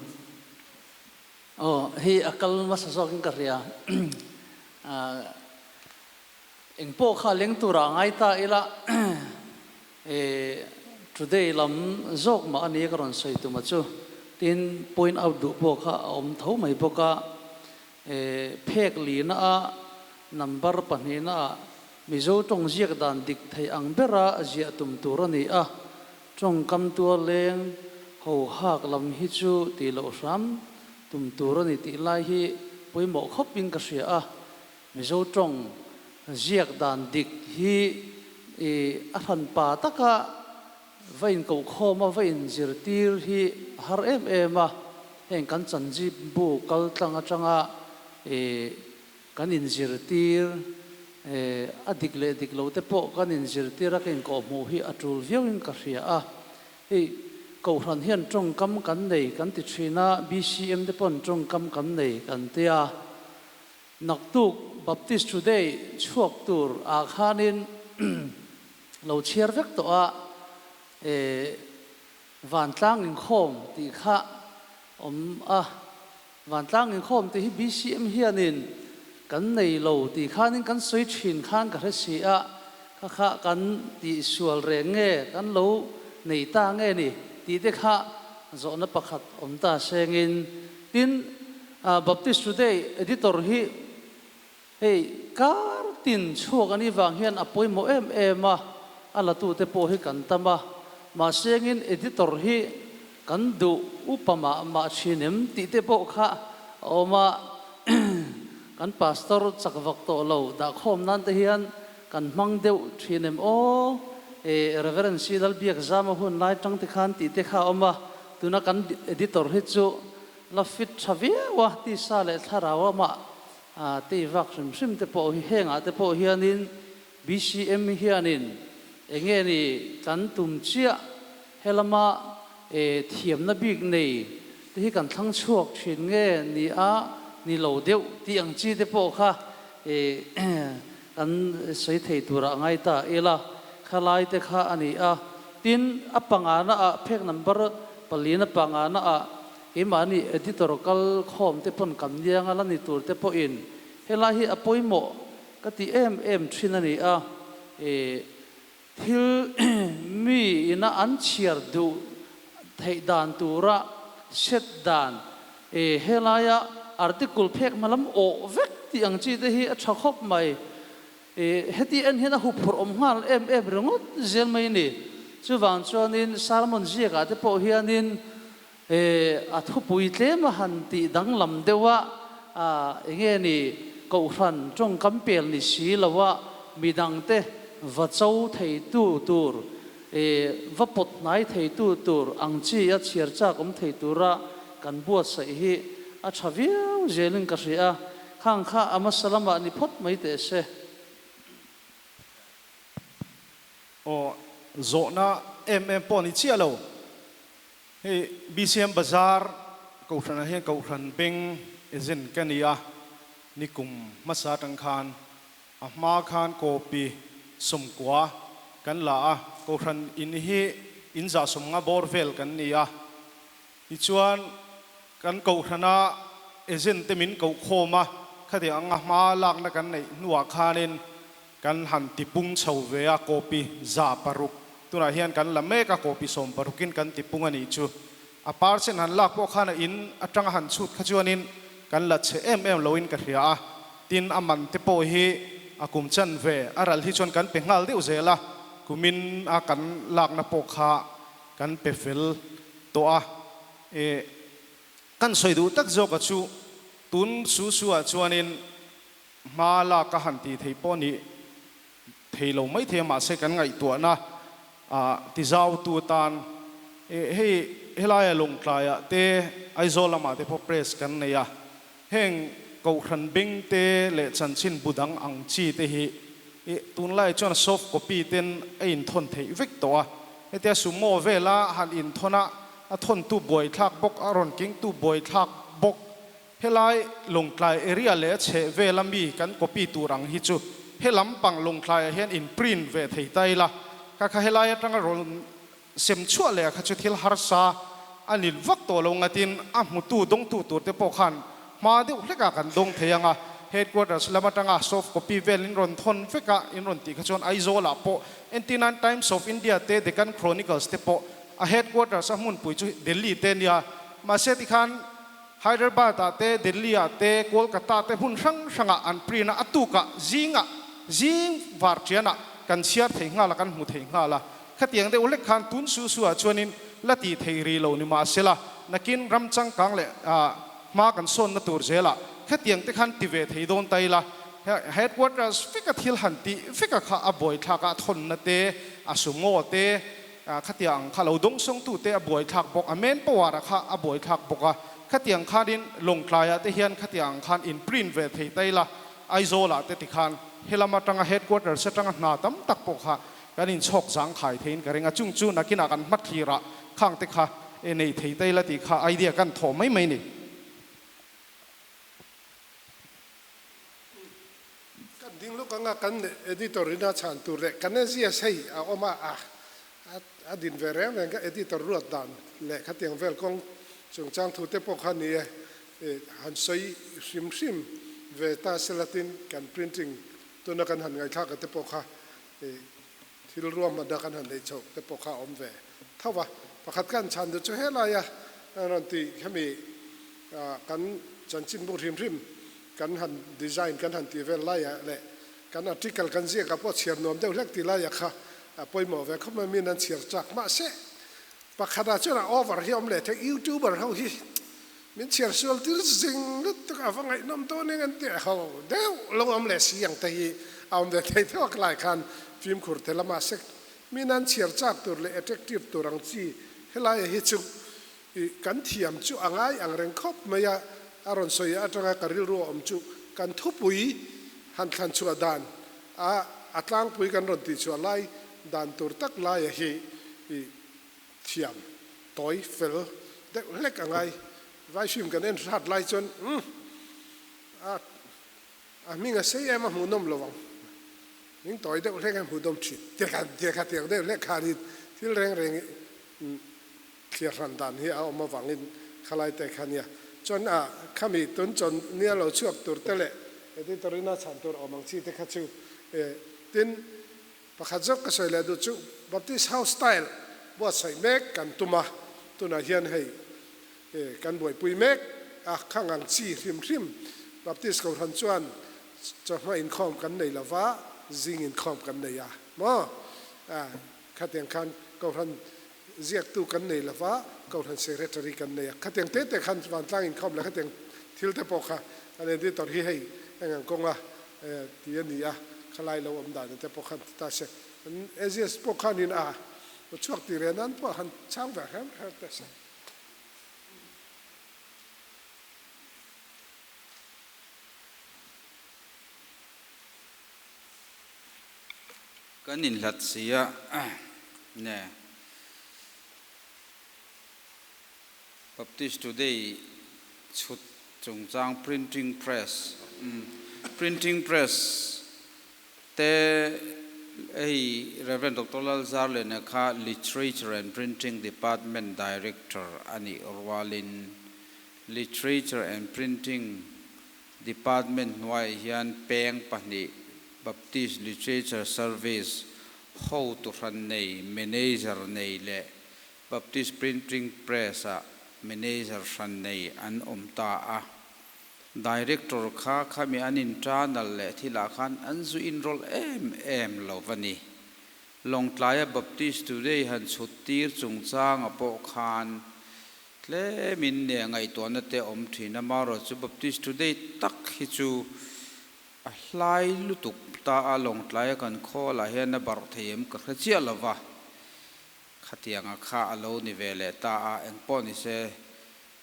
Aw hei a kal hmasa zawkin ka hria. Eng pawh kha leng turah ngai ta ila today lam zawk mah a nia ka rawn sawi tum a chu. Tin point out duh pawh kha a awm tho mai bawk a. Phek lina a number pahnihna ah Mizo tawng ziak dan dik thei ang bera ziah tum tur a ni a. Tawngkam tuar leng ho hak lam hi chu tih loh hram tum tur a ni tih lai hi pawimawh khawp in ka hria a, Mizo tawng ziak dan dik hi i a hran pa taka va inkohkhawm a va inzirtir hi a har em em a, heng kan chanjip bu kal tlang atanga i Kan inzirtir, a dik leh dik lo te pawh kan inzirtir a, ka inkawhhmuh hi a tul viauin ka hria a. Hei, Kohhran hian tawngkam kan nei kan ti thin a, BCM te paw'n tawngkam kan nei kan ti a. Naktuk Baptist Today chhuak tur ah khanin lo chhiar vek tawh a, Vantlang inkhawm tih kha awm a. Vantlang inkhawm tih hi BCM hianin kan nei lo tih khanin kan sawi thin khan ka hre si a, kha kha kan tih sual reng nge kan lo nei ta nge ni tih te kha zawhna pakhat awm ta sengin. Tin, Baptist Today editor hi hei kar tin chhuak a nih vang hian a pawimawh em em a, a latute pawh hi kan tam a, mahsengin editor hi Kan duh upa mah mah thin em tih te pawh kha a awm a, kan pastor chak vak tawh lo dahkhawm nan te hian kan hmang deuh thin em aw, e Reverend C Lalbiakzama hun lai tang te khan tih te kha a awm a, tuna kan editor hi chu la fit tha viau a, tisa leh thlarau amah tei vak hrim hrim te pawh hi hengah te pawh hianin BCM hianin enge ni kan tum chiah Helama thiamna bik nei te hi kan thlang chhuak thin nge ni a, ni lo deuh tih ang chi te pawh kha kan sawi thei turah ngai ta ila, khalai te kha a ni a. Tin, a pangana ah phek number palina pangana ah keimahni editor kal khawm te pawn kan niang a la ni tur te pawhin helai hi a pawimawh ka ti em em thin a ni a. Thil mi ina an chhiar duh theih dan tura set dan, e helaia article phek hma lam awh vek tih ang chi te hi a tha khawp mai. E heti en hian a huphurh awm nghal em em ringawt zel mai ni. Chuvang chuanin sermon ziakah te pawh hianin e a thupui tlem a han tih danglam deuh a, enge ni kohhran tawngkam pel ni si lo a midangte va cho theitu tur e va pawt hnai theitu tur ang chi a chhiar chak awm thei tura kan buatsaih hi a tha viau zelin ka hria a, khang kha a hmasa lamah ni phawt mai teh se. Aw zawhna em em pawh ni chiah lo. Hei BCM Bazar Kohhranah hian Kohhran Beng agent ka ni a, nikum hmasa atang khan a hma khan copy sawmkua kan la a, Kohhran in hi in zah sawmnga bawr vel kan ni a, tichuan kan Kohhrana agent te min koh khawm a, khatiang anga hma lakna kan neih hnuah khanin Kan han tipung chho ve a, copy 600. Tunah hian kan la mek a, copy 16in kan tipung a nih chu. A percent han lak pawh khan a in atanga han chhut kha chuanin kan la chhe em em loin ka hria a. Tin, a man te pawh hi a kum chan ve a ral hi chuan kan pe nghal deuh zel a, kumin a kan lakna pawh kha kan pe fel tawh a. E, kan sawi duh tak zawk a chu tun su su ah chuanin Hma lak a han tih theih pawh nih thei lo mai thei a, mahse kan ngaihtuahna ah tizautu atan hei helaia Lawngtlaiah te Aizawl lamah te pawh press kan nei a, heng Kohhran beng te leh chanchin bu dang ang chi te hi. I tunlai chuan soft copy ten a inthawn theih vek tawh a, hetia sumo vela han inthawn a, a thawntu buaithlak bawk, a rawn kengtu buaithlak bawk. Helai Lawngtlai area leh a chheh vela mi kan copy tur ang hi chu he lampang Lawngtlaiah hian in print ve thei ta ila, kha kha helai atanga rawn sem chhuah leh a kha chu thil harsa a ni vak tawh lo ngatin a hmutu dawngtu tur te pawh khan hma deuh hlekah kan dawng thei ang a, headquarters lam atanga soft copy vel in rawn thawn vek a in rawn tih kha chuan Aizawl ah pawh entirnan Times of India te Deccan Chronicles te pawh a headquarters a hmunpui chu Delhi te nia mahse tikhan Hyderabad ah te Delhi ah te Kolkata te hmun hrang hrangah an print a a tukah zingah zing var tianah kan chhiar thei nghal a kan hmu thei nghal a. Khatiang deuh hlek khan tun su su ah chuanin la tih thei rih lo ni mahsela nakin ram changkang leh hma kan sawnna tur zelah khatiang te khan ti ve thei dawn ta ila headquarters veka thil han tih veka kha a buaithlak a thawnna te a sumo te khatiang ang kha lo dawngsawngtu te a buaithlak bawk a man power a kha a buaithlak bawk a khatiang khanin Lawngtlaiah te hian khatiang ang khan in print ve thei ta ila Aizawlah te tikhan helam atanga headquarters atanga hna tam tak pawh kha Kan inchhawk zangkhai theiin ka ring a, chung chu nakinah kan hmathlir ah khang te kha e nei thei ta ila tih kha idea kan thawh mai mai ni. Kan ding lawk anga kan editor ina chhan tur leh kan AGS hei a awm a, a a din ve reng reng ka editor ruat dan leh khatiang vel kawng chungchang thu te pawh kha ni e, han sawi hrim hrim ve ta sela tin kan printing tuna kan han ngaihthlak a te pawh kha Thil ruahmanna kan han neih chhoh te pawh kha a awm ve tho va. Pakhat kan chhan duh chu helaia rawn tih hemi kan chanchinbu hrim hrim kan han design kan han tih vel laiah leh kan article kan ziakah pawh chhiar nuam deuh hlek tih laiah kha a pawimawh ve khawp mai. Min an chhiar chak mahse pakhatah chuan a over hi a awm leh thei. Youtuber ho hi min chhiar sual tir zing lutuk a va ngaihnawm dawn eng an tih ho deuh lo awm leh si ang te hi a awm ve thei theuh a kalai khan fimkhur tel a mahse mi nan chhiar chak tur leh attractive tur ang chi helai hi chu ih kan thiam chu a ngai ang reng khawp mai a a rawn sawi atanga ka rilru a awm chu kan thupui han thlan chhuah dan a a tlangpui kan rawn tih chhuah lai dan tur tak laia hi ih Thiam tawi fel deuh hlek a ngai. Vaihrim kan en hrat lai chuan umm a a hming a sei em a hmuhnawm lo ang. Hming tawi deuh hlek a hmuhnawm thin. Tia kha tiang deuh hlek khanin thil reng reng thliar hran dan hi a awm avangin khalai te kha nia. Chuan a khami tun chawn nia lo chhuak tur te leh editor ina chhan tur awm ang chi te kha chu tin Pakhat zawk ka sawi leh duh chu Baptist House style buatsaih mek kan tum a, tunah hian hei kan buaipui mek a, khang ang chi hrim hrim Baptist Kohhran chuan chawhma inkhawm kan nei lova, zing inkhawm kan nei a maw? Khatiang khan Kohhran ziaktu kan nei lova, Kohhran Secretary kan nei a, khatiang te te khan vantlang inkhawm leh khatiang thil te pawh kha kan editor hi hei eng ang kawnga Ti a ni a, khalai lo awm dan te pawh khan ti ta se. An Azias pawh khanin a chhuak ti reh nan pawh han chang ve hrem hrem ta se. Kan inhlat si a ne. Baptist Today chhut chungchang printing press printing press te hei Rev. Doctor Lalzarliana kha Literature and Printing Department Director a nih rualin Literature and Printing Department hnuaiah hian peng pahnih Baptist Literature Service hotu hran nei Manager nei leh Baptist Printing Press-ah Manager hran nei an awm ta a. Director kha khami an internal leh thilah khan an zu inrawlh em em lo va ni. Lawngtlaia Baptist Today han chhut tir chungchanga pawh khan tlemin neh ngaihtuahna te awm thin a, marawh chu Baptist Today tak hi chu a hlai lutuk ta a, Lawngtlaia kan khawlah hian a barh thei em ka hre chiah lo va. Khatianga kha a lo ni ve leh ta a, engpawh ni se,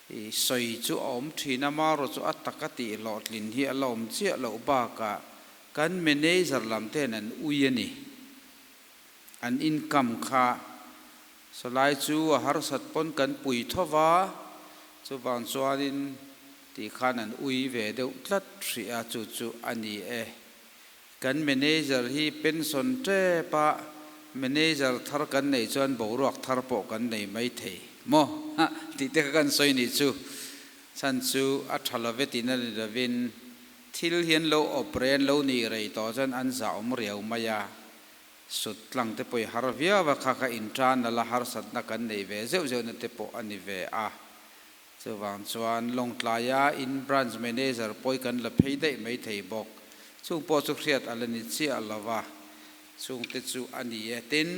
i sawi chu a awm thin a, marawh chu a taka tih hlawhtlin hi a la awm chiah loh bakah Kan manager lam ten an ui a ni. An income kha sawlai chu a harsat pawn kan pui tho va, chuvang chuanin tih khan an ui ve deuh tlat hrih a, chu chu a ni e. Kan manager hi pension tep a, manager thar kan neih chuan boruak thar pawh kan nei mai thei maw? tih te kha kan sawi nih chu. Chhan chu a tha love tihna ni lovin Thil hi an lo awp rei an lo nih rei tawh chuan an zah awm riau mai a, sut tlang te pawh i har viau a, kha kha intan nala harsatna kan neih ve zeuh zeuhna te pawh a ni ve a. Chuvang chuan Lawngtlaia in branch manager pawi kan la phei daih mai thei bawk. Chung pawh chu hriat a la ni chiah lo va, chung te chu a ni e. Tin,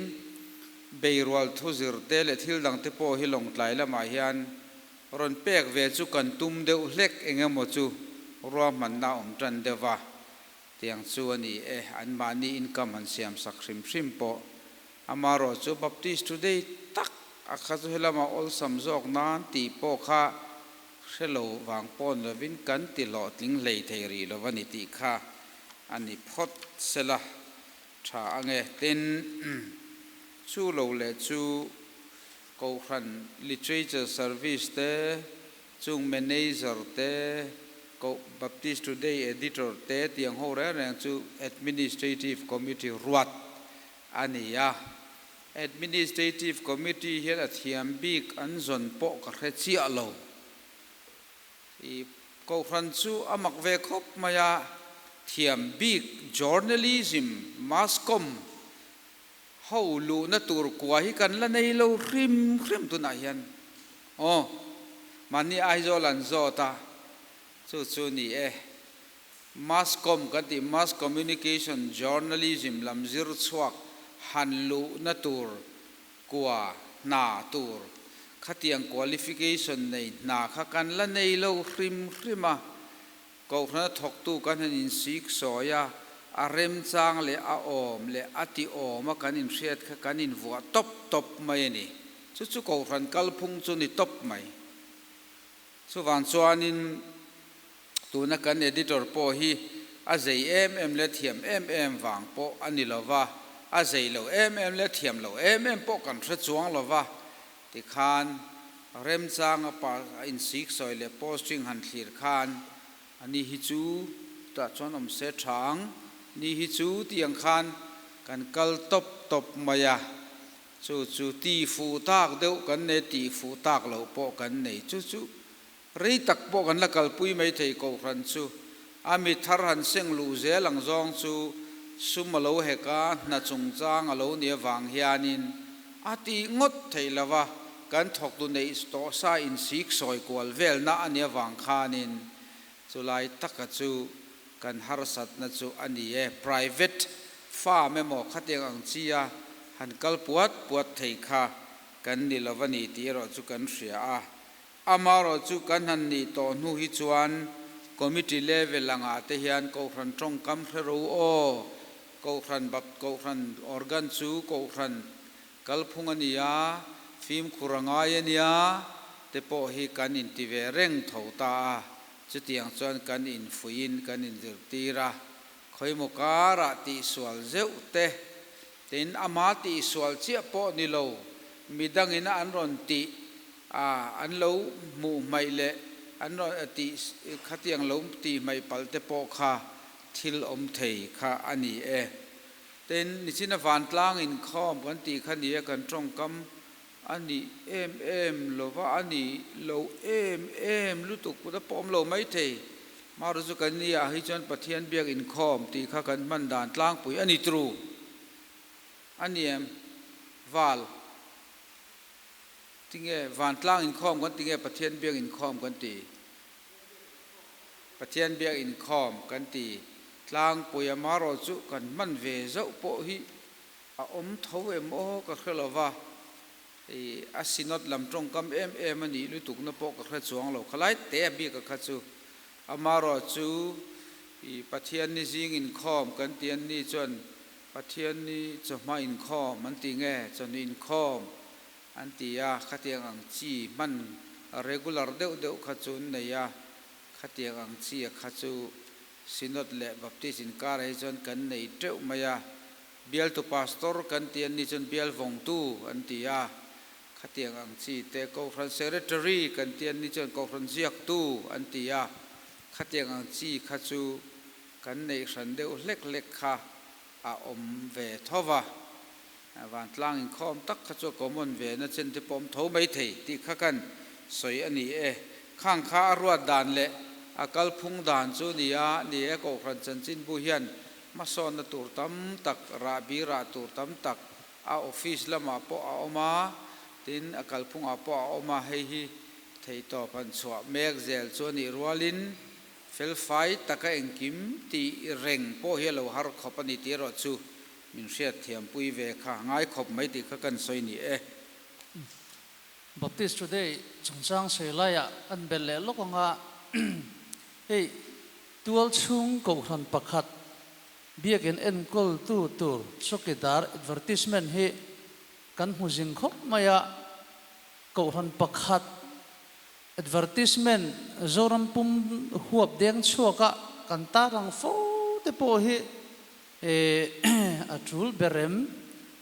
beirual thuzir te leh thil dang te pawh hi Lawngtlai lamah hian Rawn pek ve chu kan tum deuh hlek eng emaw chu ruahmanna a awm tan deuh va, tiang chu a ni e, anmahni income han siam sak hrim hrim pawh. Amarawh chu Baptist Today tak a kha chu helama awlsam zawk nan tih pawh kha hre lo vang pawn lovin kan ti hlawhtling hlei thei rih lo a ni tih kha a ni phawt sela tha ange. Tin, chu lo leh chu Kohhran Literature Service te, chung Manager te, Koh Baptist Today Editor te tiang ho reng reng chu Administrative Committee ruat a ni a. Administrative Committee hian a thiam bik an zawn pawh ka hre chiah lo. I Kohhran chu a mak ve khawp mai a, thiam bik Journalism, Mass Comm. Ho luhna tur kua hi kan la nei lo hrim hrim tunah hian aw mahni Aizawl an zawt a chu chu ni e Mass Com kan tih Mass Communication Journalism lam zir chhuak han luhna tur kua hna tur khatiang qualification nei hna kha kan la nei lo hrim hrim a Kohhrana thawktu kan han insik sawi a, a remchang leh a awm leh a ti awm a kan inhriat kha kan invuah tawp tawp mai a ni. Chu chu kohhran kalphung chu ni tawp mai. Chuvang chuanin tuna kan editor pawh hi a zei em em leh thiam em em vang pawh a ni lo va, a zei lo em em leh thiam lo em em pawh kan hre chuang lo va, Tikhan remchanga pa a insik sawi leh posting han thlir khan a ni hi chu tah chuan awm se tha ang, ni hi chu tih ang khan kan kal tawp tawp mai a, chu chu ti fuh tak deuh kan nei tih fuh tak loh pawh kan nei, chu chu rei tak pawh kan la kalpui mai thei kohhran chu a mi thar han seng luh zel ang zawng chu sum a lo hek a, hna chungchang a lo ni avang hianin A tih ngawt theih lo a, kan thawktu neih tawh sa insik sawi kual velna a nih avang khanin chulai taka chu kan harsatna chu a ni e. Private farm emaw khatiang ang chi a han kal puat puat thei kha kan ni lo a ni tih erawh chu kan hria a. Amarawh chu kan han nih tawh hnu hi chuan committee level angah te hian Kohhran tawngkam hre ro aw, Kohhran bap Kohhran organ chu Kohhran kalphung a ni a, fimkhur a ngai a nia te pawh hi kan inti ve reng tho ta a, chutiang chuan kan infuihin kan inzirtir a, khawimaw karah tihsual zeuh te, tin ama tihsual chiah pawh ni lo, midangin a an rawn tih a, an lo hmuh hmaih leh an rawn tih khatiang lo tih hmaih palh te pawh kha Thil awm thei kha a ni e. Tin, nichina vantlang inkhawm kan tih kha ni e, kan tawngkam a ni em em lo va, a ni lo em em lutuk kut a pawh awm lo mai thei. Maru chu kan ni ah hi chuan Pathian biak inkhawm tih kha kan hman dan tlangpui a ni tru a ni em? Val, tinge vantlang inkhawm kan ti nge Pathian biak inkhawm kan ti? Pathian biak inkhawm kan ti tlangpui a, marawh chu kan hman ve zauh pawh hi a awm tho em aw ka hre lo va, i a synod lam tawngkam em em a nih lutukna pawh ka hre chuang lo, khalai te a bik a kha chu a marawh chu i Pathian ni zing inkhawm kan ti an ni chuan Pathian ni chawhma inkhawm an ti nge chawhnu inkhawm An ti a, khatiang ang chi hman regular deuh deuh kha chu an nei a, khatiang ang chi a kha chu Synod leh Baptist inkarah hi chuan kan nei teuh mai a, Bialtu Pastor kan ti an nih chuan Bial vawngtu an ti a, khatiang ang chi te Kohhran Secretary kan ti an nih chuan Kohhran ziaktu an ti a, khatiang ang chi kha chu kan neih hran deuh hlek hlek kha a awm ve tho va, vantlang inkhawm tak kha chu a common ve na chen te pawh awm tho mai thei tih kha kan sawi a ni e. Khang kha a ruat dan leh a kalphung dan chu ni a, ni e Kohhran chanchinbu hian hmasawnna tur tam tak, rahbi rah tur tam tak a office lamah pawh a awm a, tin a kalphungah pawh a awm a, hei hi theihtawp han chhuah mek zel chu a nih rualin Felfai taka engkim tih reng pawh hi a lo har khawp a ni tih erawh chu min hriatthiampui ve kha ngai khawp mai tih kha kan sawi ni e. Baptist Today chungchang sawi laiah an belh leh lawk ang a, hei tual chhung kohhran pakhat biakin enkawltu tur chawkidar advertisement hi kan hmu zing khawp mai a, kohhran pakhat Advertisement Zoram pum huap deng chhuaka kan tar ang fo te pawh hi a tul ber em?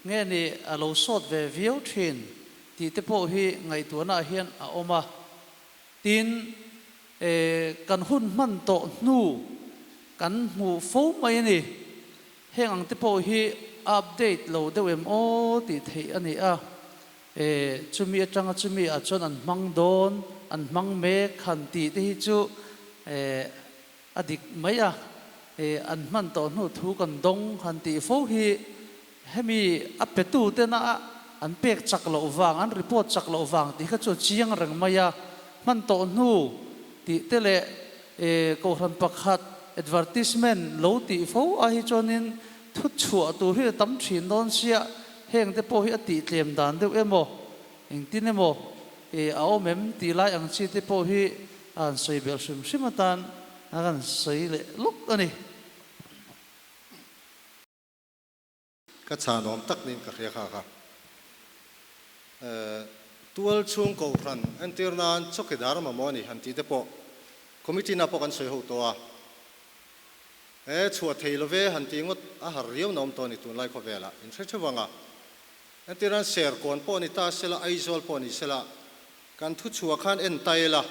Nge ni a lo sawt ve viau thin tih te pawh hi ngaihtuahna ah hian a awm a. Tin, kan hun hman tawh hnu kan hmuh fo mai a ni. Heng ang te pawh hi update lo deuh em aw tih theih a ni a. E, chumi atanga chumi ah chuan an hmang dawn, an hmang mek han tih te hi chu e, a dik mai a, e, an hman tawh hnu thu kan dawng han tih fo hi hemi a petu tena an pek chak loh vang, an report chak loh vang tih kha chu a chiang reng mai a, hman tawh hnu tih te leh e, kohhran pakhat advertisement lo tih fo ah hi chuanin thu chhuah tur hi a tam thin dawn sia, Heng te pawh hi a tih tlem dan deuh emaw, engtin emaw i a awm em tih lai ang chi te pawh hi a han sawi belh hrim hrim atan a kan sawi leh lawk a ni. Ka chhanawm tak niin ka hria kha kha. Tual chhung kohhran entir nan chawkidar mamawh a ni han tih te pawh committee na pawh kan sawi ho tawh a. He chhuah thei lo ve han tih ngawt a har riau na awm tawh a ni tunlai khawvelah in hre theuh ang a. Entirnan Serkawn pawh ni ta sela, Aizawl pawh ni sela, kan thu chhuah khan en ta ila,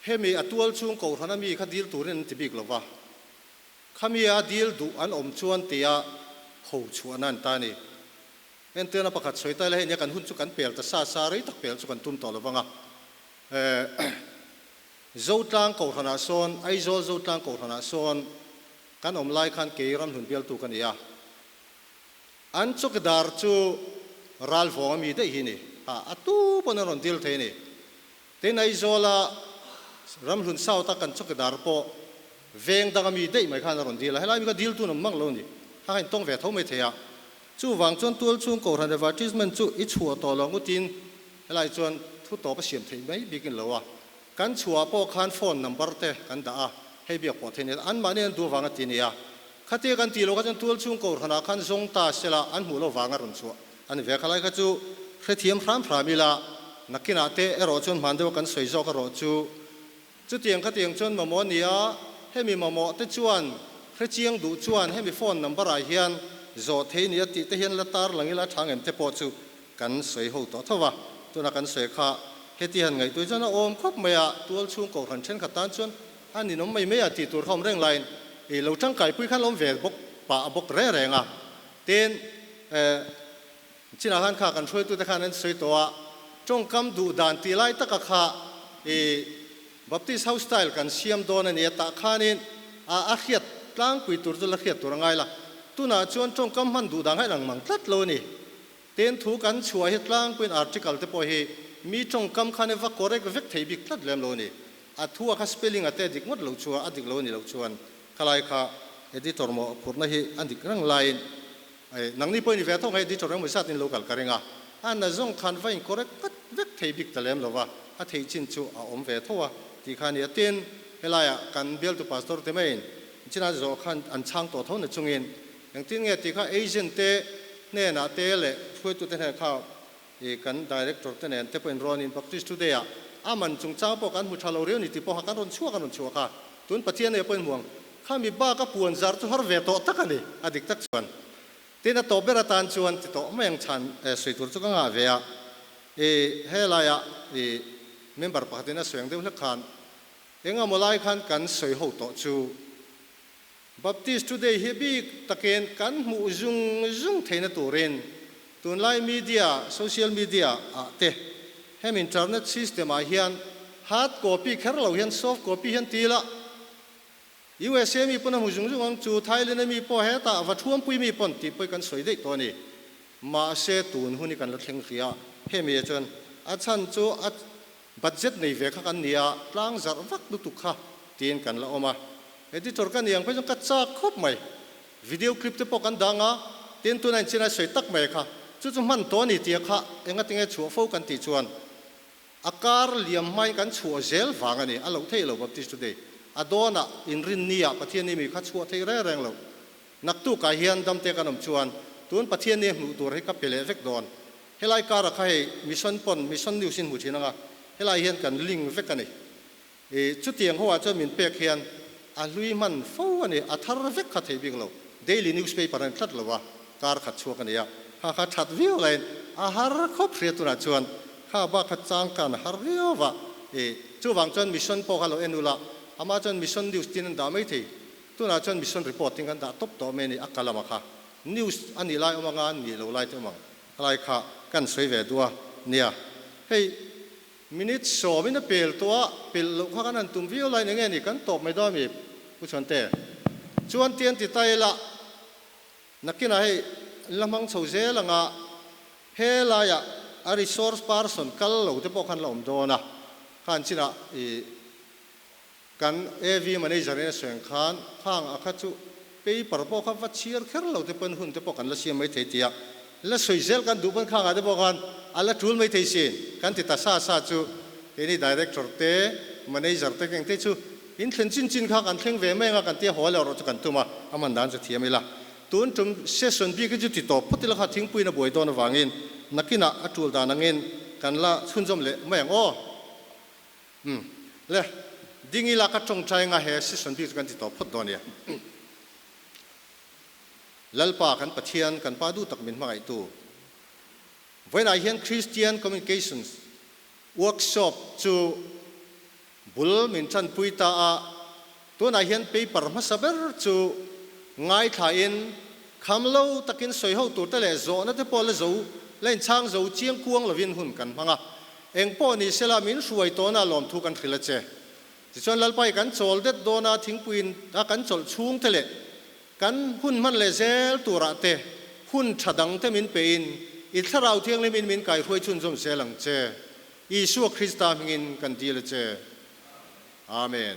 hemi a tual chung kohhran a mi kha dil turin an ti bik lo va, khami a dil duh an awm chuan tia ho chhuahna an ta a ni. Entirna pakhat sawi ta ila hei nia kan hun chu kan pel ta sa sa, rei tak pel chu kan tum tawh lo vang a. Zotlang Kohhranah sawn, Aizawl Zotlang Kohhranah sawn kan awm lai khan kei ramhlun bialtu ka ni a. An chawkidar chu ralvawng ami daih hi ni. Ha, a tu pawn an rawn dil thei a ni. Tin, Aizawla ramhlun South a kan chawkidar pawh veng dang ami daih mai khan a rawn dil a. Helai mi kha dil tun awm mang lo ni. Ha, ka intawng ve tho mai thei a. Chuvang chuan tualchhung Kohhran advertisement chu i chhuah tawh lo ngutin Helai chuan thu tawp a siam theih mai bikin lo a, kan chhuah pawh khan phone number te kan dah a, hei biak pawh theih nia, anmahni an duh avanga ti nia. Khatia kan tih loh kha chuan tual chhung kohhranah khan zawng ta sela an hmuh loh vanga rawn chhuah a ni ve. Khalai kha chu hrethiam hram hram ila, nakinah te erawh chuan hman deuha kan sawi zawk erawh chu chutiang khatiang chuan mamawh a ni a, hemi mamawh te chuan hrechiang duh chuan hemi phone number ah hian zawh thei nia tih te hian la tar lang ila tha ngem te pawh chu Kan sawi ho tawh tho va, tuna kan sawi kha heti han ngaihtuah chuan a awm khawp mai a, tual chhung kohhran thenkhat tan chuan a ninawm mai mai a tih tur kha awm reng laiin i lo tangkaipui khan awm ve bawk pah bawk reng reng a. Tin, eh, chinah khan kha kan hruaitute khan an sawi tawh a, tawngkam duh dan tih lai taka kha i Baptist house style kan siam dawn a ni a, tah khanin a a hriat tlangpui tur chu la hriat tur a ngai la. Tunah chuan tawngkam hman duh dan kha inang mang tlat lo a ni. Tin, thu kan chhuah hi tlangpuiin article te pawh hi mi tawngkam khan i va correct vek thei bik tlat lem lo a ni. A thu a kha spelling a te dik ngawt lo chuan, a dik lo a ni loh chuan khalai kha editor maw phurna hi a dik reng laiin nangni pawh i ni ve tho ang hei editor engemaw zat in lo kal ka ring a, a na zawng khan va in correct ngawt vek thei bik ta lem lo va, a theih chin chu a awm ve tho a tih kha a ni a. Tin, helaiah kan bialtu pastor te maiin chinah zawh khan an chhang tawh tho na chungin Engtin nge tih kha agent te hnenah te leh hruaitute hnenah kha i kan director te nen te pawhin rawnin Baptist Today ah. A man chungchang pawh kan hmu tha lo riau ni tih pawh kha kan rawn chhuak an rawn chhuak a. Tun Pathian ei pawhin hmuang khami bak a puan zar chu har ve tawh tak a ni, a dik tak chuan. Tin a tawp ber atan chuan ti tawh mai ang chhan sawi tur chu ka ngah ve a. I helaiah i member pakhatin a sawi ang deuh hlek khan engemaw lai khan kan sawi ho tawh chu Baptist Today hi bik takin kan hmuh zung zung theihna turin tunlai media, social media, ah te hem internet system ah hian hard copy kher lo hian soft copy hian ti ila USA mi pawn a hmu zung zung ang chu, Thailand a mi pawh hetah va thuampui mi pawn tih pawh kan sawi daih tawh a ni. Mahse tun hun hi kan la thleng hrih a, hemi ah chuan a chhan chu a Budget nei ve kha kan ni a, tlang zarh vak lutuk kha tiin kan la awm a. Editor ka ni ang phei chuan ka chak khawp mai. Video clip te pawh kan dang a, tin tuna inchina sawi tak mai kha chu chu hman tawh a ni tia kha engatinge chhuah fo kan tih chuan a kar liam hmain kan chhuah zel vang a ni. A loh theih lo Baptist Today a dawnah inrinni ah Pathian i mi kha chhuah theih reng reng loh. Naktukah hian damte kan awm chuan tun Pathian ni hmuh tur hi ka pe leh vek dawn. Helai karah kha hei Mission pawn Mission News in hmu thin anga helai hian kan link vek a ni. I chutiang ho ah chuan min pek hian a hlui hman fo a ni, a thar vek kha thei bik lo. Daily newspaper a ni tlat lo a, kar khat chhuak a ni a, kha kha that viau laiin a har khawp hria tunah chuan kha bak kha changkan a har viau va. I chuvang chuan Mission pawh kha lo en ula, amah chuan Mission News tin an dah mai thei. Tunah chuan Mission Report tin kan dah tawp tawh mai a ni, a kal lamah kha news a nih lai awm anga nih lo lai te awm ang. Helai kha kan sawi ve duh a nia. Hei minute sawmin a pel tawh a, pelh loh kha kan han tum viau lai eng nge ni kan tawp mai dawn a mi Pu Chhuante. Chuan tian ti ta ila nakinah hei an la hmang chho zel anga helaiah a resource person kal lo te pawh khan la awm dawn a, khan chinah i Kan AV manager in a sawi ang khan khang a kha chu paper pawh kha va chhiar kher lo te pawn hun te pawh kan la siam mai thei tia la sawi zel kan duh pawn khang ah te pawh khan a la tul mai thei sin kan ti ta sa sa chu keini director te manager te keng te chu in thlen chin chin kha kan thleng ve mai anga kan tia haw leh erawh chu kan tum a a man dan chu thiam ila tun tum session bik hi chu ti tawp phawt ila kha thingpuiin a buai dawn avangin nakinah a tul dan angin kan la chhunzawm leh mai ang aw. Umm. Le, ding ila ka tawngtai anga he session bik chu kan ti tawh phawt dawn nia. Lalpa kan Pathian, kan Pa duh tak min hmangaihtu. Vawiinah hian Christian Communications Workshop chu bul min tanpui ta a, tunah hian paper hmasa ber chu ngaithlain kham lo takin sawi ho turte leh zawhna te pawh la zo la inchhang zo chiang kuang lovin hun kan hmang a. Eng pawh ni sela min hruai tawna lawmthu kan hrilh a che. Tichuan Lalpai kan chawl det dawna thingpuiin a kan chawlh chhung te leh kan hun hman leh zel turah te hun tha dang te min pein i Thlarau Thianghlimin min kaihruai chhunzawm zel ang che. Isua Krista hmingin kan dil a che. Amen.